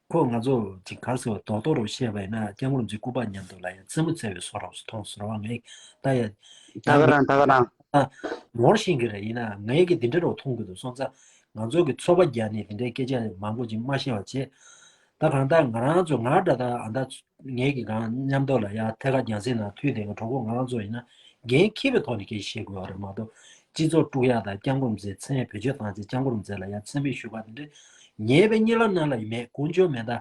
ཁོ་ང་ཚོ་ཅིག་ག་ཟེར་བ་རྡོག་རྡོག་རུ་བཤད་པ་ཡིན་ན་སྐྱབས་མགོན་རིན་པོ་ཆེའི་སྐུ་པར་མཉམ་དུ་ལ་ཡང་རྩེད་མོ་རྩེ་བའི་བཟོ་འདྲ་བོ་ཞིག་མཐོང་སོང་བ་ངས་ད་ཡ། ད་ག་རང་ད་ག་རང་། ད་ངོར་ཤེས་ཀྱི་རེད་ཡིན་ན་ངས་ཀྱི་འདི་འདྲ་རུ་མཐོང་གི་འདུག་སོང་ཙང་ང་ཚོ་གི་ཚོད་དཔག་རྒྱག་ནས་འདི་འདྲའི་སྐད་ཆ་མང་པོ་ཅིག་མ་བཤད་པ་བྱས། ད་ ད་གང་ལྟར་ང་རང་ཚོ་ང་འདྲ་ད་ཨ་ད་ངེད་ཀྱི་གང་མཉམ་དུ་ལ་ཡ་ཐད་ཀར་རྒྱང་སྲིང་ནང་མཐུད་དེ་གྲོགས་པོ་ང་རང་ཚོ་ཡིན་ན་འགན་འཁྱེར་བའི་ཐོག་ནས་སྐད་ཆ་བཤད་དགོས་པ་རེད་མ་གཏོགས་སྤྱི་ཚོགས་དཀྲུག་ཡག་དང་སྐྱབས་མགོན་རིན་པོ་ཆེ་མཚན་བེད་སྤྱོད་བཏང་ཚེ་སྐྱབས་མགོན་རིན་པོ་ཆེ་ལ་ཡ་མཚན་སྨད་ཞུ་བ་དེ་འདྲ་ཉེས་པའི་གཉིས་ལ་ནང་ལ་ཡིན་མེད་ཀུན་སྤྱོད་མེད་ད།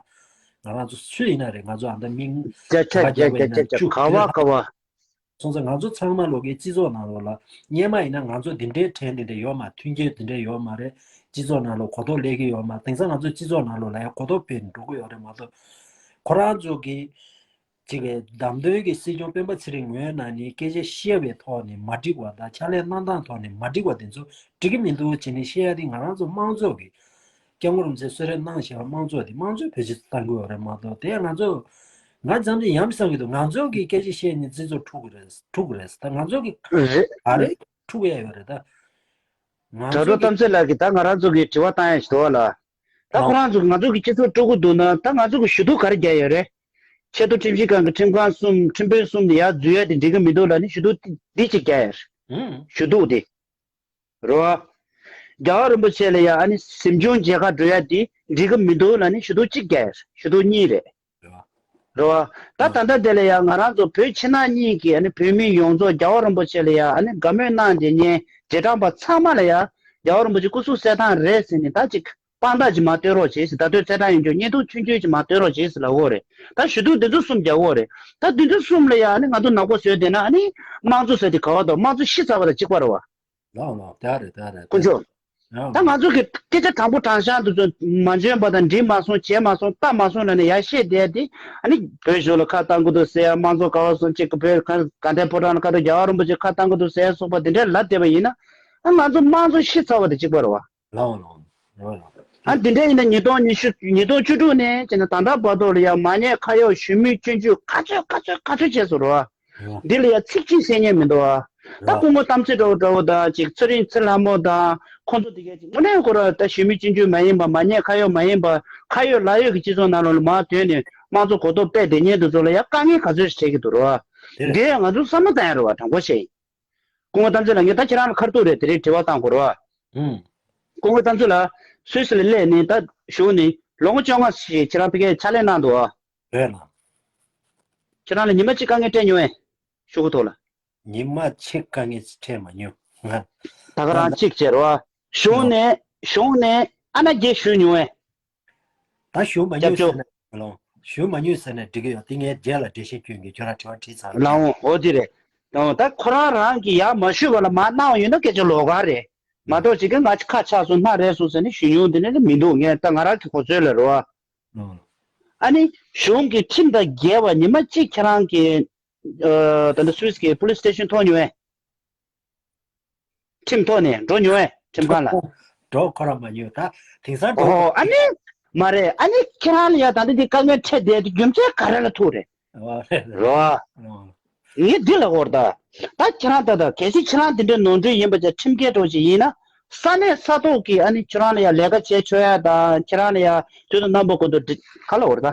ང་རང་ཚོ་སུ་ཡིན་ན་རེད། ང་ཚོ་ཨ་ད་མིང་ཅ་ཆ་ཁ་བ་ཅ་ཆ་ཅ་ཆ་ཁ་བ་ཁ་བ། སོང་ཙང་ང་ཚོ་ཚང་མ་ལོག་གི་སྤྱི་ཚོགས་ནང་ལོགས་ལ་སྔོན་མ་ཡིན་ན་ང་ཚོ་འདི་འདྲའི་ཕྲན་འདི་འདྲ་ཡོད་མ་མཐུན་རྐྱེན་འདི་འདྲ་ཡོད་མ་རེད། སྤྱི་ཚོགས་ནང་ལོགས་གོ་རྟོགས་སླེབས་ཀྱི་ཡོད་མ། དེང་སང་ང་ཚོ་སྤྱི་ཚོགས་ནང་ལོགས་ལ་ཡང་གོ་རྟོགས་འཕེལ་ནས་འགྲོ་གི་ཡོད་རེད་མ་གཏོགས། ཁོ་རང་ཚོ་གི་ཅིག་གི་བདམས་ཐོན་གྱི་སྲིད་སྐྱོང་སྤེན་པ་ཚེ་རིང་ངོས་ནང་ནས་སྐད་ཆ་བཤད་པའི་ཐོག་ནས་མ་འགྲིག་པ་དང་ཕྱག་ལས་གནང་སྟངས་ཐོག་ནས་མ་འགྲིག་པ་དེ་ཚོ་འགྲིག་གི་མི་འདུག་བྱས་ནས་བཤད་ཡ་དེ་ང་རང་ཚོ་དམངས་གཙོ་གི་སྐྱབས་མགོན་རིན་པོ་ཆེ་གསོལ་རས་གནང་བཞག་པ་དམངས་གཙོ་དེ་དམངས་གཙོའི་བེད་སྤྱོད་བཏང་དགོས་པ་རེད་མ་གཏོགས་དེ་ང་ཚོ་ང་ཙམ་ཅིག་ཡམ་བསམ་གྱི་འདུག་ང་ཚོ་གི་སྐད་ཆ་བཤད་ནས་སྤྱི་ཚོགས་འཁྲུག་གི་རེད་འཁྲུག་གི་རེད་ད་ང་ཚོ་གི་རེད། ག་རེ་འཁྲུག་ཡ་ཡོད་རེད་ད། ང་དྲ་ཚོ་གྲོགས་གི་གཏམ་ཚེ་ལགས་ཀྱིས་ད་ང་རང་ཚོ་གི་དྲི་བ་བཏང་ཡ་ཞིག་འདུག་བ་ལ། ད་ཨོ་ཁོ་རང་ཚོ་ང་ཚོ་གི་སྤྱི་ཚོགས་དཀྲུག་གི་འདུག་ན་ད་ང་ཚོ་གི་ཞུ་གཏུག་ག་རེ་རྒྱག་ཡོད་རེད། ཆེས་མཐོ་ཁྲིམས་ཞིབ་ཁང་གི་ཁྲིམས་ཁང་གསུམ་ཁྲིམས་དཔོན་གསུམ་དེ་ཡར་འཛུལ་ཡ་དེ་འགྲིག་གི་མི་འདུག་ལ་ནི་ཞུ་གཏུག་འདི་གཅིག་རྒྱག་ཡ་རེད། ཨུམ། ཞུ་གཏུག་དེ། རེད་བ། རྒྱལ་བ་རིན་པོ་ཆེ་ལ་ཡ་ཨ་ནི་གཟིམ་ཆུང་མཇལ་ཁ་འགྲོ་ཡ་དེ་འགྲིག་གི་མི་འདུག་ལ་ནི་ཞུ་གཏུག་གཅིག་རྒྱག་ཡ་རེད་ཞུ་གཏུག་གཉིས་རེད། རེད་བ། རེད་བ། ད་ད་ལྟ་དེ་ལ་ཡང་ང་རང་ཚོ་བོད་ཕྱི་ནང་གཉིས་ཀྱི་ཨ་ནི་བོད་མི་ཡོངས་རྫོགས་རྒྱལ་བ་རིན་པོ་ཆེ་ལ་ཡང་ཨ་ནི་དགའ་མོས་གནང་བསྡད་མཁན་རྗེས་འབྲང་པ་ཚང་མ་ལ་ཡང་རྒྱལ་བ་རིན་པོ་ཆེ་སྐུ་གཟུགས་གསལ་ཐང་རེད་ཟེར་ནས་ད་ཅིག་དཔང་རྟགས་ཅིག་མར་སྟོན་རོགས་བྱེད་ཟེར། ད་ལྟོས་གསལ་ཐང་ཡོད་འགྱོ་བརྙན་ཐུང་ཆུང་ཆུང་ཅིག་མར་སྟོན་རོགས་བྱེད་ཟེར་ལབ་ཀྱི་ཡོད་རེད། ད་ཞུ་གཏུག་འདི་ཚོ་གསུམ་རྒྱག་གི་ཡོད་རེད། ད་འདི་ཚོ་གསུམ་ལ་ཡང་ཨ་ནི་ང་ཚོ་ནག་པོ་བཟོས་བསྡད་ན་ཨ་ནི་དམངས་གཙོ་ཟེར་དེ་ག་བ་དང་དམངས་གཙོ་ཤི་ཚར་བ་དང་གཅིག་པ་རེད་བ། ལའོ་ལའོ་དེ་རེད་དེ་རེད་དེ་དཀོན་མཆོག་རེད། ད་ང་ཚོ་གི་སྐད་ཆ་དྲང་པོ་དྲང་བཞག་འདུག་ཚོད་མ་འཇོན་པ་དང་འདྲི་མ་སོང་བྱས་མ་སོང་ལྟ་མ་སོང་ལབ་ནས་ཡར་བཤད་བསྡད་དེ་ཨ་ནི་བོད་གཞུང་ལ་ཁ་བཏང་གི་འདུག་ཟེར་ཡ་དམངས་གཙོ་ག་བ་སོང་གཅིག་གི་བོད་ག་ག་འདྲའི་ཕོ་བྲང་ལ་ཁ་བཏང་རྒྱལ་བ་རིན་པོ་ཆེ་ཁ་བཏང་གི་འདུག་ཟེར་ཡ་སོགས་པ་དེ་འདྲའི་ལབ་བསྡད་པ་ཡིན་ན་ཨ་ང་ཚོ་དམངས་གཙོ་ཤི་ཚར་བ་དང་གཅིག་པ་རེད་བ། ལའོ་ལའོ་ལའོ་ལའོ། ཨ་འདི་འདྲ་ཡིན་ན་ཉིས་སྟོང་ཉི་ཤུ་ཉིས་སྟོང་བཅུ་དྲུག་ནས་བྱས་ན་ད་ལྟ་བར་དུ་ལ་ཡང་མ་ཉེས་ཁ་གཡོག་གཞོན་མི་སྐྱོན་བརྗོད་ག་ཚོད་ག་ཚོད་ག་ཚོད་བྱས་སོང་རེད་བ། འདི་ལ་ཡང་ཚིག་གཅིག་བཤད་མཁན་མི་འདུག་བ། ད་སྐུ་ངོ་གཏམ་ཚེ་འདྲ་བོ་འདྲ་བོ་དང་ཅིག་ཚེ་རིང་ཚེ་ལྷ་མོ་དང་ཁོང་ཚོ་དེ་གས་ཅིག་དངོས་གནས་ཁོ་ར་ད་གཞོན་མི་སྐྱོན་བརྗོད་མ་ཡིན་པ་མ་ཉེས་ཁ་གཡོག་མ་ཡིན་པ་ཁ་ཡོད་ལག་ཡོད་ཀྱི་སྤྱི་ཚོགས་ནང་ལོགས་ལ་མར་ཐོན་ནས་དམངས་གཙོ་གོ་རྟོགས་སྤེལ་བསྡད་མཁན་དེ་ཚོ་ལ་ཡང་དཀའ་ངལ་ག་ཚོད་ཞིག་འཕྲད་ཀྱི་འདུག་རེད་བ། དེ་ཡང་ང་ཚོ་བསམ་བློ་བཏང་ཡ་རེད་བ་དྲང་པོ་བཤད་ཡིན། སྐུ་ངོ་གཏམ་ཚེ་ལགས་ངས་ད་ཁྱེད་རང་ལ་ཁ་ཐུག་རེད་དེ་རིང་དྲི་བ་བཏང་དགོས་རེད་བ། ཧུམ། སྐུ་ངོ་གཏམ་ཚེ་ལགས་སུད་སི་ལ་སླེབས་ནས་ད་གཞུག་ནས་ལོ་ངོ་བཅོ་ལྔ་ཞིག་ཁྱེད་རང་ཕ་གིར་ཕྱག་ལས་གནང་འདུག་བ། རེད་ལགས། ཁྱེད་རང་ལ་ཉི་མ་གཅིག་དཀའ་ངལ་འཕྲད་མྱོང་ངས། ཤོག་གུ་ཐོག་ལ། ཉི་མ་གཅིག་དཀའ་ངལ་འཕྲད་མ་མྱོང་ང་། ད་ག་རང་གཅིག་བྱས་རོ། གཞུག་ནས་གཞུག་ནས་ཨ་ན་རྒྱས་ཞུས་མྱོང་ངས། ད་ཞུ་མ་མྱོང་ཟེར་ན་ལོ། ཞུ་མ་མྱོང་ཟེར་ན་འགྲིག་གི་ཡོད་དེ་ངས་རྗེས་ལ་འགྲེལ་བཤད་སྐྱོན་གྱི་ཁྱོད་རང་དྲི་བ་དྲིས་ཚར་རོ། ལའོ་འོ་དེ་རེད། ད་ཁོ་རང་རང་གིས་ཡར་མ་ཞུས་པ་ལ་མར་གནང་བ་ཡོད་ན་སྐད་ཆ་ལོགས་ཀ་རེད། མ་གཏོགས་ཅིག་གི་ང་ཁ་ཆག་སོང་སྣ་རལ་སོང་ཟེར་ནས་ཞུ་མྱོང་དེ་ནས་མི་འདུག་ངས་ད་ང་རང་གི་གོ་ཚོད་ལ་རོ། ཨ་ནི་གཞུང་གི་ཁྲིམས་དང་འགལ་བ་ཉི་མ་གཅིག་ཁྱེད་རང་གི་ད་ལྟ་སུད་སི་གི་པུ་ལིས་སི་ཊེ་ཤན་ཐོག་མྱོང་ངས། ཁྲིམས་ཐོག་ནས་འགྲོ་མྱོང་ངས་ཁྲིམས་ཁང་ལ། འགྲོ་ཁོ་རང་མ་མྱོང་ད་དེང་སང་འགྲོ། ཨོ་ཨ་ནི་མ་རེད་ཨ་ནི་ཁྱེད་རང་ལ་ཡ་ད་ལྟ་འདི་དཀའ་ངལ་འཕྲད་བསྡད་དེ་རྒྱུ་མཚན་ག་རེ་ལ་ཐུག་རེད། ཨོ་རེད་རེད། རོ། ཨོ། ངས་འདི་ལ་གོ་ར་ད། ད་ཁྱེད་རང་ད་ད་གལ་སྲིད་ཁྱེད་རང་འདི་འདྲའི་ནོར་འཁྲུལ་ཡིན་པ་ཅག་ཁྲིམས་འགལ་འགྲོ་ཞིག་ཡིན་ན་ས་གནས་ས་ཐོག་གི་ཨ་ནི་ཁྱེད་རང་ལ་ཡ་ལས་ཀ་བྱེད་ཆོག་ཡ་དང་ཁྱེད་རང་ལ་ཡ་དུས་དང་རྣམ་པ་ཀུན་ཏུ་འགྲིག་ག་ལ་གོ་ར་ད།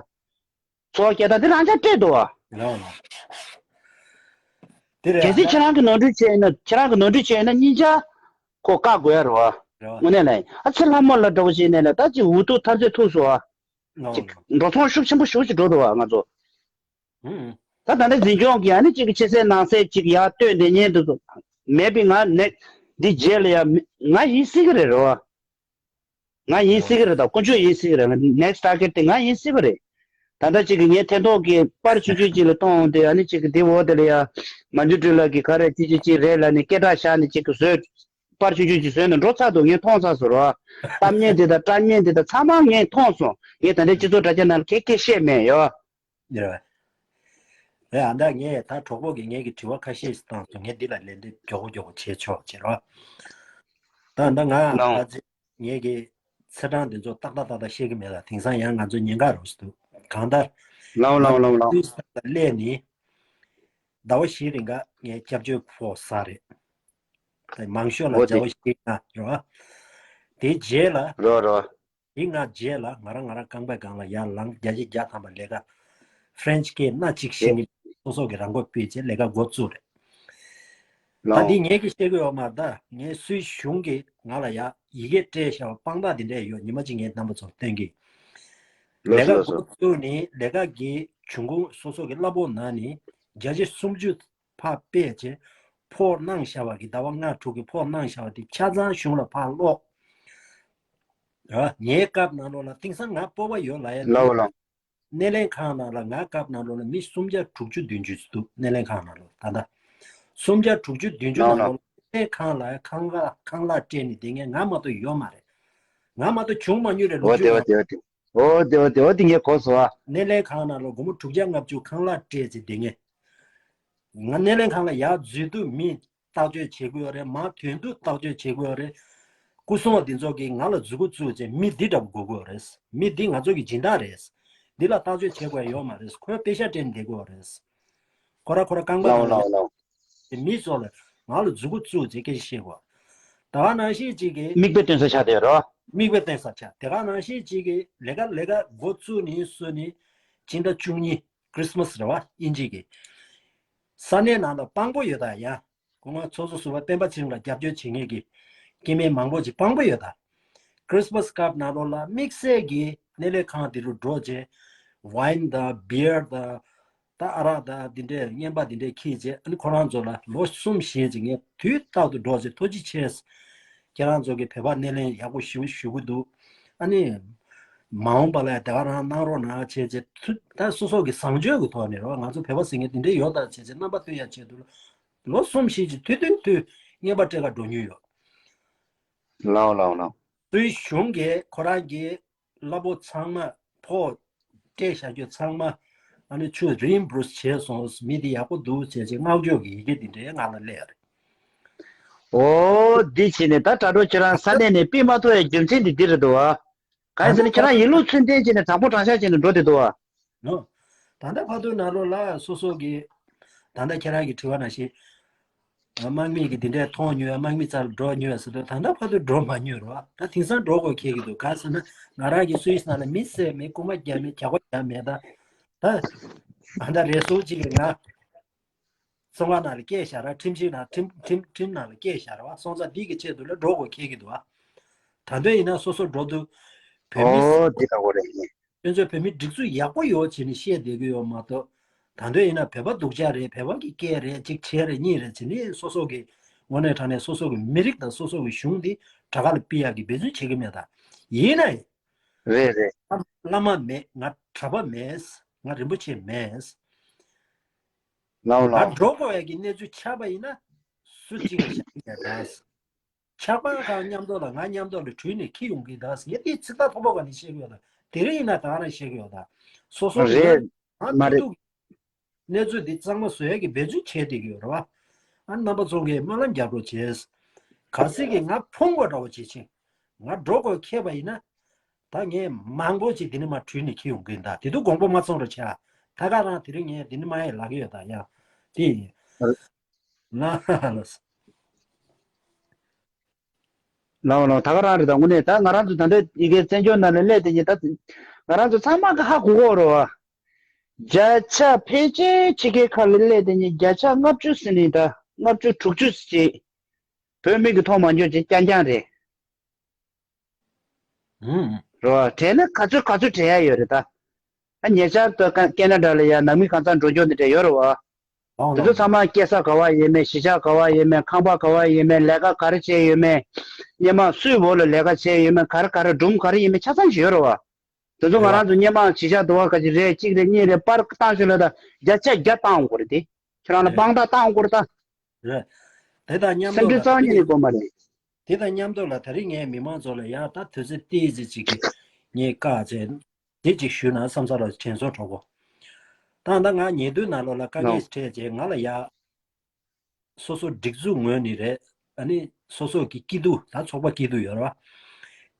འཚོ་བ་སྐྱེལ་སྟངས་དེ་རང་ཅག་སྤྲད་འདུག་བ། ལའོ་ལའོ། དེ་རེད་གལ་སྲིད་ཨ་ཁྱེད་རང་གི་ནོར་འཁྲུལ་བྱས་ཡིན་ན་ཁྱེད་རང་གི་ནོར་འཁྲུལ་བྱས་ཡིན་ན་གཉིས་ཆ་ཁོ་བཀག་དགོས་ཡ་རེད་བ། རེད་བ། དངོས་གནས་ལ་ཡིན་ཨ་ཚེ་ལྷ་མོ་ལ་འདྲ་བོ་བྱས་ནས་ལ་ད་ཅིག་འུ་ཐུག་ཐར་རྩེད་ཐུག་སོང་བ། ལའོ་ཅིག་ལའོ། འགྲོ་སོང་ཤུགས་ཆེན་པོ་ཞེ་པོ་ཅིག་འགྲོ་འདུག་བ་ང་ཚོ། ཧུམ། ད་ད་ལྟ་འཛིན་སྐྱོང་གིས་ཨ་ནི་གཅིག་གི་ཕྱི་གསལ་ནང་གསལ་གཅིག་ཡར་སྟོན་བསྡད་མཁན་འདུག་མེད་པའི་ང་ནེག་འདི་རྗེས་ལ་ཡ་མི་ང་ཡིན་སྲིད་ཀྱི་རེད་རོ། ང་ཡིན་སྲིད་ཀྱི་རེད་ད་དཀོན་མཆོག་ཡིན་སྲིད་ཀྱི་རེད་next target དེ་ང་ཡིན་སྲིད་པ་རེད། ད་ལྟ་གཅིག་གི་ངའི་ཐེ་གཏོགས་ཀྱི་པར་ཆུང་ཆུང་གཅིག་ལ་མཐོང་འོང་དེ་ཨ་ནི་གཅིག་གི་དེ་འོག་དེ་ལ་ཡ་མ་འཇུ་སྤྲུལ་ལགས་ཀྱི་ག་རེ་གཅིག་གཅིག་གཅིག་རེད་ལ་ནི་སྐད་གྲགས་བཞག་ནས་གཅིག་གི་བཟོས། པར་ཆུང་ཆུང་ཅིག་བཟོས་ནས་འགྲོ་ཚར་འདུག་ངས་མཐོང་ཚར་སོང་རོ། གཏམ་ངན་འདི་དང་སྐྲག་ངན་འདི་དང་ཚང་མ་ངས་མཐོང་སོང་ངས་ད་ལྟའི་སྤྱི་ཚོགས་དྲ་རྒྱ་ནང་ལ་གས་སྐད་བཤད་མེད་ཡོ། རེད་བ། རེད་ཨ་ད་ངས་ད་གྲོགས་པོ་གིས་ངེད་ཀྱི་དྲི་བ་ཁ་ཤས་ཤིག་བཏང་སོང་ངས་འདི་ལ་ལན་འདེབས་མགྱོགས་པོ་མགྱོགས་པོ་བྱས་ཆོག་བྱེད་རོགས། ད་ད་ང་ལའོ་ད་ཅི་ངེད་ཀྱི་ཚེས་གྲངས་འདི་ཚོ་ཏག་ཏག་ཏག་ཏག་ཤེས་ཀྱི་མེད་ལ་དེང་སང་ཡང་ང་ཚོ་ཉེན་ཁ་རོགས་སུ་འདུག་གང་ལྟར། ལའོ་ལའོ་ལའོ་ལའོ། ང་དུས་ས་ལ་སླེབས་ནི། ཟླ་བ་བཞི་རིང་ག་ངས་སྐྱབས་བཅོལ་ཕོག་ས་རེད། ད་མང་ཤོས་ལ་འོ་དེ། ཟླ་བ་བཞི་ང་རོ། དེ་རྗེས་ལ། རོ་རོ། དེ་ང་རྗེས་ལ་ང་རང་ང་རང་རྐང་པའི་སྒང་ལ་ཡར་ལངས་བརྒྱ་ཆ་བརྒྱ་ཐམ་པ་ལས་ཀ་French སྐད་སྣ་གཅིག་ཤེས་ཀྱི་སོ་སོ་གི་རང་མགོ་སྤོས་བྱས་ལས་ཀ་འགོ་བཙུགས་རེད། ད་ལའོ། འདི་ངས་ཀྱི་བཤད་གི་ཡོད་མ་རེད་ད་ངས་སུད་གཞུང་གིས་ང་ལ་ཡ་ཡི་གེ་སྤྲད་བཞག་པ་དཔང་རྟགས་འདི་འདྲས་ཡོད་ཉི་མ་གཅིག་ངས་རྣམ་པ་ཚོར་སྟོན་གི། ལོ་ལས་ཀ་ལོ་སོ། འགོ་བཙུགས་ནས་ལས་ཀ་གི་བྱུང་ཁུངས་སོ་སོ་གི་གླ་ཕོགས་ནང་ནས་བརྒྱ་ཆ་སུམ་ཅུ་ཕར་སྤེལ་བྱས་ཕོགས་གནང་བཞག་པ་གི་ཟླ་བ་ལྔ་དྲུག་གི་ཕོགས་གནང་བཞག་པ་དེ་ཆ་ཚང་གཞུང་ལ་ཕར་སློག་ངའི་སྐབས་ནང་ལོགས་ལ་དེང་སང་ང་སྤོབས་པ་ཡོད་ལབ་ཡ་ལོ་ལོ། སྣེ་ལེན་ཁང་ནང་ལ་ང་སྐབས་ནང་ལོགས་ལ་མི་སུམ་བརྒྱ་དྲུག་ཅུ་བདུན་ཅུ་ཙམ་འདུག་སྣེ་ལེན་ཁང་ནང་ལོགས་ད་ལྟ་སུམ་བརྒྱ་དྲུག་ཅུ་བདུན་ཅུ་ནང་ལོགས་ལ་སྣེ་ལེན་ཁང་ལ་ཁང་གླ་ཁང་གླ་སྤྲད་ནས་བསྡད་མཁན་ང་མ་གཏོགས་ཡོད་མ་རེད། ང་མ་གཏོགས་བྱུང་མ་མྱོང་རེད་ལོ་ཨོ་རྒྱུས་དེ་བ་ནང་། དེ་བ་དེ། ཨོ་དེ་བ་དེ་བ་དེ་ངས་གོ་སོང་ཨ། སྣེ་ལེན་ཁང་ནང་ལོགས་སྒོར་མོ་དྲུག་བརྒྱ་ལྔ་བཅུ་ཁང་གླ་སྤྲད་ཚེ་བསྡད་མཁན། ང་སྣེ་ལེན་ཁང་ལ་ཡར་འཛུལ་དུས་མི་བརྟག་དཔྱད་བྱེད་དགོས་ཡོད་རེད། མར་ཐོན་དུས་བརྟག་དཔྱད་བྱེད་དགོས་ཡོད་རེད། སྐུ་སྲུང་བ་འདི་ཚོ་གིས་ང་ལ་མཛུབ་གུ་བཙུགས་བྱས་མི་འདི་འདྲ་པོ་དགོས་ཀྱི་ཡོད་རེད། མི་འདི་ང་ཚོ་གི་སྦྱིན་བདག་རེད། འདི་ལ་བརྟག་དཔྱད་བྱེད་དགོས་ཡ་ཡོད་མ་རེད། ཁོས་པེ་ཤ་སྤྲད་ནས་བསྡད་དགོས་ཡོད་རེད། ཁོ་ར་ཁོ་ར་རྐང་པ་ལའོ་ནང་ལའོ་ལ་ལའོ། དེ་མི་ཚོ་ལ་ང་ལ་མཛུབ་གུ་བཙུགས་བྱས་སྐད་ཆ་བཤད་དགོས། ད་ག་ནང་བཞིན་གཅིག་གིས་མིག་དཔེ་སྟོན་ས་ཆགས་བསྡད་ཡོད་རེད་བ། མིག་དཔེ་སྟོན་ས་ཆགས། དེ་ག་ནང་བཞིན་གཅིག་གིས་ལས་ཀ་ལས་ཀ་འགོ་བཙུགས་ནས་བཟུང་ནས་སྤྱི་ཟླ་བཅུ་གཉིས་Christmas་རེད་བ་དབྱིན་ཇི་གི། ས་གནས་ནང་ལ་དཔང་པོ་ཡོད་ད་ཡ། སྐུ་ངོ་ཚོགས་གཙོ་ཟུར་པ་སྤེན་པ་ཚེ་རིང་ལ་རྒྱབ་སྐྱོར་བྱེད་མཁན་གྱི་སྐྱེ་དམན་མང་པོ་ཅིག་དཔང་པོ་ཡོད་ད། Christmas་སྐབས་ནང་ལོགས་ལ་དམིགས་བསལ་གྱི་སྣེ་ལེན་ཁང་དེ་རུ་འགྲོ་རྗེས་wine་དང་beer་དང་ད་ཨ་རག་དང་འདི་འདྲའི་རྔན་པ་འདི་འདྲའི་འཁྱེར་རྗེས་ཨ་ནི་ཁོ་རང་ཚོ་ལ་ལོ་གསུམ་བཞེས་ཅིག་ངས་དུས་རྟག་ཏུ་འགྲོ་རྗེས་ཐུགས་རྗེ་ཆེ། ཁྱེད་རང་ཚོ་གིས་བོད་པ་སྣེ་ལེན་ཡག་པོ་ཞེ་པོ་ཞུ་གི་འདུག་ཨ་ནི་མ་འོངས་པ་ལ་ཡང་དེ་ག་རང་གནང་རོགས་གནང་བྱས་རྗེས་ད་སོ་སོ་གི་བཟང་སྤྱོད་ཀྱི་ཐོག་ནས་རེད་བ། ང་ཚོ་བོད་པ་ཟེར་མཁན་དེ་འདྲའི་ཡོད་ད་བྱས་རྗེས་རྣམ་པ་སྟོན་ཡ་ཆེད་དུ་ལ། ལོ་གསུམ་བཞི་ཅིག་དུས་སྟོན་དུས་རྔན་པ་སྤྲད་ག་འགྲོ་མྱོང་ཡོད། ལའོ་ལའོ་ལའོ། སུའི་གཞུང་གིས་ཁོ་རང་གི་གླ་ཕོགས་ཚང་མ་ཕོགས་སྤྲད་བཞག་རྒྱུ་ཚང་མ་ཨ་ནི་ཆུ་reimburse་བྱས་སོང་། མི་འདི་ཡག་པོ་འདུག་བྱས་རྗེས་བསྔགས་བརྗོད་ཀྱི་ཡི་གེ་འདི་འདྲའི་ང་ལ་སླེབས་ཡོད་རེད། ཨོ་འདི་བྱས་ནས་ད་དྲ་གྲོགས་ཁྱེད་རང་ས་གནས་ནས་ཕུད་མ་ཐུབ་པའི་རྒྱུ་མཚན་འདི་འདི་རེད་འདུག་བ། གང་ཡིན་ཟེར་ན་ཁྱེད་རང་ཡིན་ལུགས་ཚུལ་ལྡན་བྱས་ནས་དྲང་པོ་དྲང་བཞག་བྱས་ནས་འགྲོ་བསྡད་འདུག་བ། ནོ། ད་ལྟ་བར་དུ་ནང་ལོགས་ལ་སོ་སོ་གི་ད་ལྟ་ཁྱེད་རང་གི་དྲི་བ་ནང་བཞིན་དམག་མི་གི་འདི་འདྲའི་མཐོང་མྱོང་ཡ་དམག་མི་རྩ་ལ་འགྲོ་མྱོང་ཡ་ཟེར་དུས་ད་ལྟ་བར་དུ་འགྲོ་མ་མྱོང་རོགས། ད་དེང་སང་འགྲོ་དགོས་ཁེལ་གི་འདུག་ག་ཟེར་ན་ང་རང་གི་སུད་སི་ནང་ལ་མི་བསད་མེད། རྐུ་མ་རྒྱག་མེད། ཇག་པ་རྒྱག་མེད། ད་ད་ད་ལྟ་རེ་ཟུང་གཅིག་གིས་ང་བཙོན་ཁང་ནང་ལ་བསྐྱལ་བཞག་ར། ཁྲིམས་ཤིག་ནང་ཁྲིམས་ཁྲིམས་ཁྲིམས་ནང་ལ་བསྐྱལ་བཞག་ར་བ། སོང་ཙང་འདི་གི་ཆེད་དུ་ལ་འགྲོ་དགོས་ཁེལ་གི་འདུག་བ། ད་དུང་ཡིན་ན་སོ་སོ་འགྲོ་དུས་བོད་མི་ཨོ་འདི་ལ་འོ་རེད་ཡིན། ཁྱོད་ཚོས་བོད་མི་སྒྲིག་འཛུགས་ཡག་པོ་ཡོད་བྱས་ནས་བཤད་བསྡད་ཀྱི་ཡོད་མ་གཏོགས། ད་དུང་ཡིན་ན་བོད་པ་སྡུག་ཅག་རེད། བོད་པ་གི་སྐད་རེད། གཅིག་བྱས་རེད་གཉིས་རེད་བྱས་ནས་སོ་སོ་གི་དངོས་གནས་དྲང་གནས་སོ་སོ་གི་མི་རིགས་དང་སོ་སོ་གི་གཞུང་འདི་དྲག་ག་ལ་ཕུད་ཡག་གི་འབད་བརྩོན་བྱེད་ཀྱི་མེད་ད། ཡིན་ན་ཡང་རེད་རེད། ང་བླ་མ་མེད། ང་གྲྭ་པ་མེད། ང་རིན་པོ་ཆེ་མེད། ལའོ་ང་ལའོ། འགྲོ་དགོས་ཡ་གི་གནས་ཚུལ་ཆགས་པ་ཡིན་ན་སུ་གཅིག་ལ་བཞག་གི་མེད་ད། ཆགས་པ་གང་མཉམ་དུ་ལ་ང་མཉམ་དུ་ལ་དྲུད་ནས་འཁྱེར་ཡོང་གི་ད་ཟེར་ངས་དེ་ཚིག་ཐག་ཐོག་པ་ག་ནས་བཤད་གི་ཡོད་ད། དེ་རིང་ཡིན་ན་ད་ག་རང་བཤད་གི་ཡོད་ད། སོ་སོ་གི་རེད་ང་མ་ཐུག་རེད། ཐུག་གི་གནས་ཚུལ་འདི་གཙང་མ་བཟོ་ཡ་གི་འབད་བརྩོན་བྱས་བསྡད་ཀྱི་ཡོད་རེད་བ། ཨ་རྣམ་པ་ཚོ་གིས་སྨོན་ལམ་རྒྱག་རོགས་བྱས། གལ་སྲིད་ཀྱི་ང་ཕོངས་པ་འདྲ་བོ་བྱེད་ཕྱིན། ང་འགྲོ་དགོས་ཁེལ་བ་ཡིན་ན། ད་ངས་མང་པོ་ཅིག་འདི་ནས་མར་དྲུད་ནས་འཁྱེར་ཡོང་གི་ཡིན་ད། དེ་དུས་དགོངས་པ་མ་ཚོམ་རོགས་བྱས། ད་ག་རང་དེ་རིང་ངས་འདི་ནས་མར་ཡར་ལབ་ཀྱི་ཡོད་ད་ཡ། དེ་ཡིན། ལ་ལ། ལའོ་ལའོ། ད་ག་རང་རེད་ད། དངོས་གནས་ད་ང་རང་ཚོ་ད་ལྟ་ཡི་གེ་བཙན་བྱོལ་ནང་ལ་སླེབས་དེ་ཉིད་ད་ང་རང་ཚོ་ཚང་མ་གི་ཧ་གོ་གོ་རེད་བ། བརྒྱ་ཆ་ཕལ་ཆེར་ཕྱི་རྒྱལ་ཁག་ལ་སླེབས་དེ་ཉིད་བརྒྱ་ཆ་ལྔ་བཅུ་ཟིན་ནས་ད་ལྔ་བཅུ་དྲུག་ཅུ་ཅིག་བོད་མི་གི་ཐོག་མ་འཇོག་ཅིག་རྐྱང་རྐྱང་རེད། ཧུམ། རེད་བ། དྲན་ན་ག་ཚོད་ག་ཚོད་དྲན་ཡ་ཡོད་རེད་ད། ཨ་ཉེ་ཆར་དུ་ཀ་ཀེ་ན་ཌ་ལ་ཡ་ནང་མི་གང་ཚང་འགྲོ་རྒྱུ་འདི་འདྲ་ཡོད་རེད་བ། ཨོ་དེ་ཚོ་ཚང་མ་སྐྱེས་ས་ག་བ་ཡིན་མིན། གཞིས་ཆགས་ག་བ་ཡིན་མིན། ཁང་པ་ག་བ་ཡིན་མིན། ལས་ཀ་ག་རེ་བྱས་ཡོད་མིན། སྔོན་མ་སུའི་འོག་ལ་ལས་ཀ་བྱས་ཡོད་མིན། ག་རེ་ག་རེ་སྒྲུང་ག་རེ་ཡིན་མིན་ཆ་ཚང་ཞིག་ཡོད་རེད་བ། དེ་ཚོ་ང་རང་ཚོ་སྔོན་མ་གཞིས་ཆགས་དུ་བ་ག་ཅིག་རེད། གཅིག་རེད། གཉིས་རེད། པར་བཏང་ཞོར་ལ་ད་བརྒྱ་ཆ་བརྒྱ་བཏང་དགོས་རེད་དེ། ཁྱེད་རང་ལ་དཔང་རྟགས་བཏང་དགོས་རེད་ད། རེད། དེ་དང་མཉམ་དུ་སེམས་ཁྲལ་ལ་རྩ་བ་ཉིད་ནས་དགོས་མ་རེད། དེ་དང་མཉམ་དུ་ལ་ད་རིང་ངས་མི་མང་ཚོ་ལ་ཡང་ད་དུས་ཚོད་ཏོག་ཙམ་ཅིག་གི་ངས་བཀག་བྱས་དེ་ཅིག་ཞུས་ན་བསམ་ས་ལ་དྲན་གསོ་གྲོགས་པོ། ད་ད་ང་ཉེ་དུས་ནང་ལོགས་ལ་དཀའ་ངལ་ནོ། འཕྲད་རྗེས་ང་ལ་ཡ་སོ་སོ་སྒྲིག་འཛུགས་ངོས་ནས་རེད། ཨ་ནི་སོ་སོ་གི་སྐྱིད་སྡུག་ད་ཚོགས་པ་སྐྱིད་སྡུག་ཡོད་རེད་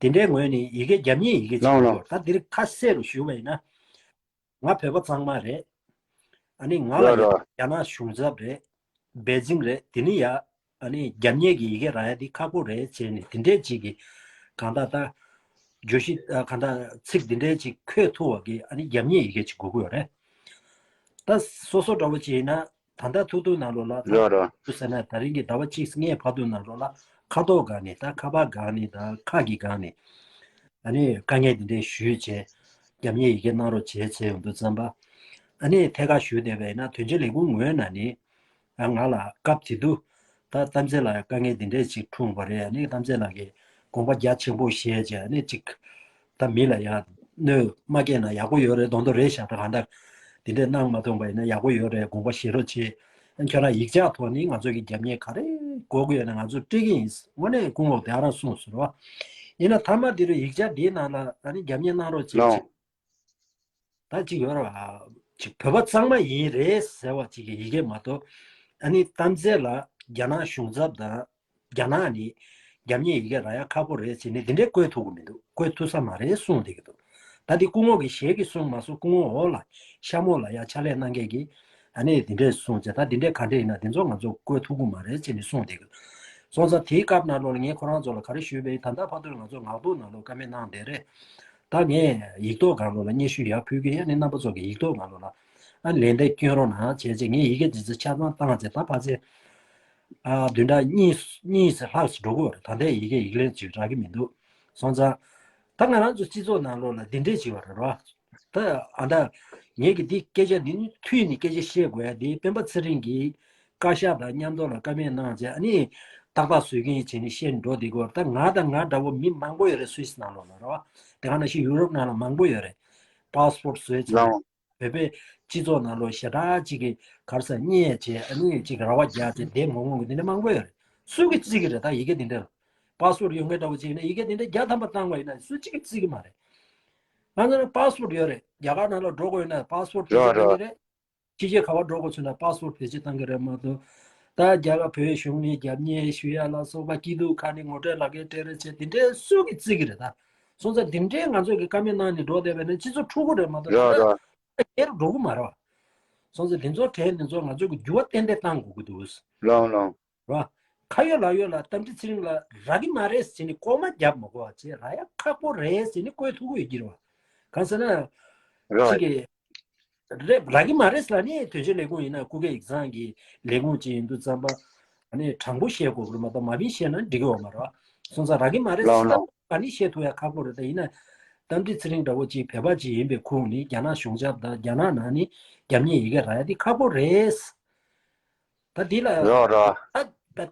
བ། དེ་འདྲའི་ངོས་ནས་ཡི་གེ་རྒྱབ་གཉེར་ཡི་གེ་ཅིག་ནོ་ནོ། ཡོད། ད་འདིར་ཁ་གསལ་རུ་ཞུས་པ་ཡིན་ན། ང་བོད་པ་གཙང་མ་རེད། ཨ་ནི་ང་ལ་རོ་ཡ་རོ། རྒྱ་ནག་གཞུང་ཚབ་རེད། པེ་ཅིང་རེད། དེ་ནི་ཡ་ཨ་ནི་རྒྱབ་གཉེར་གྱི་ཡི་གེ་རག་ཡ་འདི་ཁག་པོ་རེད་བྱས་ནས་དེ་འདྲས་ཅིག་གི་གང་ལྟར་ད་བརྗོད་གཞི་ཨ་གང་ལྟར་ཚིག་འདི་འདྲས་ཅིག་འཁོད་ཐུབ་པ་གི་ཨ་ནི་རྒྱབ་གཉེར་ཡི་གེ་ཅིག་དགོས་ཀྱི་ཡོད་རེད། ད་སོ་སོ་འདྲ་བོ་ཅིག་ཡིན་ན་ད་ལྟ་ཐུག་ཐུག་ནང་ལོགས་ལ་ད་རོ་རོ། ཐུག་ཟེར་ན་ད་རིང་གི་ཟླ་བ་གཅིག་ལྔའི་བར་དུ་ནང་ལོགས་ལ་ཁ་ཐོག་སྒང་ནས་ད་ཁ་པར་སྒང་ནས་ད་ཁག་གི་སྒང་ནས་ཨ་ནི་དཀའ་ངལ་འདི་འདྲས་ཞུས་བྱས། རྒྱབ་གཉེར་ཡི་གེ་གནང་རོགས་བྱེད་ཟེར་ཡོང་དུས་ཙམ་པ། ཨ་ནི་ཐད་ཀར་ཞུས་བསྡད་པ་ཡིན་ན་དོན་གཅོད་ལས་ཁུངས་ངོས་ནས་ནི། ཨ་ང་ལ་སྐབས་དེ་དུས་ད་གཏམ་ཚེ་ལ་དཀའ་ངལ་འདི་འདྲས་ཅིག་འཁྲུངས་པ་རེད། ཨ་ནི་གཏམ་ཚེ་ལགས་ཀྱིས་དགོངས་པ་རྒྱ་ཆེན་པོ་བཞེས་བྱས་ཨ་ནི་ཅིག་ད་མི་ལ་ཡང་གནོད་མ་སྐྱེལ་ན་ཡག་པོ་ཡོད་རེད། མདོག་མདོག་རེད་ཤག་ད་གང་ལྟར་འདི་འདྲས་གནང་མ་ཐུབ་པ་ཡིན་ན་ཡག་པོ་ཡོད་རེད། དགོངས་པ་བཞེས་རོགས་བྱེད། ཨ་ཁྱོད་རང་ཡིག་ཆ་ཐོག་ནས་ང་ཚོ་གི་རྒྱབ་གཉེར་ག་རེ་དགོས་ཀྱི་ཡོད་ན་ང་ཚོ་སྤྲད་ཀྱི་ཡིན། དངོས་གནས་སྐུ་ངོ་དེ་རང་གསུངས་ཟེར་བ། ཡིན་ན་མཐའ་མ་འདི་རུ་ཡིག་ཆ་འདིའི་ནང་ལ་ཨ་ནི་རྒྱབ་གཉེར་གནང་རོགས་བྱེད་ཅིག་ད་ཅིག་ཡོད་ར། ཅིག་བོད་པ་གཙང་མ་ཡིན་རེད་ཟེར་བ་ཅིག་གི་ཡི་གེ་མ་གཏོགས། ཨ་ནི་གཏམ་ཚེ་ལ་རྒྱ་ནག་གཞུང་ཚབ་དང་རྒྱ་ནག་ནས་རྒྱབ་གཉེར་ཡི་གེ་རག་ཡ་ཁག་པོ་རེད་ཟེར་ནས་འདི་འདྲའི་བཀོད་ཐུབ་ཀྱི་མི་འདུག་བཀོད་ཐུབ་ས་མ་རེད་གསུངས་བསྡད་ཀྱི་འདུག་ད་འདི་སྐུ་ངོ་གི་ཞལ་གྱིས་གསུངས་མ་སོང་། སྐུ་ངོ་འོག་ལ་ཤ་མོ་ལ་ཡ་ཕྱག་ལས་གནང་མཁན་གྱིས་ཨ་ནི་འདི་འདྲས་གསུངས་ཚེ་ད་འདི་འདྲས་ག་འདྲས་ཡིན་ན་འདི་ཚོ་ང་ཚོ་བཀོད་ཐུབ་ཀྱི་མ་རེད་ཟེར་ནས་གསུངས་བསྡད་ཀྱི་འདུག་སོང་ཙང་དེའི་སྐབས་ནང་ལོགས་ལ་ངས་ཁོ་རང་ཚོ་ལ་ག་རེ་ཞུས་པ་ཡིན། ད་ལྟ་བར་དུ་ང་ཚོ་ངག་ཐོག་ནང་ལོགས་བཀའ་མོལ་གནང་བསྡད་རེད། ད་ངས་ཡིག་ཐོག་སྒང་ལོགས་ལ་སྙན་ཞུ་ཡར་ཕུལ་གྱི་ཡིན། ཨ་ནི་རྣམ་པ་ཚོ་གི་ཡིག་ཐོག་སྒང་ལོགས་ལ་ཨ་ལན་འདེབས་སྐྱོན་རོགས་གནང་བྱས་རྗེས་ངས་ཡི་གེ་འདི་ཚོ་ཆ་ཚང་བཏང་རྗེས་ད་ཕལ་ཆེར་ཨ་བདུན་ཕྲག་གཉིས་གཉིས་ཙམ་ལྷག་ཙམ་འགྲོ་གི་ཡོད་རེད། ད་ལྟའི་ཡི་གེ་ཡིག་ལན་ཅིག་རག་གི་མི་འདུག་སོང་ཙང་ད་ང་རང་ཚོ་སྤྱི་ཚོགས་ནང་ལོགས་ལ་འདི་འདྲས་ཅིག་ཡོད་རེད་རོ། ད་ཨ་ད་ངས་ཀྱི་འདི་སྐད་ཆ་འདི་ནི་མཐུད་ནས་སྐད་ཆ་བཤད་དགོས་ཡ་འདི་སྤེན་པ་ཚེ་རིང་གིས་བཀའ་ཤག་དང་མཉམ་དུ་ལ་བཀའ་མོལ་གནང་རྗེས་ཨ་ནི་ཏག་ཏག་བཟོ་གི་ཡིན་བྱས་ནས་བཤད་འགྲོ་བསྡད་ཀྱི་ཡོད་རེད། ད་ང་དང་ང་འདྲ་བོ་མི་མང་པོ་ཡོད་རེད། སུད་སི་ནང་ལོགས་ལ་རེད་བ། དེ་ག་ནང་བཞིན་ཡུ་རོབ་ནང་ལ་མང་པོ་ཡོད་རེད། པཱ་སི་པོར་ཊི་བཟོས་བྱས་ལའོ། བོད་པའི་སྤྱི་ཚོགས་ནང་ལོགས་ཞེ་དྲག་ཅིག་གི་ག་རེ་ཟེར་བརྙས་བྱས་ཨ་ནི་ཅིག་ར་བ་རྒྱག་བྱས་བསྡད་མ་མྱོང་གི་དེ་འདྲ་མང་པོ་ཡོད་རེད། སུ་གིས་བརྩི་གི་རེད། ད་ཡི་གེ་དེ་འདྲ་ལ་པཱ་སི་པོར་ཊི་ཡོད་མཁན་འདྲ་བོ་ཅིག་ཡིན་ན་ཡི་གེ་དེ་འདྲ་བརྒྱ་ཐམ་པ་བཏང་བ་ཡིན་ན་སུ་གཅིག་གིས་བརྩི་གི་མ་རེད། ང་ཚོ་ནི་པཱ་སི་པོར་ཊི་ཡོད་རེད། རྒྱ་གར་ནང་ལ་འགྲོ་དགོས་ཡོད་ན་པཱ་སི་པོར་ཊི་བེད་སྤྱོད་གཏོང་གི་རེད། ཕྱི་རྒྱལ་ག་པར་འགྲོ་དགོས་ཚུལ་ན་པཱ་སི་པོར་ཊི་བེད་སྤྱོད་གཏོང་གི་རེད་མ་གཏོགས། ད་རྒྱ་གར་བོད་གཞུང་ནས་རྒྱབ་གཉེར་ཞུ་ཡ་ལ་སོགས་པ་སྐྱིད་སྡུག་ཁ་ནས་ངོ་སྤྲོད་ལག་འཁྱེར་སྤྲད་རེས་བྱས་དེ་འདྲའི་སུ་གིས་བརྩི་གི་རེད་ད། སོང་ཙང་དེ་འདྲའི་ང་ཚོ་གི་བཀའ་མོལ་གནང་ནས་འགྲོ་བསྡད་པ་ཡིན་ན་སྤྱི་ཚོགས་འཁྲུག་གི་རེད་མ་གཏོགས་ར་ར། ད་རྒྱལ་འགྲོ་གི་མ་རེད་བ། སོང་ཙང་དེ་ཚོ་གྲས་དེ་ཚོ་ང་ཚོ་གི་འགྱུར་བ་ཏན་ཏན་གཏང་དགོས་ཀྱི་འདུག་ལའོ་ལའོ། ར། ཁ་ཡོད་ལག་ཡོད་ལ་རྟ་མགྲིན་ཚེ་རིང་ལ་རག་གི་མ་རེད་ཟེར་ནས་ལྐོག་མ་རྒྱབ་མ་དགོས་པ་བྱས་རག་ཡ་ཁག་པོ་རེད་ཟེར་ནས་བཀོད་ཐུབ་ཀྱི་ཡོད་ཀྱི་རེད་བ། གང་ཟེར་ན། ར། ཅིག་གི་རེད། རག་གི་མ་རེད་ལབ་ནས་དོན་གཅོད་ལས་ཁུངས་ཡིན་ན་སྐུ་སྒེར་ཡིག་ཚང་གི་ལས་ཁུངས་ཅིག་ཡིན་དུས་ཙམ་པ། ཨ་ནི་དྲང་པོ་བཤད་དགོས་ཀྱི་རེད་མ་གཏོགས་མ་བིན་བཤད་ན་འགྲིག་གི་ཡོད་མ་རེད་བ། སོང་ཙང་རག་གི་མ་རེད་ལའོ་ཟེར་ན་ལའོ། ག་ནས་བཤད་ཐུབ་ཡ་ཁག་པོ་རེད། ད་ཡིན་ན་རྟ་མགྲིན་ཚེ་རིང་འདྲ་བོ་ཅིག་བོད་པ་ཅིག་ཡིན་པའི་ཁུངས་ནས་རྒྱ་ནག་གཞུང་ཞབས་དང་རྒྱ་ནག་ནང་ནས་རྒྱབ་གཉེར་ཡི་གེ་རག་ཡ་དེ་ཁག་པོ་རེད། ད་འདི་ལ་རོ་རོ། ད་ད་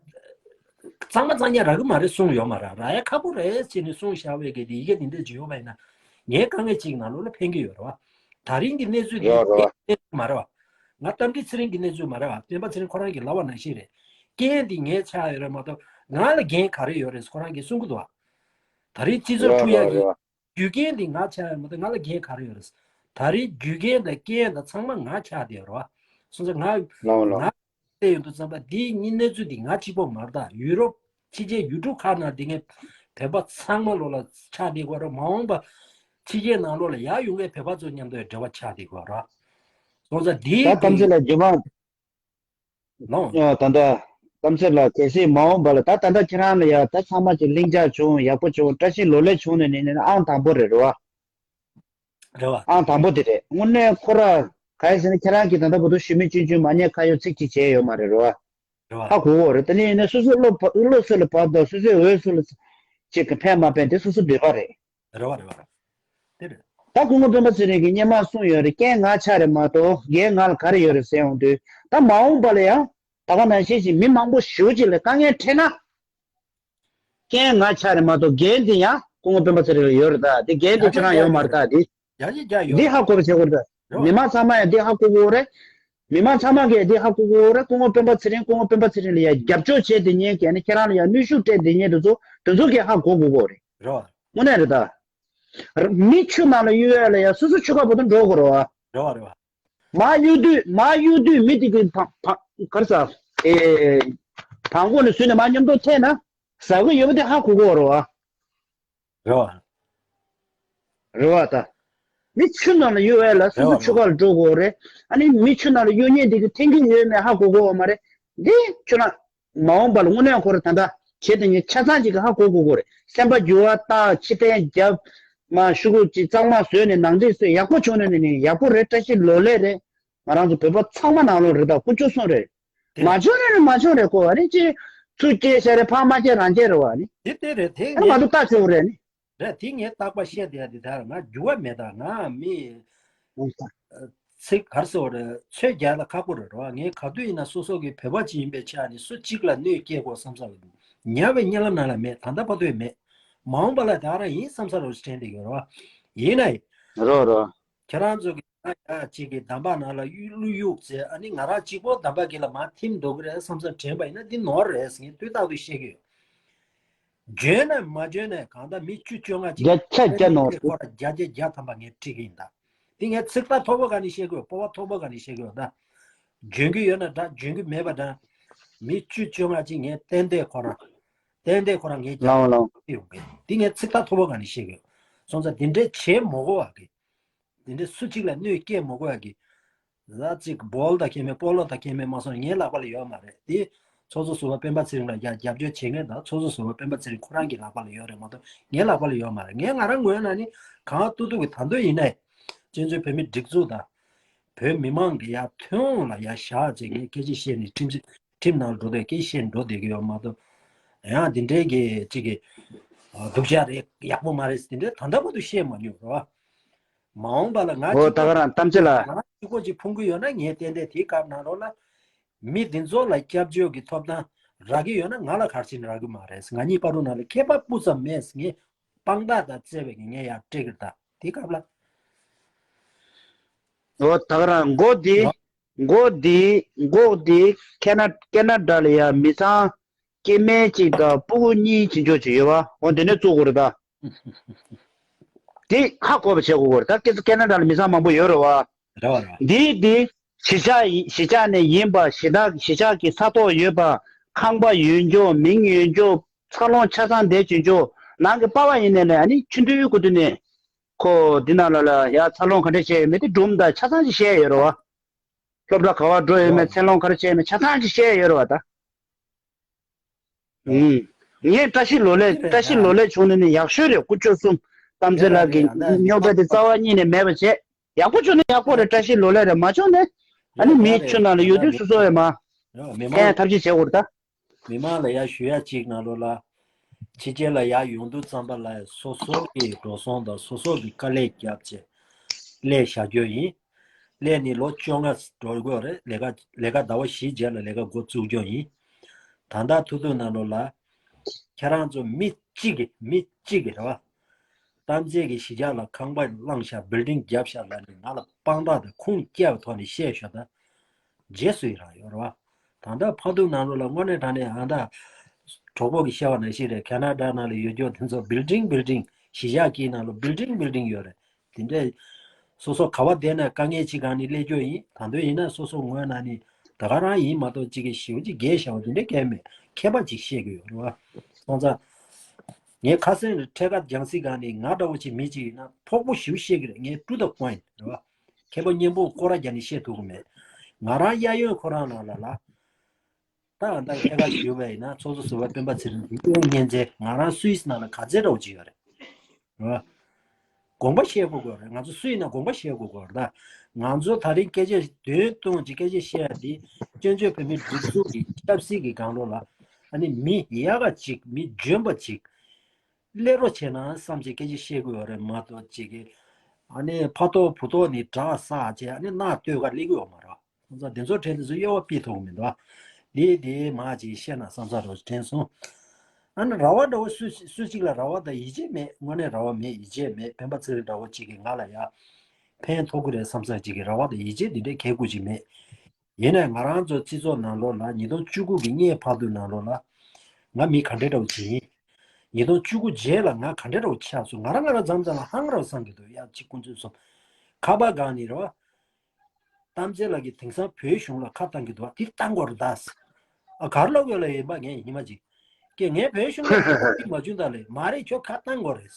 གཙང་མ་གཙང་རྐྱང་རག་གི་མ་རེད་གསུངས་ཡོད་མ་རེད། རག་ཡ་ཁག་པོ་རེད་ཟེར་ནས་གསུངས་བཞག་པའི་གི་དེ་ཡི་གེ་དེ་འདྲ་ཅིག་ཡོད་པ་ཡིན་ན་ངའི་དཀའ་ངལ་ཅིག་ནང་ལོགས་ལ་ཕན་གྱི་ཡོད་རེད་བ། ད་རིང་གི་གནས་ཚུལ་འདི་རོ་རོ། གནས་ཚུལ་མ་རེད་བ། ང་རྟ་མགྲིན་ཚེ་རིང་གི་གནས་ཚུལ་མ་རེད་བ། སྤེན་པ་ཚེ་རིང་ཁོ་རང་གིས་ལབ་པ་ནང་བཞིན་རེད། རྐྱེན་འདི་ངའི་ཆགས་ཡོད་རེད་མ་གཏོགས་ང་ལ་འགན་ག་རེ་ཡོད་རེད་ཁོ་རང་གིས་གསུང་གི་འདུག་བ། ད་རིང་སྤྱི་ཚོགས་རོ་འཁྲུག་ཡ་རོ་གི་རོ། རྒྱུ་རྐྱེན་འདི་ང་ཆགས་ཡོད་མ་གཏོགས་ང་ལ་འགན་ག་རེ་ཡོད་རེད། ད་རིང་རྒྱུ་རྐྱེན་དང་རྐྱེན་དང་ཚང་མ་ང་ཆགས་བསྡད་ཡོད་རེད་བ། སོང་ཙང་ང་ལའོ་ལའོ། ང་བལྟས་ཡོང་དུས་ཙམ་པ་འདིའི་གཉིས་གནས་ཚུལ་འདི་ང་གཅིག་པོ་མ་རེད་ད། ཡུ་རོབ་ཕྱི་རྒྱལ་ཡུལ་གྲུ་ཁག་ནང་འདི་ངས་བོད་པ་ཚང་མ་ལོ་ལ་ཆགས་བསྡད་དགོས་རེད། མ་འོངས་པ་ཕྱི་རྒྱལ་ནང་ལོགས་ལ་ཡར་ཡོང་མཁན་བོད་པ་ཚོ་མཉམ་དུ་འབྲེལ་བ་ཆགས་བསྡད་དགོས་རེད། སོང་ཙང་འདིའི་ད་གཏམ་གྱི་ཚེ་ལ་རྗེས་མ། ལོ། ཨ་ད་ལྟ་གཏམ་ཚེ་ལ་གལ་སྲིད་མ་འོངས་པ་ལ་ད་ད་ལྟ་ཁྱེད་རང་ལ་ཡ་ད་ཚང་མ་ཅིག་ལྷིང་འཇགས་བྱུང་ཡག་པོ་བྱུང་བཀྲ་ཤིས་ལོ་ལེགས་བྱུང་ནས་ནི་ནི་ཨང་དང་པོ་རེད་རེད་བ། རེད་བ། ཨང་དང་པོ་དེ་རེད། དངོས་གནས་ཁོ་ར་ག་རེ་ཟེར་ན་ཁྱེད་རང་གིས་ད་ལྟ་བར་དུ་ཞུ་མེད་ཅུང་ཅུང་མ་ཉེས་ཁ་གཡོག་ཚིག་གཅིག་བྱས་ཡོད་མ་རེད་རེད་བ། རེད་བ། ཧ་གོ་གོ་རེད། དེ་ནས་ཡིན་ན་སོ་སོའི་བློ་བ་བློ་སེམས་ལ་བབས་དང་སོ་སོའི་འོས་སུ་ལ་ཅིག་གི་ཕན་མ་ཕན་དེ་སོ་སོའི་འདོད་པ་རེད། རེད་བ་རེད་བ། དེ་རེད། ད་སྐུ་ངོ་སྤེན་པ་ཚེ་རིང་གིས་སྔོན་མ་གསུངས་ཡོད་རེད། རྐྱེན་ང་ཆགས་རེད་མ་གཏོགས་འགན་ང་ལ་ག་རེ་ཡོད་རེད་ཟེར་ཡོང་དུས་ད་མ་འོངས་པ་ལ་ཡང་ད་ག་ནང་བཞིན་ཞིག་མི་མང་པོ་ཞེ་པོ་ཅིག་ལ་དཀའ་ངལ་འཕྲད་ན། རྐྱེན་ང་ཆགས་རེད་མ་གཏོགས་འགན་དེ་ཡང་སྐུ་ངོ་སྤེན་པ་ཚེ་རིང་ལ་ཡོད་རེད། ད་དེ་འགན་དེ་ཁྱེད་རང་ཡོད་མ་རེད། ད་དེ་ཡང་ཅིག་རྒྱ་ཡོད་འདི་ཧ་གོ་བ་བྱེད་དགོས་རེད། ད་རེད་བ། མི་མང་ཚང་མ་ཡང་འདི་ཧ་གོ་དགོས་རེད། མི་མང་ཚང་མ་གིས་འདི་ཧ་གོ་དགོས་རེད། སྐུ་ངོ་སྤེན་པ་ཚེ་རིང་སྐུ་ངོ་སྤེན་པ་ཚེ་རིང་ལ་ཡང་རྒྱབ་སྐྱོར་བྱས་དེ་ཉན་གྱི་ནི་ཁྱེད་རང་ལ་ཡང་གནོན་ཤུགས་སྤྲད་དེ་ཉན་དེ་ཚོ་དེ་ཚོ་གིས་ཧ་གོ་དགོས་ཀྱི་རེད། རེད་བ། དངོས་གནས་རེད་ད། མི་ཆུ་ནང་ལ་གཡུག་ཡ་ལ་ཡང་སོ་སོ་ཆུ་ཁ་བར་དུ་འགྲོ་དགོས་རེད་བ། རེད་བ་རེད་བ། མར་གཡུག་དུས་མར་གཡུག་དུས་མི་དེ་གི་བ་བ་ག་རེ་ཟ། ཨེ། བང་ཁོག་ནས་ཟུག་ནས་མར་མཉམ་དུ་ཐལ་ན་ཟ་གི་ཡོད་པ་དེ་ཧ་གོ་གི་ཡོད་རེད་བ། རེད་བ། རེད་བ་ད། མི་ཆུ་ནང་ལ་གཡུག་ཡ་ལ་སོ་སོ་ཆུ་ཁ་ལ་འགྲོ་དགོས་རེད། ཨ་ནི་མི་ཆུ་ནང་ལ་གཡུག་མཁན་དེ་གི་འཐེན་གི་ཡོད་མེད་ཧ་གོ་གི་ཡོད་མ་རེད། འདི་ཁྱོད་རང་མ་འོངས་པ་ལ་དངོས་གནས་ཁོ་རང་ད་ལྟ་བྱེད་དེ་ངས་ཆ་ཚང་ཅིག་གི་ཧ་གོ་དགོས་ཀྱི་རེད། སེམས་པ་འགྱུར་བ་བཏང་ཕྱི་བལྟས་རྒྱབ། མ་ཤོག་གུ་ཅིག་གཙང་མ་བཟོས་ནས་ནང་འདྲེན་བཟོས་ཡག་པོ་བྱུང་ནས་ནི་ཡག་པོ་རེད། བཀྲ་ཤིས་ལོ་ལེགས་རེད། ང་རང་ཚོ་བོད་པ་ཚང་མ་ནང་ལོགས་རེད། ད་དཀོན་མཆོག་གསུམ་རེད། དེ་མ་བྱུང་ནས་ནི་མ་བྱུང་རེད་ཀོ། ཨ་ནི་ཅིག་ཚུར་སྐྱེལ་ཤ་རེད། ཕར་མ་སྐྱེལ་རང་སྐྱེལ་རེད་བ་ནི། དེ་དེ་རེད་དེ། ཨ་ནི་ང་ཚོ་ལྟ་ཆོག་རེད་ནི། རེད། དེ་ངས་རྟག་པར་བཤད་བསྡད་ཡ་དེ་དག་ང་འགྱུར་བ་མེད། ད་ང་མི་ཚིག་ག་རེ་ཟེར་བ་རེད། ཚོད་རྒྱག་ལ་ཁག་པོ་རེད་རོ། ངས་ག་དུས་ཡིན་ན་སོ་སོ་གི་བོད་པ་ཅིག་ཡིན་པའི་ཆ་ནས་སུ་གཅིག་ལ་གནོད་སྐྱེལ་དགོས་བསམ་ས་ཉར་བའི་གཉིད་ལམ་ནང་ལ་མེད། ད་ལྟ་བར་དུ་མེད། མ་འོངས་པ་ལ་ད་རང་ཡིན་བསམ་ས་རོ་དྲན་བསྡད་ཡོད་རོ། ཡིན་ནའི་རོ་རོ། ཁྱེད་རང་ཚོ་གི་ཡ་ཡ་གཅིག་གི་འདམ་བག་ནང་ལ་གཡུག་གླུ་གཡུག་ཚེ་ཨ་ནི་ང་རང་གཅིག་པོ་འདམ་བག་གི་ལ་མར་ཐིམ་འགྲོ་གི་རེད་བསམ་ས་དྲན་པ་ཡིན་ན་འདི་ནོར་རེད་ཟེར་ངས་དུས་རྟག་ཏུ་བཤད་གི་ཡོད། འཇོན་ན་མ་འཇོན་ན་གང་ལྟར་མི་བཅུ་བཅོ་ལྔ་ཅིག་བརྒྱ་ཆ་བརྒྱ་ནོར། ཁོ་ར་བརྒྱ་བརྒྱ་བརྒྱ་ཐམ་པ་ངས་ཁྲིད་གི་ཡིན་ད། འདི་ངས་ཚིག་ཐག་མཐོ་པོ་ག་ནས་བཤད་གི་ཡོད། སྤོབས་པ་མཐོ་པོ་ག་ནས་བཤད་གི་ཡོད་ད། འཇོན་གི་ཡོད་ན་འདྲ་འཇོན་གི་མེད་པ་འདྲ། མི་བཅུ་བཅོ་ལྔ་ཅིག་ངས་གཏན་གཏན་ཁོ་ར་གཏན་གཏན་ཁོ་ར་ངས་རྒྱབ་ལའོ་ལའོ། ཡོང་གི་འདི་ངས་ཚིག་ཐག་མཐོ་པོ་ག་ནས་བཤད་གི་ཡོད། སོང་ཙང་འདི་འདྲའི་བྱེད་མ་དགོས་པ་གི། དེ་འདྲའི་སུ་གཅིག་ལ་གནོད་སྐྱེལ་མ་དགོས་ཡ་གི། ལ་གཅིག་བོལ་དང་ཁྱད་མེད་སྤོ་ལོ་དང་ཁྱད་མེད་མ་སོང་ངའི་ལག་པ་ལ་ཡོད་མ་རེད་དེ། ཚོགས་གཙོ་ཟུར་པ་སྤེན་པ་ཚེ་རིང་ལ་རྒྱ་རྒྱབ་སྐྱོར་བྱེད་མཁན་དང་ཚོགས་གཙོ་ཟུར་པ་སྤེན་པ་ཚེ་རིང་ཁོ་རང་གི་ལག་པ་ལ་ཡོད་རེད་མ་གཏོགས་ངའི་ལག་པ་ལ་ཡོད་མ་རེད། ངས་ང་རང་ངོས་ནས་ནི་གང་ཐུབ་ཐུབ་ཀྱི་ད་དུང་ཡིན་ནའི་བཙན་བྱོལ་བོད་མི་སྒྲིག་འཛུགས་དང་བོད་མི་མང་གི་ཡར་ཐོན་ལ་ཡར་བཞག་བྱས་ངས་སྐད་ཆ་བཤད་ནས་ཁྲིམས་ཁྲིམས་ནང་ལ་འགྲོ་དུས་སྐད་ཆ་བཤད་འགྲོ་བསྡད་ཀྱི་ཡོད་མ་གཏོགས་ཡང་འདི་འདྲའི་གི་གཅིག་གི་སྡུག་ཅག་རེད་ཡག་པོ་མ་རེད་དེ་འདྲའི་ད་ལྟ་བར་དུ་བཤད་མ་མྱོང་རེད་བ། མ་འོངས་པ་ལ་ང་ཨོ་གཅིག་ད་ག་རང་གཏམ་ཚེ་ལ། ང་གཅིག་པོ་གཅིག་ཕུང་གི་ཡོད་ན་ངས་ཏན་ཏན་དེའི་སྐབས་ནང་ལོགས་ལ་མི་འདི་ཚོ་ལ་སྐྱབས་བཅོལ་གྱི་ཐོབ་ཐང་རག་གི་ཡོད་ན་ང་ལ་ག་རེ་བྱས་ནས་རག་གི་མ་རེད། ང་གཉིས་བར་དུ་ནང་ལ་ཁྱད་པར་སྤུ་ཙམ་མེད་ངས་དཔང་རྟགས་དང་བཅས་པའི་ངས་ཡར་སྤྲད་གི་རེད་ད་དེའི་སྐབས་ལ། ཨོ་ད་ག་རང་མགོ་འདི་མགོ་འདི་མགོ་འདི་ཁེ་ན་ཁེ་ན་ཌ་ལ་ཡ་མི་ཚང་སྐྱེ་དམན་གཅིག་དང་སྤུ་གུ་གཉིས་ཅི་འཇོག་ཅིག་ཡོད་བ། འོ་དེ་ནས་བཙུགས་དགོས་རེད་ད། དེ་ཧ་གོ་བ་བྱེད་དགོས་རེད་ད། ཁེ་ཁེ་ན་ཌ་ལ་མི་ཚང་མང་པོ་ཡོད་རེད་བ། རེད་བ་རེད་བ། འདི་འདི་གཞིས་ཆགས་ཡིན་གཞིས་ཆགས་ནས་ཡིན་པ་གཞིས་བདག་གཞིས་ཆགས་ཀྱི་ས་ཐོག་ཡོད་པ་ཁང་པ་ཡོད་འཇོག་མིང་ཡོད་འཇོག་འཚར་ལོངས་ཆ་ཚང་བསྡད་བྱེད་འཇོག་ནང་གི་པ་ཕ་ཡིན་ནས་ནས་ཨ་ནི་ཆུང་དུས་སྐུ་དུས་ནས་ཁོ་འདི་ནང་ལ་ལ་ཡ་འཚར་ལོངས་ག་འདྲ་བྱས་ཡོད་མེད་དེ་སྒྲུང་དང་ཆ་ཚང་ཅིག་བཤད་ཡོད་རེད་བ། སློབ་གྲྭ་ག་བར་འགྲོ་ཡོད་མེད་ཚད་ལོངས་ག་རེ་བྱས་ཡོད་མེད་ཆ་ཚང་ཅིག་བཤད་ཡོད་རེད་བ་ད། ངས་བཀྲ་ཤིས་ལོ་ལེགས་བཀྲ་ཤིས་ལོ་ལེགས་བྱུང་ནས་ནི་ཡག་ཤོས་རེད། སྐུ་མཆོད་གསུམ་གཏམ་ཚེ་ལགས་ཀྱི་རྙོག་དྲ་དེ་རྩ་བ་ཉིད་ནས་མེད་པ་བྱས་ཡག་པོ་བྱུང་ན་ཡག་པོ་རེད། བཀྲ་ཤིས་ལོ་ལེགས་རེད་མ་བྱུང་ནས་ཨ་ནི་མི་ཁྱོད་ནང་ལ་ཡོད་དུས་སོ་སོ་ཡོད་མ་མི་ཐན་མང་ཐབས་ཤེས་བྱེད་དགོས་རེད་ད། མི་མང་ལ་ཡ་ཞུ་ཡ་གཅིག་ནང་ལོགས་ལ། ཕྱི་རྒྱལ་ལ་ཡ་ཡོང་དུས་ཙམ་པ་ལ་སོ་སོ་གི་འགྲོ་སོང་དང་སོ་སོ་གི་དཀའ་ལས་བརྒྱབ་བྱས་སླེབས་བཞག་རྒྱུ་ཡིན། སླེབས་ནས་ལོ་བཅོ་ལྔ་འགྲོ་དགོས་རེད། ལས་ཀ་ལས་ཀ་ཟླ་བ་བཞི་རྗེས་ལ་ལས་ཀ་འགོ་བཙུགས་རྒྱུ་ཡིན། ད་ལྟ་ཐུག་ཐུག་ནང་ལོགས་ལ་ཁྱེད་རང་ཚོ་མི་གཅིག་གི་མི་གཅིག་གི་རེད་བ། གཏམ་ཚེ་གི་གཞིས་ཆགས་ལ་ཁང་པ་བླངས་ཤག་བིལ་ཌིང་བརྒྱབ་ཤག་ལབ་ནས་ང་ལ་དཔང་རྟགས་དང་ཁུངས་སྐྱེལ་བའི་ཐོག་ནས་བཤད་ཤོག་ད། རྗེས་སུ་ཡི་རང་ཡོད་རེད་བ། ད་ལྟ་ཕ་ཐུག་ནང་ལོགས་ལ་དངོས་གནས་དྲང་གནས་ཨ་ད། གྲོགས་པོ་གིས་བཤད་པ་ནང་བཞིན་རེད། ཁེ་ན་ཌ་ནང་ལ་ཡོད་རྒྱུ་དེ་ཚོ་བིལ་ཌིང་བིལ་ཌིང་གཞིས་ཆགས་ཀྱི་ནང་ལ་བིལ་ཌིང་བིལ་ཌིང་ཡོད་རེད། དེ་འདྲས། སོ་སོ་ག་བ་བསྡད་ན་དཀའ་ངལ་ཅིག་སྒང་ནས་སླེབས་རྒྱུ་ཡིན། ད་དུང་ཡིན་ན་སོ་སོ་ངོས་ནང་ནས་ད་ག་རང་ཡིན་མ་གཏོགས་གཅིག་གིས་ཞེ་པོ་ཅིག་རྒྱལ་ཞེ་པོ་དེ་འདྲས་གང་མེད། མཁས་པ་ཅིག་བཤད་ཀྱི་ཡོད་རེད་བ། སོང་ཙང་། ངས་ཁ་སང་རེ་འཕྲེད་ཀ་རྒྱང་སྲིང་སྒང་ནས་ང་འདྲ་བོ་ཅིག་མི་ཅིག་ཡིན་ན་ཕོག་པོ་ཞེ་པོ་བཤད་ཀྱི་རེད། ངས་ཀྲུ་ད་ཀོན་རེད་བ། མཁས་པ་གཉན་པོ་སྐོར་ར་རྒྱག་ནས་བཤད་ཐུབ་ཀྱི་མེད། ང་རང་གཡས་གཡོན་ཁོ་རང་ནང་ལ་ལ། ད་ད་ཐད་ཀར་ཞུས་པ་ཡིན་ན་ཚོགས་གཙོ་ཟུར་པ་སྤེན་པ་ཚེ་རིང་གི་གཡས་གཡོན་གཉན་ཚན་ང་རང་སུད་སི་ནང་ལ་ག་ཚད་འདྲ་བོ་ཅིག་ཡོད་རེད། རེད་བ། དགོངས་པ་བཞེས་དགོས་དགོས་རེད། ང་ཚོ་སུ་ཡིན་ན་དགོངས་པ་བཞེས་དགོས་དགོས་རེད་ད། ང་ཚོ་ད་རིང་སྐད་ཆ་དོན་སྟོང་ཅིག་སྐད་ཆ་བཤད་ཡ་འདི་བཙན་བྱོལ་བོད་མིའི་སྒྲིག་འཛུགས་ཀྱི་ཆབ་སྲིད་ཀྱི་སྒང་ལོགས་ལ་ཨ་ནི་མི་ཡག་ག་ཅིག་མི་འཇོན་པ་ཅིག་སླེབས་རོགས་བྱས་ན་བསམ་བྱས་སྐད་ཆ་བཤད་དགོས་ཡོད་རེད་མ་གཏོགས་ཅིག་གི་ཨ་ནི་ཕ་ཐོག་བུ་ཐོག་ནས་དགྲ་བསགས་བྱས་ཨ་ནི་མནར་གཏོད་ག་སླེབས་ཀྱི་ཡོད་མ་རེད། ཁོང་ཚོ་དེ་ཚོ་གྲས་དེ་ཚོ་གཡོ་བ་སྤེལ་ཐུབ་ཀྱི་མི་འདུག་ཨ། འདི་དེ་མ་ཅིག་བཤད་ན་བསམ་ས་རོ་དྲན་སོང་། ཨ་ནི་ར་བ་འདྲ་བོ་སུ་སུ་གཅིག་ལ་ར་བ་དང་ཡིད་ཆེས་མེད། དངོས་གནས་ར་བ་མེད་ཡིད་ཆེས་མེད། སྤེན་པ་ཚེ་རིང་འདྲ་བོ་གཅིག་གིས་ང་ལ་ཡ་ཕན་ཐོགས་ཀྱི་རེད་བསམ་ས་གཅིག་གིས་ར་བ་དང་ཡིད་ཆེས་འདི་འདྲའི་གལ་དགོས་ཅིག་མེད། ཡིན་ནའི་ང་རང་ཚོ་སྤྱི་ཚོགས་ནང་ལོགས་ལ་ཉིས་སྟོང་བཅུ་དགུ་གི་སྔའི་བར་དུ་ནང་ལོགས་ལ་ང་མི་ག་འདྲ་འདྲ་བོ་ཅིག་ཡིན། ཉིས་སྟོང་བཅུ་དགུ་རྗེས་ལ་ང་ག་འདྲ་འདྲ་བོ་ཆགས་སོང་། ང་རང་ང་རང་མཚམས་མཚམས་ལ་ཧང་ར་བསམ་གྱི་འདུག་ཡ་གཅིག་ཀུན་སྤྱོད་སོང་། ཁ་པར་སྒང་ནས་རེད་བ། གཏམ་ཚེ་ལགས་ཀྱིས་དེང་སང་བོད་གཞུང་ལ་ཁ་བཏང་གི་འདུག་བ། དེ་བཏང་དགོས་རེད་ད། ཨ་གར་ལབ་ཡོད་ལ་ཡིན་པ་ངས་ཉི་མ་གཅིག་ཀྱེ་ངས་བོད་གཞུང་ལ་ཁ་བཏང་གི་མ་བྱུང་ད་ལས་མ་རེད། ཁྱོད་ཁ་བཏང་དགོས་རེད།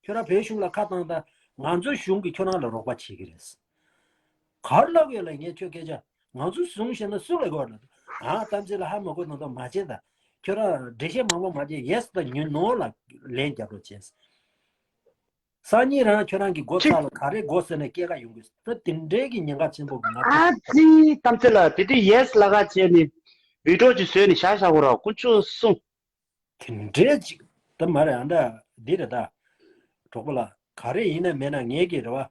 ཁྱོད་རང་བོད་གཞུང་ལ་ཁ་བཏང་ད་ང་ཚོའི་གཞུང་གིས་ཁྱོད་རང་ལ་རོགས་པ་བྱེད་ཀྱི་རེད། གར་ལབ་ཡོད་ལ་ངས་ཁྱོད་སྐད་ཆ་ང་ཚོ་གཞུང་བཤད་ན་སུ་ལ་དགོས་རེད། ཨ་གཏམ་ཚེ་ལགས་ཧ་མ་གོ་ནང་དོ་མ་བྱེད་ད། ཁྱོད་རང་འགྲེལ་བཤད་མང་པོ་མ་བྱེད་ཡེ་སི་དང་ཉོན་ནོ་ལ་ལན་རྒྱབ་རོགས་བྱེད། སང་ཉིན་རང་ཁྱོད་རང་གི་སྒོ་ཚ་ལ་ག་རེ་དགོས་ཟེར་ནས་སྐྱེལ་ག་ཡོང་གི་ད་དེ་འདྲའི་གི་ཉེན་ཁ་ཆེན་པོ་གི་ང་ཨ་ཙི་གཏམ་ཚེ་ལགས་དེ་དུས་ཡེ་སི་ལ་ག་བྱས་ནས་བི་ཌིའོ་ཅིག་བཟོས་ནས་བཞག་བཞག་གོ་ར་ཀུན་སྤྱོད་གསུང་། དེ་འདྲའི་ཅིག་ད་མ་རེད། ཨ་འདྲ་འདི་རེད་ད། གྲོགས་པོ་ལགས། ག་རེ་ཡིན་ན་མེད་ན་ངེད་ཀྱི་རེ་བ།